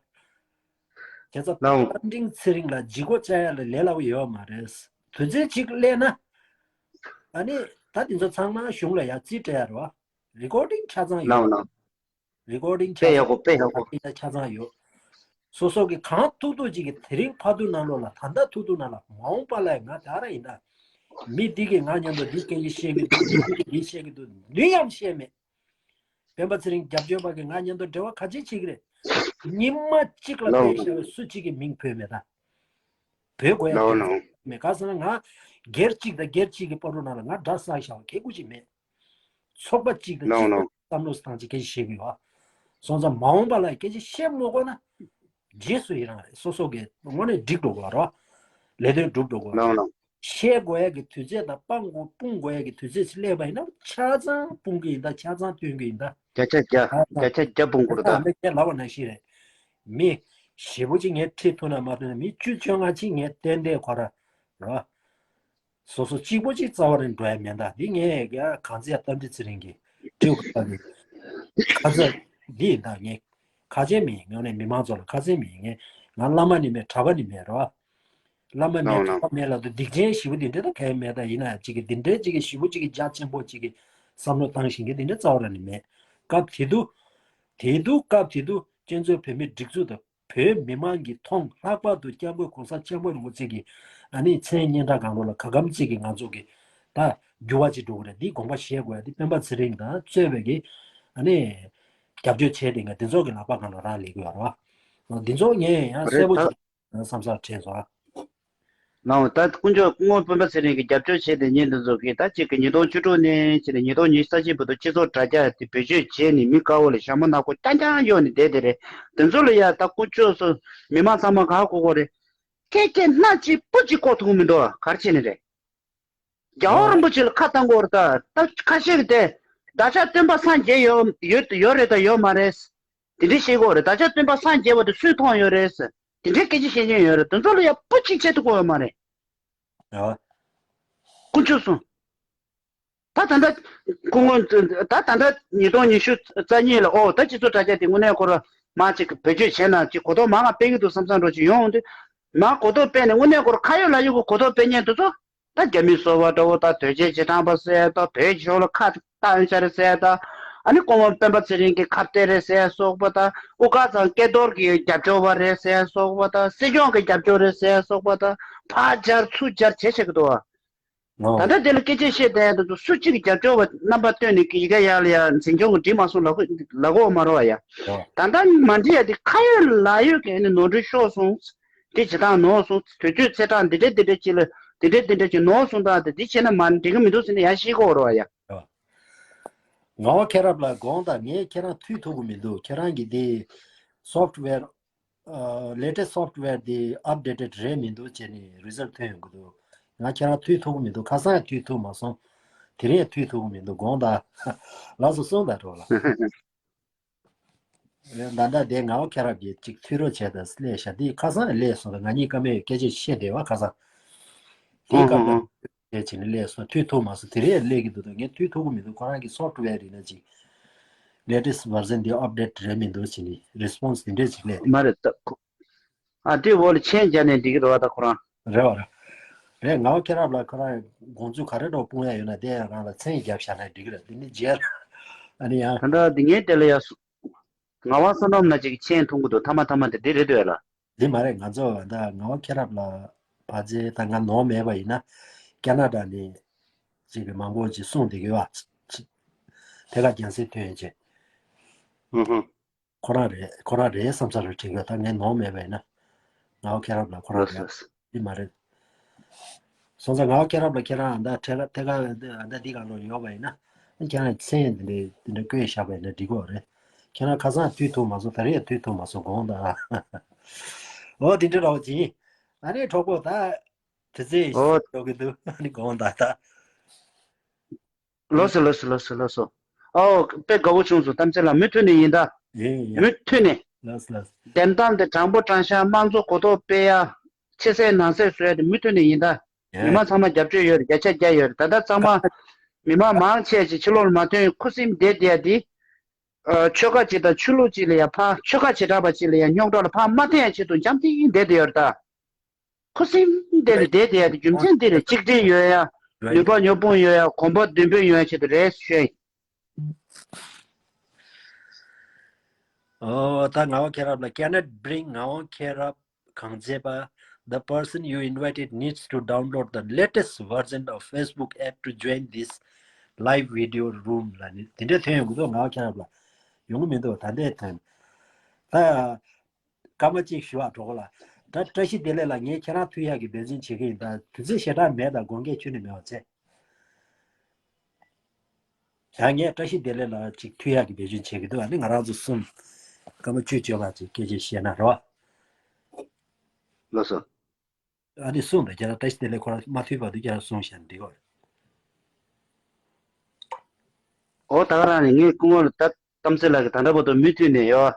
ཁྱེད་ཚོ་ལའོ། རྟ་མགྲིན་ཚེ་རིང་ལ་ལྗིད་ཁོག་བཅག་ཡ་ལ་ལས་སླ་བོ་ཡོད་མ་རེད། དུས་ཚོད་གཅིག་སླེབས་ན། ཨ་ནི་ད་དེ་ཚོ་ཚང་མ་གཞུང་ལ་ཡ་རྩིས་སྤྲད་ཡ་རེད་བ། རི་ཀོར་ཌིང་ཆ་ཚང་ཡོད། ལའོ་ལའོ། རི་ཀོར་ཌིང་ཆ་དཔེ་ཡག་པོ་དཔེ་ཡག་པོ། ཆ་ཚང་ཡོད། སོ་སོ་གི་གང་ཐུབ་ཐུབ་ཅིག་གི་དེ་རིང་ཕར་ཐུག་ནང་ལོགས་ལ་ད་ལྟ་ཐུག་ཐུག་ནང་ལ་མ་འོངས་པ་ལ་ང་ད་ར་ཡིན་ད། མི་འདི་གིས་ང་མཉམ་དུ་འདི་སྐད་ཆ་བཤད་གི་འདུག་འདི་སྐད་ཆ་བཤད་གི་འདུག་འདི་ཡང་བཤད་མེད། སྤེན་པ་ཚེ་རིང་རྒྱབ་སྐྱོར་པ་གིས་ང་མཉམ་དུ་འབྲེལ་བ་ག་ཅི་བྱེད་ཀྱི་རེད། ཉི་མ་གཅིག་ལ་ལའོ་ཕེབས་བཞག་པའི་སུ་གཅིག་གི་མིང་བོས་མེད་ད། བོད་དགོས་ཡ་ལའོ་ལའོ། མེད་ག་ཟེར་ན་ང་སྒེར་གཅིག་དང་སྒེར་གཅིག་གི་བར་དུ་ནང་ལ་ང་དགྲ་བསགས་བཞག་པ་གལ་ཁུ་ཅིག་མེད། ཚོགས་པ་གཅིག་དང་ལའོ་གཅིག་ལའོ། བསམ་བློ་བཏང་ཅིག་སྐད་ཆ་བཤད་གི་ཡོད། སོང་ཙང་མ་འོངས་པ་ལ་སྐད་ཆ་བཤད་མ་དགོས་ན། རྗེས་སུ་ཡི་རང་རེད། སོ་སོ་གི་དངོས་གནས་འགྲིག་འགྲོ་དགོས་རོགས། ལས་དོན་འགྲུབ་འགྲོ་དགོས་རོགས། ལའོ་ལའོ། བཤད་དགོས་ཡ་གི་དུས་ཚོད་དང་སྤང་དགོས་སྤུང་དགོས་ཡ་གི་དུས་ཚོད་ཅིག་སླེབས་པ་ཡིན་ན་ཆ་ཚང་སྤུང་གི་ཡིན་ད། ཆ་ཚང་སྟོན་གི་ཡིན་ད། བརྒྱ་ཆ་བརྒྱ། ཆ་ཚང་བརྒྱ་ཆ་བརྒྱ་སྤུང་དགོས་རེད་ད། མི་སྐད་ལབ་པ་ནང་བཞིན་རེད། མི་བཞི་པོ་ཅིག་ངས་ཁྲིད་ཐུབ་ན་མ་ཐུབ་ན་མི་བཅུ་བཅོ་ལྔ་ཅིག་ངས་ཏན་ཏན་ཁོ་ར་རོ། སོ་སོ་གཅིག་པོ་གཅིག་རྩ་བ་ནས་འགྲོ་ཡ་མེད་ད། འདི་ངས་ཡ་གང་ཚེ་ཡ་རྟ་མགྲིན་ཚེ་རིང་གི་ཁྲིའུ་ཁ་གི་ཁ་ཚ་འདི་ཡིན་ད། ངས་ཁ་ཆེ་མི་ཡིན། ངས་ནས་མི་མང་ཚོ་ལ་ཁ་ཆེ་མི་ཡིན། ངས་ང་བླ་མ་ནི་མེད། གྲྭ་པ་ནི་མེད་རོ། བླ་མ་མེད་ནོ་ནོ། གྲྭ་པ་མེད་ལབ་དུས་སྡིག་ཅན་ཞེ་པོ་འདི་འདྲ་ད་གང་ཡང་མེད་ད། ཡིན་ན་ཡང་གཅིག་གི་འདི་འདྲའི་གཅིག་གི་ཞེ་པོ་གཅིག་གི་རྒྱ་ཆེན་པོ་གཅིག་གི་བསམ་བློ་བཏང་བཞིན་གི་འདི་འདྲ་རྩ་བ་ར་ནི་མེད། སྐབས་དེ་དུས་དེ་དུས་སྐབས་དེ་དུས་གཅན་ཚོན་བོད་མིའི་སྒྲིག་འཛུགས་དང་། བོད་མི་མང་གིས་མཐོང་། ལྷག་པར་དུ་སྐྱབས་མགོན་གོང་ས་སྐྱབས་མགོན་རིན་པོ་ཆེ་གི་ཨ་ནི་མཚན་སྙན་གྲགས་སྒང་ལོགས་ལ་ག་གམ་ཅིག་གིས་ང་ཚོ་གི་ད་འགྱུར་བ་ཅིག་འགྲོ་གི་རེད། འདི་དགོངས་པ་བཞེས་དགོས་ཡ་འདི་སྤེན་པ་ཚེ་རིང་དང་གཙོས་པའི་གི་ཨ་ནི་རྒྱབ་སྐྱོར་བྱས་ཏེ་ང་འདི་ཚོ་གི་ལག་པ་སྒང་ལ་རག་ལས་དགོས་ཡ་རེད་བ། འདི་ཚོ་ངས་ཡང་གསལ་པོ་ཅིག་བསམ་སར་དྲན་སོང་ཨ། ལའོ། ད་དཀོན་མཆོག་སྐུ་ངོ་སྤེན་པ་ཚེ་རིང་གིས་རྒྱབ་སྐྱོར་བྱས་ཏེ་ཉིན་འདི་ཚོ་གིས་ད་གཅིག་གི་ཉིས་སྟོང་བཅུ་དྲུག་ནས་བྱས་ནས་ཉིས་སྟོང་ཉི་ཤུ་རྩ་གཅིག་བར་དུ་སྤྱི་ཚོགས་དྲ་རྒྱ་དེ་བེད་སྤྱོད་བྱས་ནས་མི་དཀར་པོ་ལ་ཞྭ་མོ་ནག་པོ་རྐྱང་རྐྱང་གཡོགས་ནས་བསྡད་དེ་རེད། དེ་ཚོ་ལ་ཡ་ད་དཀོན་མཆོག་གསུམ་མི་མང་ཚང་མ་ག་གོ་གོ་རེད། ཁྱེད་ཀྱིས་སྣ་གཅིག་སྤུ་གཅིག་བཀོག་ཐུབ་ཀྱི་མི་འདུག་ག་རེ་བྱས་ནས་རེད། རྒྱལ་བ་རིན་པོ་ཆེ་ལ་ཁ་བཏང་དགོས་རེད་ད། ད་ཁ་ཤས་ཀྱིས་དེ་བདག་ཅག་སྟོན་པ་སངས་རྒྱས་ཡོད་ཡོད་ཡོད་རེད་ད་ཡོད་མ་རེད། དེ་འདྲའི་བཤད་ཀྱི་ཡོད་རེད། བདག་ཅག་སྟོན་པ་སངས་རྒྱས་པ་དེ་སུས་མཐོང་ཡོད་རེད། དེ་འདྲའི་སྐད་ཆ་བཤད་མཁན་ཡོད་རེད། དེ་ཚོ་ལ་ཡང་སྤུ་གཅིག་བྱེད་ཐུབ་ཀྱི་ཡོད་མ་རེད། ཨ། དཀོན་མཆོག་གསུམ། ད་ད་ལྟ་སྐུ་ངོ་ད་ད་ལྟ་ཉིས་སྟོང་ཉི་ཤུ་རྩ་གཉིས་ལ་ཨོ་ད་སྤྱི་ཚོགས་དྲ་རྒྱ་དེ་དངོས་གནས་ཁོ་ར་མ་ཅིག་བེད་སྤྱོད་བྱས་ན་ཅིག་གོ་རྟོགས་མང་ང་སྤེལ་གྱི་འདུག་བསམ་བསམ་འདྲ་ཅིག་ཡོང་འོང་དུས་མ་གོ་རྟོགས་སྤེལ་ནས་དངོས་གནས་ཁོ་ར་ཁ་ཡོད་ལག་ཡོད་ཀྱི་གོ་རྟོགས་སྤེལ་མཁན་དེ་ཚོ། ད་རྒྱ་མི་སོ་པ་འདྲ་བོ་ད་དོལ་རྒྱལ་རྗེས་འབྲང་པ་ཟེར་ཡ་ད་བོད་ཕྱོགས་ལ་ཁ་བཏང་ཡོད་ས་རེད་ཟེར་ཡ་ད། ཨ་ནི་སྐུ་ངོ་སྤེན་པ་ཚེ་རིང་གི་ཁ་གཏད་རེད་ཟེར་ཡ་སོགས་པ་ད། དབུ་དཀར་ཚང་སྐལ་རྡོར་གི་རྒྱབ་སྐྱོར་བ་རེད་ཟེར་ཡ་སོགས་པ་ད། སྲིད་སྐྱོང་གི་རྒྱབ་སྐྱོར་རེད་ཟེར་ཡ་སོགས་པ་ད། ཕར་སྦྱར་ཚུར་སྦྱར་བྱེད་བྱེད་ཀྱི་འདུག་བ། ད་ལྟ་དེ་ལ་སྐད་ཆ་བཤད་བསྡད་ཡ་ད་ཚོ་སུ་གཅིག་གི་རྒྱབ་སྐྱོར་བ་རྣམ་པ་བཏོན་ནས་ཡི་གེ་ཡར་ལ་ཡ་འཛིན་སྐྱོང་གི་འགྲིག་མ་སོང་ལབ་ལབ་གོ་མ་རོགས་ཡ། ད་ལྟ་མ་འགྲིག་ཡ་དེ་ཁ་ཡོད་ལག་ཡོད་ཀྱི་ནི་ནོར་འཁྲུལ་ཤོར་སོང་། དེ་བྱེད་སྟངས་ནོར་སོང་། དུས་ཚོད་ཚེས་གྲངས་འདི་འདྲ་འདི་འདྲ་ཅིག་ལ་འདི་འདྲ་འདི་འདྲ་ཅིག་ནོར་སོང་ད་དེ་འདི་བྱས་ན་མ་འགྲིག་གི་མི་འདུག་ཟེར་ནས་ཡར་ཞུ་གི་ཡོད་རེད་བ་ཡ། ངག་དབང་མཁྱེན་རབ་ལགས་དགོངས་དག་ངས་ཁྱེད་རང་ཐུག་ཐུབ་ཀྱི་མི་འདུག་ཁྱེད་རང་གི་དེ་software latest software དེ་updated རེད་མི་འདུག་བྱས་ནས་result ཐོན་ཡོང་གི་འདུག་ང་ཁྱེད་རང་ཐུག་ཐུབ་ཀྱི་མི་འདུག་ཁ་སང་ཡང་ཐུག་ཐུབ་མ་སོང་། དེ་རིང་ཡང་ཐུག་ཐུབ་ཀྱི་མི་འདུག་དགོངས་དག་ལགས་སོ་གསུངས་དང་འགྲོ་ལ། ད་ལྟ་དེ་ངག་དབང་མཁྱེན་རབ་ཀྱིས་ཅིག་ཐུག་རོགས་བྱས་དང་སླེབས་ཤག་དེ་ཁ་སང་ཡང་སླེབས་སོང་ད་ང་གཉིས་ཀ་མེད་སྐད་ཆ་བཤད་བསྡད་པ་ཁ་སང་། དེའི་སྐབས་ལ་བྱས་བྱས་ནས་སླེབས་སོང་ཐུག་ཐུབ་མ་སོང་དེ་རིང་ཡང་སླེབས་ཀྱི་འདུག་ད་ངས་ཐུག་ཐུབ་ཀྱི་མི་འདུག་ཁོ་རང་གི་software རིགས་ན་ཅིག་latest version དེ་update རེད་མི་འདུག་བྱས་ནས་response དེ་འདྲས་ཅིག་སླེབས། མ་རེད་ད། ཨ་དེ་འོག་ལ་མཆན་རྒྱག་ནས་འགྲིག་གི་རེད་བ་ད་ཁོ་རང་། རེད་བ་རེད། རེད་ངག་དབང་མཁྱེན་རབ་ལགས་ཁོ་རང་དགོངས་ཚུལ་ག་རེ་འདྲ་སྤུངས་ཡ་ཡོད་ན་དེ་ཡང་རང་ལ་མཚན་རྒྱབ་བཞག་ན་འགྲིག་གི་རེད་དེ་ནི་རྗེས་ལ་ཨ་ནི་ཡང་། ད་ལྟ་འདི་ངའི་དེ་ལ་ཡ་སུ། ངག་དབང་བསོད་ནམས་ལགས་ཅིག་གི་མཆན་མཐོང་གི་འདུག་ཐ་མ་ཐ་མ་དེ་འདི་རེད་འདོད་ལ། འདི་མ་རེད་ང་ཚོ་ད་ངག་དབང་མཁྱེན་རབ་ལགས་ཕལ་ཆེར་ད་ང་ནོར་མེད་པ་ཡིན་ན་ཁེ་ན་ཌ་ནས་ཅིག་གི་མང་པོ་ཅིག་གསུངས་བསྡད་ཀྱི་ཡོད་པ། ཐད་ཀར་རྒྱང་སྲིང་ཐོན་ཡོད་ཅེས། ཧུ་ཧུ། ཁོ་རང་རེད་ཁོ་རང་རེད་བསམ་ས་རེད་དྲན་གྱི་ཡོད་ད་ངས་ནོར་མེད་པ་ཡིན་ན། ངག་དབང་མཁྱེན་རབ་ལགས་ཁོ་རང་ལགས་རེད། སོ་སོ། འདི་མ་རེད། སོང་ཙང་ངག་དབང་མཁྱེན་རབ་ལགས་ཁྱེད་རང་ཨ་ད་ཐད་ཀ་ཐད་ཀ་ཨ་ད་འདི་ག་ལོ་ཡོད་པ་ཡིན་ན་ཨ་ཁྱེད་རང་མཚན་འདི་འདྲའི་འདི་འདྲ་བཀོད་བཞག་པ་ཡིན་ན་འགྲིག་གི་རེད། ཁྱེད་རང་ཁ་སང་དུས་ཐུག་མ་སོང་ད་རེས་ཡང་དུས་ཐུག་མ་སོང་དགོངས་དག་ཨོ་དེ་འདྲ་རོགས་གྱིས། ཨ་ནི་གྲོགས་པོ་ད་དུས་ཚོད་ཨོ་ཡོད་གི་འདུག་ཨ་ནི་དགོངས་དག་ད། ལགས་སོ་ལགས་སོ་ལགས་སོ་ལགས་སོ། ཨོ་དཔེ་དགའ་བོ་བྱུང་སོང་གཏམ་ཚེ་ལགས་མུ་མཐུད་ནས་ཡིན་ད། ཡིན་ཡིན། མུ་མཐུད་ནས། ལགས་སོ་ལགས་སོ། བདེན་གཏམ་དེ་དྲང་པོ་དྲང་བཞག་དམངས་གཙོ་གོ་རྟོགས་སྤེལ་ཡ། ཕྱི་གསལ་ནང་གསལ་བཟོ་ཡ་དེ་མུ་མཐུད་ནས་ཡིན་ད། ཡིན། མི་མང་ཚང་མ་རྒྱབ་སྐྱོར་ཡོད་རེད་བརྒྱ་ཆ་བརྒྱ་ཡོད་རེད་ད་ལྟ་ཚང་མ། མི་མང་མང་ཆེ་ཅིག་ཕྱི་ལོགས་ལ་མ་ཐོན་ཁུ་སིམ་བསྡད་བསྡད་ཡ་དེ། ཨ་ཆོལ་ཁ་ཅིག་དང་ཆོས་ལུགས་ཅིག་ལ་ཡང་ཕར་ཆོལ་ཁ་བྱེ་བྲག་པ་ཅིག་ལ་ཡང་རྙོག་དྲ་ལ་ཕར་མ་འཐེན་ཡ་ཆེད་དུ་འཇམ་ཐིང་བསྡད་དེ་ཡོད་རེད་ད། ཁུ་སིམ་བསྡད་ནས་བསྡད་དེ་ཡ་དེ་རྒྱུ་མཚན་འདི་རེད། གཅིག་སྒྲིལ་ཡོད་ཡ། ནུས་པ་ཉོ་སྤུངས་ཡོད་ཡ། གོམ་པ་མདུན་སྤོས་ཡོང་ཡ་ཆེད་དུ་རེད་ཞུ་ཡ་ཡིན། ཨོ་ད་ངག་དབང་མཁྱེན་རབ་ལ། Kenneth Bring, ངག་དབང་མཁྱེན་རབ་གངས་ཅན་པ། The person you invited needs to download the latest version of Facebook app to join this live video room ལ་ནི་དེ་འདྲ་ཐོན་ཡོང་གི་འདུག་ངག་དབང་མཁྱེན་རབ་ལ། ཡོང་གི་མི་འདུག་ད་ལྟའི་ཐོན། ད་སྐར་མ་གཅིག་ཞུ་བ་གྲོགས་ལ། ད་བཀྲ་ཤིས་བདེ་ལེགས་ལ། ངས་ཁྱེད་རང་ཐུག་ཡག་གི་འབད་བརྩོན་བྱེད་ཀྱི་ཡིན། ད་དུས་ཚོད་ཞེ་དྲག་མེད། ད་དགོངས་འགལ་ཁྱོན་ནས་མེད་པ་བྱས། ཡང་ངས་བཀྲ་ཤིས་བདེ་ལེགས་ལ་ཅིག་ཐུག་ཡག་གི་འབད་བརྩོན་བྱེད་ཀྱི་འདུག་ཨ་ནི་ང་རང་ཚོ་གསུམ་སྐར་མ་བཅུ་བཅོ་ལྔ་ཅིག་སྐད་ཆ་བཤད་ན་རེད་བ། ལགས་སོ། ཨ་ནི་གསུངས་དང་། ཁྱེད་རང་བཀྲ་ཤིས་བདེ་ལེགས་ཁོ་རང་མ་ཐུག་བར་དུ་ཁྱེད་རང་གསུངས་བཞག་ན་འགྲིག་གོ། ཨོ་ད་ག་རང་ནས་ངས་སྐུ་ངོ་ལ་ད་གཏམ་ཚེ་ལགས་ཀྱིས་ད་ལྟ་བར་དུ་མུ་མཐུད་ནས་ཡོད།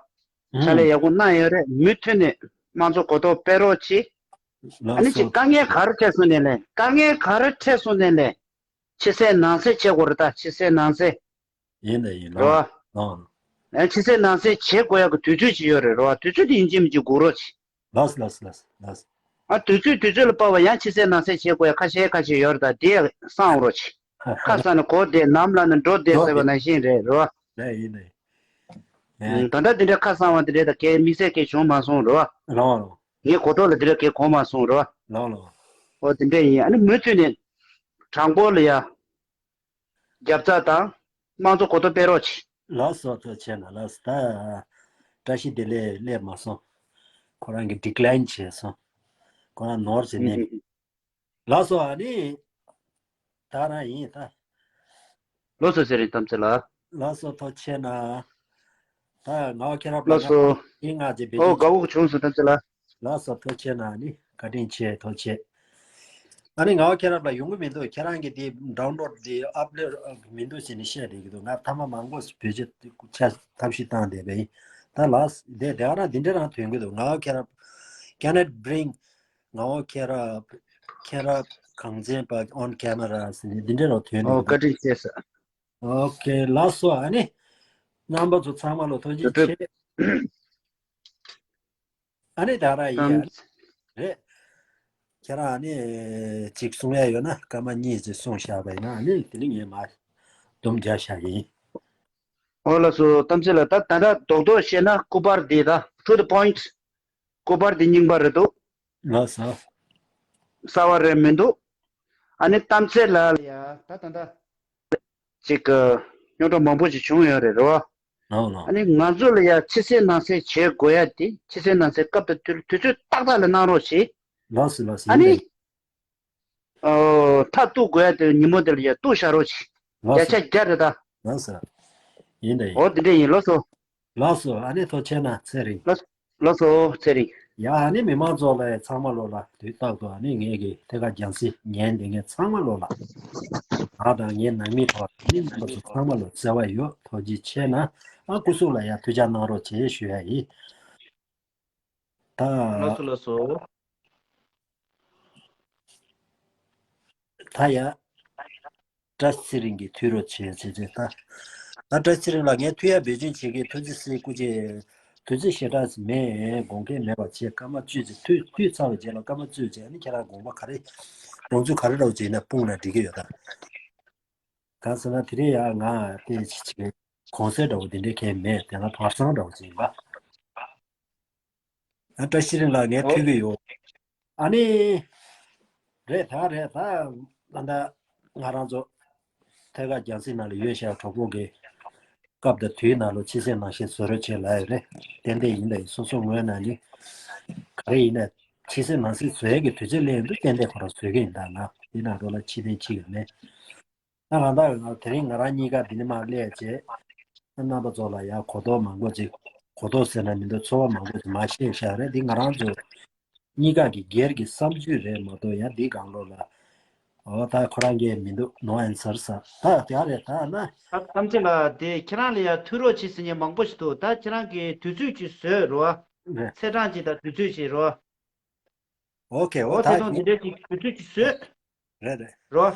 ཕྱག་ལས་ཡག་པོ་གནང་ཡོད་རེད། མུ་མཐུད་ནས་དམངས་གཙོ་གོ་རྟོགས་སྤེལ་རོགས་གྱིས། ཨ་ལགས་ནི་ཅིག་སོ། དཀའ་ངལ་ག་རེ་འཕྲད་སོང་ནས་ལས། དཀའ་ངལ་ག་རེ་འཕྲད་སོང་ནས་ལས། ཕྱི་གསལ་ནང་གསལ་བྱེད་དགོས་རེད་ད། ཕྱི་གསལ་ནང་གསལ། ཡིན་ད་ཡིན། རེད་བ། ལགས་ལགས། ཨ་ཕྱི་གསལ་ནང་གསལ་བྱེད་དགོས་ཡག་གི་དུས་ཚོད་ཅིག་ཡོད་རེད། རེད་བ། དུས་ཚོད་དེ་ཡིན་གཅིག་མིན་གཅིག་སྒུག་རོགས་གྱིས། ལགས་ལགས་ལགས་ལགས། ཨ་དུས་ཚོད་དུས་ཚོད་ལ་དཔག་པ་ཡང་ཕྱི་གསལ་ནང་གསལ་བྱེད་དགོས་ཡག་ཁ་ཤས་ཁ་ཤས་ཡོད་རེད་ད། དེ་ཡག་བསམ་རོགས་གྱིས། ཁ་བསམ་ནས་གོ་བདེ་ནམ་ལ་ནི་འགྲོ་བདེ་ཟེར་བ་ནང་བཞིན་རེད། རེད་བ། ལགས་ཡིན་ད་ཡིན། ད་ལྟ་དེ་འདྲའི་ཁ་གསང་བ་དེ་འདྲའི་ད་གའི་དམིགས་བསལ་གའི་བྱུང་མ་སོང་། རེད་བ། ལགས་ལགས། ངའི་གོ་རྟོགས་ལ་དེ་འདྲ་གའི་གོ་མ་སོང་། རེད་བ། ལགས་ལགས། ཨོ་དེ་འདྲ་ཡིན། ཨ་ནི་མུ་མཐུད་ནས་དྲང་པོ་ལ་ཡ་རྒྱབ་རྩ་དང་དམངས་གཙོ་གོ་རྟོགས་སྤེལ་རོགས་གྱིས། ལགས་སོ། ཐུགས་རྗེ་ཆེ་གནང་། ལགས་སོ། ད་བཀྲ་ཤིས་བདེ་ལེགས་སླེབས་མ་སོང་། ཁོ་རང་གིས་ཌི་ཀི་ལའིན་བྱས་སོང་། ཁོ་རང་ནོར་བྱས་ནས། ལགས་སོ། ཨ་ནི་ད་རང་ཡིན་ད། ལགས་སོ་ཚེ་རིང་གཏམ་ཚེ་ལགས། ལགས་སོ། ཐུགས་རྗེ་ཆེ་གནང་། ད་ངག་དབང་མཁྱེན་རབ་ལགས་ལགས་སོ། ཡིན་ང་ཅེ་བེད་ཨོ་དགའ་བོ་བྱུང་སོང་གཏམ་ཚེ་ལགས། ལགས་སོ། ཐུགས་རྗེ་ཆེ་གནང་། ཨ་ནི་བཀའ་དྲིན་ཆེ། ཐུགས་རྗེ་ཆེ། ཨ་ནི་ངག་དབང་མཁྱེན་རབ་ལགས་ཡོང་གི་མི་འདུག་ཁྱེད་རང་གིས་དེ་ཌའུན་ལོཌ་དེ་ཨབ་ལོཌ་མི་འདུག་ཟེར་ནས་བཤད་བསྡད་ཀྱི་འདུག་ང་ཐ་མ་མང་པོ་བེད་སྤྱོད་ཆ་ཐབས་ཤེས་བཏང་བསྡད་པ་ཡིན། ད་ལགས་དེ་དེ་ག་རང་དེ་འདྲ་རང་ཐོན་གྱི་འདུག་ངག་དབང་མཁྱེན་རབ། Can I bring ངག་དབང་མཁྱེན་རབ། མཁྱེན་རབ་གངས་ཅན་པ་on camera ཟེར་ནས་འདི་འདྲ་རང་ཐོན་ཨོ་འདུག་བཀའ་དྲིན་ཆེ་ཟེར། ཨོ་ཁེ། ལགས་སོ། ཨ་ནི་རྣམ་པ་ཚོ་ཚང་མ་ལ་ཐུགས་རྗེ་ཆེ། ཨ་ནི་ད་ར་ཡིན། ཨ་ནི་རེད། ཁྱེད་རང་ཨ་ནི་ཅིག་གསུང་ཡ་ཡོད་ན་སྐར་མ་གཉིས་ཅིག་གསུངས་བཞག་པ་ཡིན་ན། ཨ་ནི་དེ་ནི་ངས་མར་སྡོམ་རྒྱག་བཞག་གི་ཡིན། ཨོ་ལགས་སོ། གཏམ་ཚེ་ལགས། ད་ད་ལྟ་རྡོག་རྡོག་བཤད་ན་སྐུ་པར་འདི་ད་to the point། སྐུ་པར་འདི་རྙིང་པ་རེད་འདུག་ལགས་སོ། གསར་བ་རེད་མི་འདུག་ཨ་ནི་གཏམ་ཚེ་ལགས་ལ་ཡ་ད་ད་ད་ཅིག་གི་རྙོག་དྲ་མང་པོ་ཞིག་བྱུང་ཡོད་རེད། རེད་བ། ལགས་ལགས། ཨ་ནི་ང་ཚོ་ལ་ཡ་ཕྱི་གསལ་ནང་གསལ་བྱེད་དགོས་ཡ་དེ་ཕྱི་གསལ་ནང་གསལ་སྐབས་དང་དུས་དུས་ཚོད་ཏག་ཏག་ལ་གནང་རོགས་བྱེད། ལགས་སོ་ལགས་སོ། ཨ་ཡིན་ནི་ད་ཡིན། ཨོ། མཐར་གཏུགས་དགོས་ཡ་དེ་ཉིན་མོ་དེ་ལ་ཡ་གཏུགས་བཞག་རོགས་བྱེད། ལགས་བརྒྱ་ཆ་སོ། བརྒྱ་རེད་ད། ལགས་སོ། ཡིན་ད་ཡིན། ཨོ་དེ་འདྲ་ཡིན། ལགས་སོ། ལགས་སོ། ཨ་ནི་ཐུགས་རྗེ་ཆེ་གནང་ཚེ་རིང་། ལགས་ལགས་སོ་ཚེ་རིང་། ཡ་ཨ་ནི་མི་མང་ཚོ་ལ་ཚང་མ་ལོ་ལ་དུས་རྟག་ཏུ་ཨ་ནི་ངེད་ཀྱི་ཐད་ཀར་རྒྱང་སྲིང་ཉན་བསྡད་མཁན་ཚང་མ་ལོ་ལ། ང་དང་ངའི་ནང་མི་ཐོག་ཨ་ནི་རྣམ་པ་ཚོ་ཚང་མ་ལ་བརྩེ་བ་ཡོད། ཐུགས་རྗེ་ཆེ་གནང་། ཨ་སྐུ་གཟུགས་ལ་ཡ་ཐུགས་ཅག་གནང་རོགས་བྱེད་ཞུ་ཡ་ཡིན། ད། ལགས་སོ་ལགས་སོ། ད་ཡ། བཀྲ་ཤིས་ཚེ་རིང་གིས་ཐུག་རོགས་བྱེད་བྱེད་བྱེད་ད། ད་བཀྲ་ཤིས་ཚེ་རིང་ལགས་ངས་ཐུག་ཡ་འབད་བརྩོན་བྱེད་ཀྱི། ཐུགས་རྗེ་ཆེ་སྐུ་མཁྱེན། དུས་ཚོད་ཞེ་དྲག་མེད། དགོངས་འགལ་མེད་པ་བྱས། སྐར་མ་བཅུ་ཙམ་ཐུག་ཐུག་ཚར་བའི་རྗེས་ལ་སྐར་མ་བཅུ་རྗེས་ཨ་ནི་ཁྱེད་རང་དགོངས་པ་ག་རེ་དགོངས་ཚུལ་ག་རེ་འདྲ་བོ་བྱས་ན་སྤུངས་ན་འགྲིག་གི་ཡོད་ད། གང་ཟེར་ན་དེ་རིང་ཡ་ང་དེ་ཅིག་གོང་གསལ་འདྲ་བོ་དེ་འདྲའི་གང་མེད། དེ་ན་བར་མཚམས་འདྲ་བོ་ཅིག་ཡིན་པ། ཨ་བཀྲ་ཤིས་ཚེ་རིང་ལགས་ངས་ཨོ། ཐུག་གི་ཡོད། ཨ་ནི། རེད་ད་རེད་ད། ད་ལྟ་ང་རང་ཚོ་ཐད་ཀར་རྒྱང་སྲིང་ནང་ལ་ཡོད་ཤག་གྲོགས་པོ་གིས་སྐབས་དང་དུས་ནང་ལ་ཕྱི་གསལ་ནང་གསལ་བཟོ་རོགས་བྱེད་ལབ་ཡོད་རེད། ཏན་ཏན་ཡིན་ད་ཡིན། སོ་སོ་ངོས་ནས་ནི་ག་རེ་ཡིན་ན་ཕྱི་གསལ་ནང་གསལ་བཟོ་ཡས་ཀྱི་དུས་ཚོད་སླེབས་ཡོང་དུས་ཏན་ཏན་ཁོ་རང་བཟོ་གི་ཡིན། ད་ང་འདི་ནང་ལོགས་ལ་ཕྱི་འཐེན་ཕྱི་ཡོད་མེད། ད་གང་ལྟར་ང་དེ་རིང་ང་རང་གཉིས་ཀ་འདི་ནས་མར་སླེབས་རྗེས། རྣམ་པ་ཚོ་ལ་ཡང་གོ་རྟོགས་མང་པོ་ཅིག་གོ་རྟོགས་ཟེར་ན་མི་འདུག་ཚོར་བ་མང་པོ་ཅིག་མར་བཤད་བཞག་རེད། འདི་ང་རང་ཚོ་གཉིས་ཀ་གི་སྒེར་གྱི་བསམ་ཚུལ་རེད་མ་གཏོགས་ཡང་འདི་སྒང་ལོགས་ལ། ཨོ་ད་ཁོ་རང་གིས་མི་འདུག no answer ཟེར། ད་དེ་ག་རེད་ད་ན། ད་ཐམས་ཅད་ལ་དེ་ཁྱེད་རང་ལ་ཡང་ཐུག་རོགས་བྱེད་ཟེར་མཁན་མང་པོ་ཞིག་འདུག་ད་ཁྱེད་རང་གིས་དུས་ཚོད་ཅིག་བཟོས་རོགས། རེད། ཚེས་གྲངས་ཅིག་དང་དུས་ཚོད་ཅིག་རོགས། ཨོ་ཁེ། ཨོ་ཨོ་དེ་ད་དང་དེ་འདྲའི་ཅིག་དུས་ཚོད་ཅིག་བཟོས། རེད་རེད། རོ།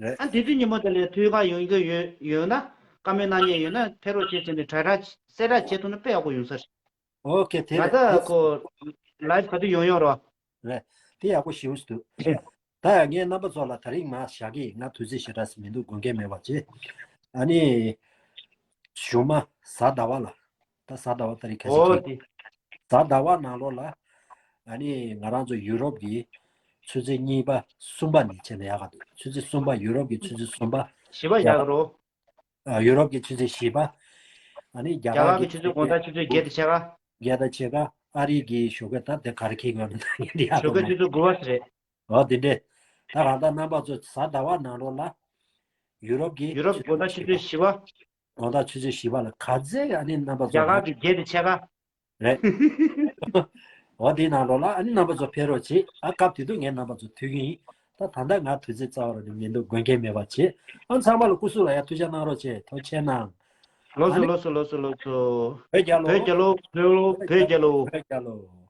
རེད། ཨ་དེ་དུས་ཉིན་མོ་དེ་ལ་ཐུག་ག་ཡོང་གི་ཡོད་ཡོད་ན། བཀའ་མོལ་གནང་མཁན་ཡོད་ན་ཕེབས་རོགས་བྱེད་ཟེར་ནས་དྲ་གྲགས་གསལ་བསྒྲགས་བྱེད་ཐུབ་ན་དཔེ་ཡག་པོ་ཡོང་ས་རེད། ཨོ་ཁེ་དེ་ང་རེད། ད་ཁོ་ལའིབ་ག་དུས་ཡོང་ཡོང་རོགས། རེད། དེ་ཡག་པོ་ཞེ་པོ་ཞིག་འདུག་ད་ཡང་ངས་རྣམ་པ་ཚོ་ལ་དེ་རིང་མ་བཞག་གི། ང་དུས་ཚོད་ཞེ་དྲག་ཞིག་མི་འདུག་དགོས་མཁན་མེད་པ་བྱེད། ཨ་ནི། ཞུ་མ་གཟའ་ཟླ་བ་ལ། ད་གཟའ་ཟླ་བ་ད་རིང་ཁ་ཤས་ཨོ་ཁེ། དེ། གཟའ་ཟླ་བ་ནང་ལོགས་ལ། ཨ་ནི་ང་རང་ཚོ་ཡུ་རོབ་ཀྱི་ཆུ་ཚོད་གཉིས་པ་གསུམ་པ་ནས་བྱས་ན་ཡག་ག་འདུག་ཆུ་ཚོད་གསུམ་པ། ཡུ་རོབ་ཀྱི་ཆུ་ཚོད་གསུམ་པ། བཞི་པ་ཡག་རོ། ཨ་ཡུ་རོབ་ཀྱི་ཆུ་ཚོད་བཞི་པ། ཨ་ནི་རྒྱ་རྒྱ་གར་གྱི་གར་གྱི་ཆུ་ཚོད་དགོང་དག་ཆུ་ཚོད་བརྒྱད་དང་ཕྱེད་ཀ། བརྒྱད་དང་ཕྱེད་ཀ། ཨ་རི་གི་ཞོགས་ཀས་ད་དེ་ག་རེ་ཁེལ་ཡོད་ན་ད་ཡིན་དེ་ཡག་ཞོགས་པོ་ཀའི་ཆུ་ཚོད་དགུ་པ་ཞིག་རེད། ཨོ་དེ་འདྲས། ད་གང་ལྟར་རྣམ་པ་ཚོ་གཟའ་ཟླ་བ་ནང་ལོགས་ལ། ཡུ་རོབ་ཀྱི་ཡུ་རོབ་དགོང་དག་ཆུ་ཚོད་བཞི་པ། དགོང་དག་ཆུ་ཚོད་བཞི་པ་ལ་ག་ཚད་ཨ་ནི་རྣམ་པ་ཚོ་རྒྱ་གར་གྱི་བརྒྱད་དང་ཕྱེད་ཀ། རེད། འོ་དེའི་ནང་ལོགས་ལ་ཨ་ནི་རྣམ་པ་ཚོ་ཕེབས་རོགས་བྱེད། ཨ་སྐབས་དེ་དུས་ངས་རྣམ་པ་ཚོ་ཐུག་གི་ཡིན། ད་ད་ལྟ་ང་དུས་ཚོད་རྩ་བ་རང་ནས་མི་འདུག་དགོས་མཁན་མེད་པ་བྱེད། ཨ་ཚང་མ་ལ་སྐུ་གཟུགས་ལ་ཡ་ཐུགས་ཅག་གནང་རོགས་བྱེད། ཐུགས་རྗེ་གནང་། ལགས་སོ་ལགས་སོ་ལགས་སོ་ལགས་སོ། བོད་རྒྱལ་ལོ། བོད་རྒྱལ་ལོ། བོད་ལོ། བོད་རྒྱལ་ལོ། བོད་རྒྱལ་ལོ།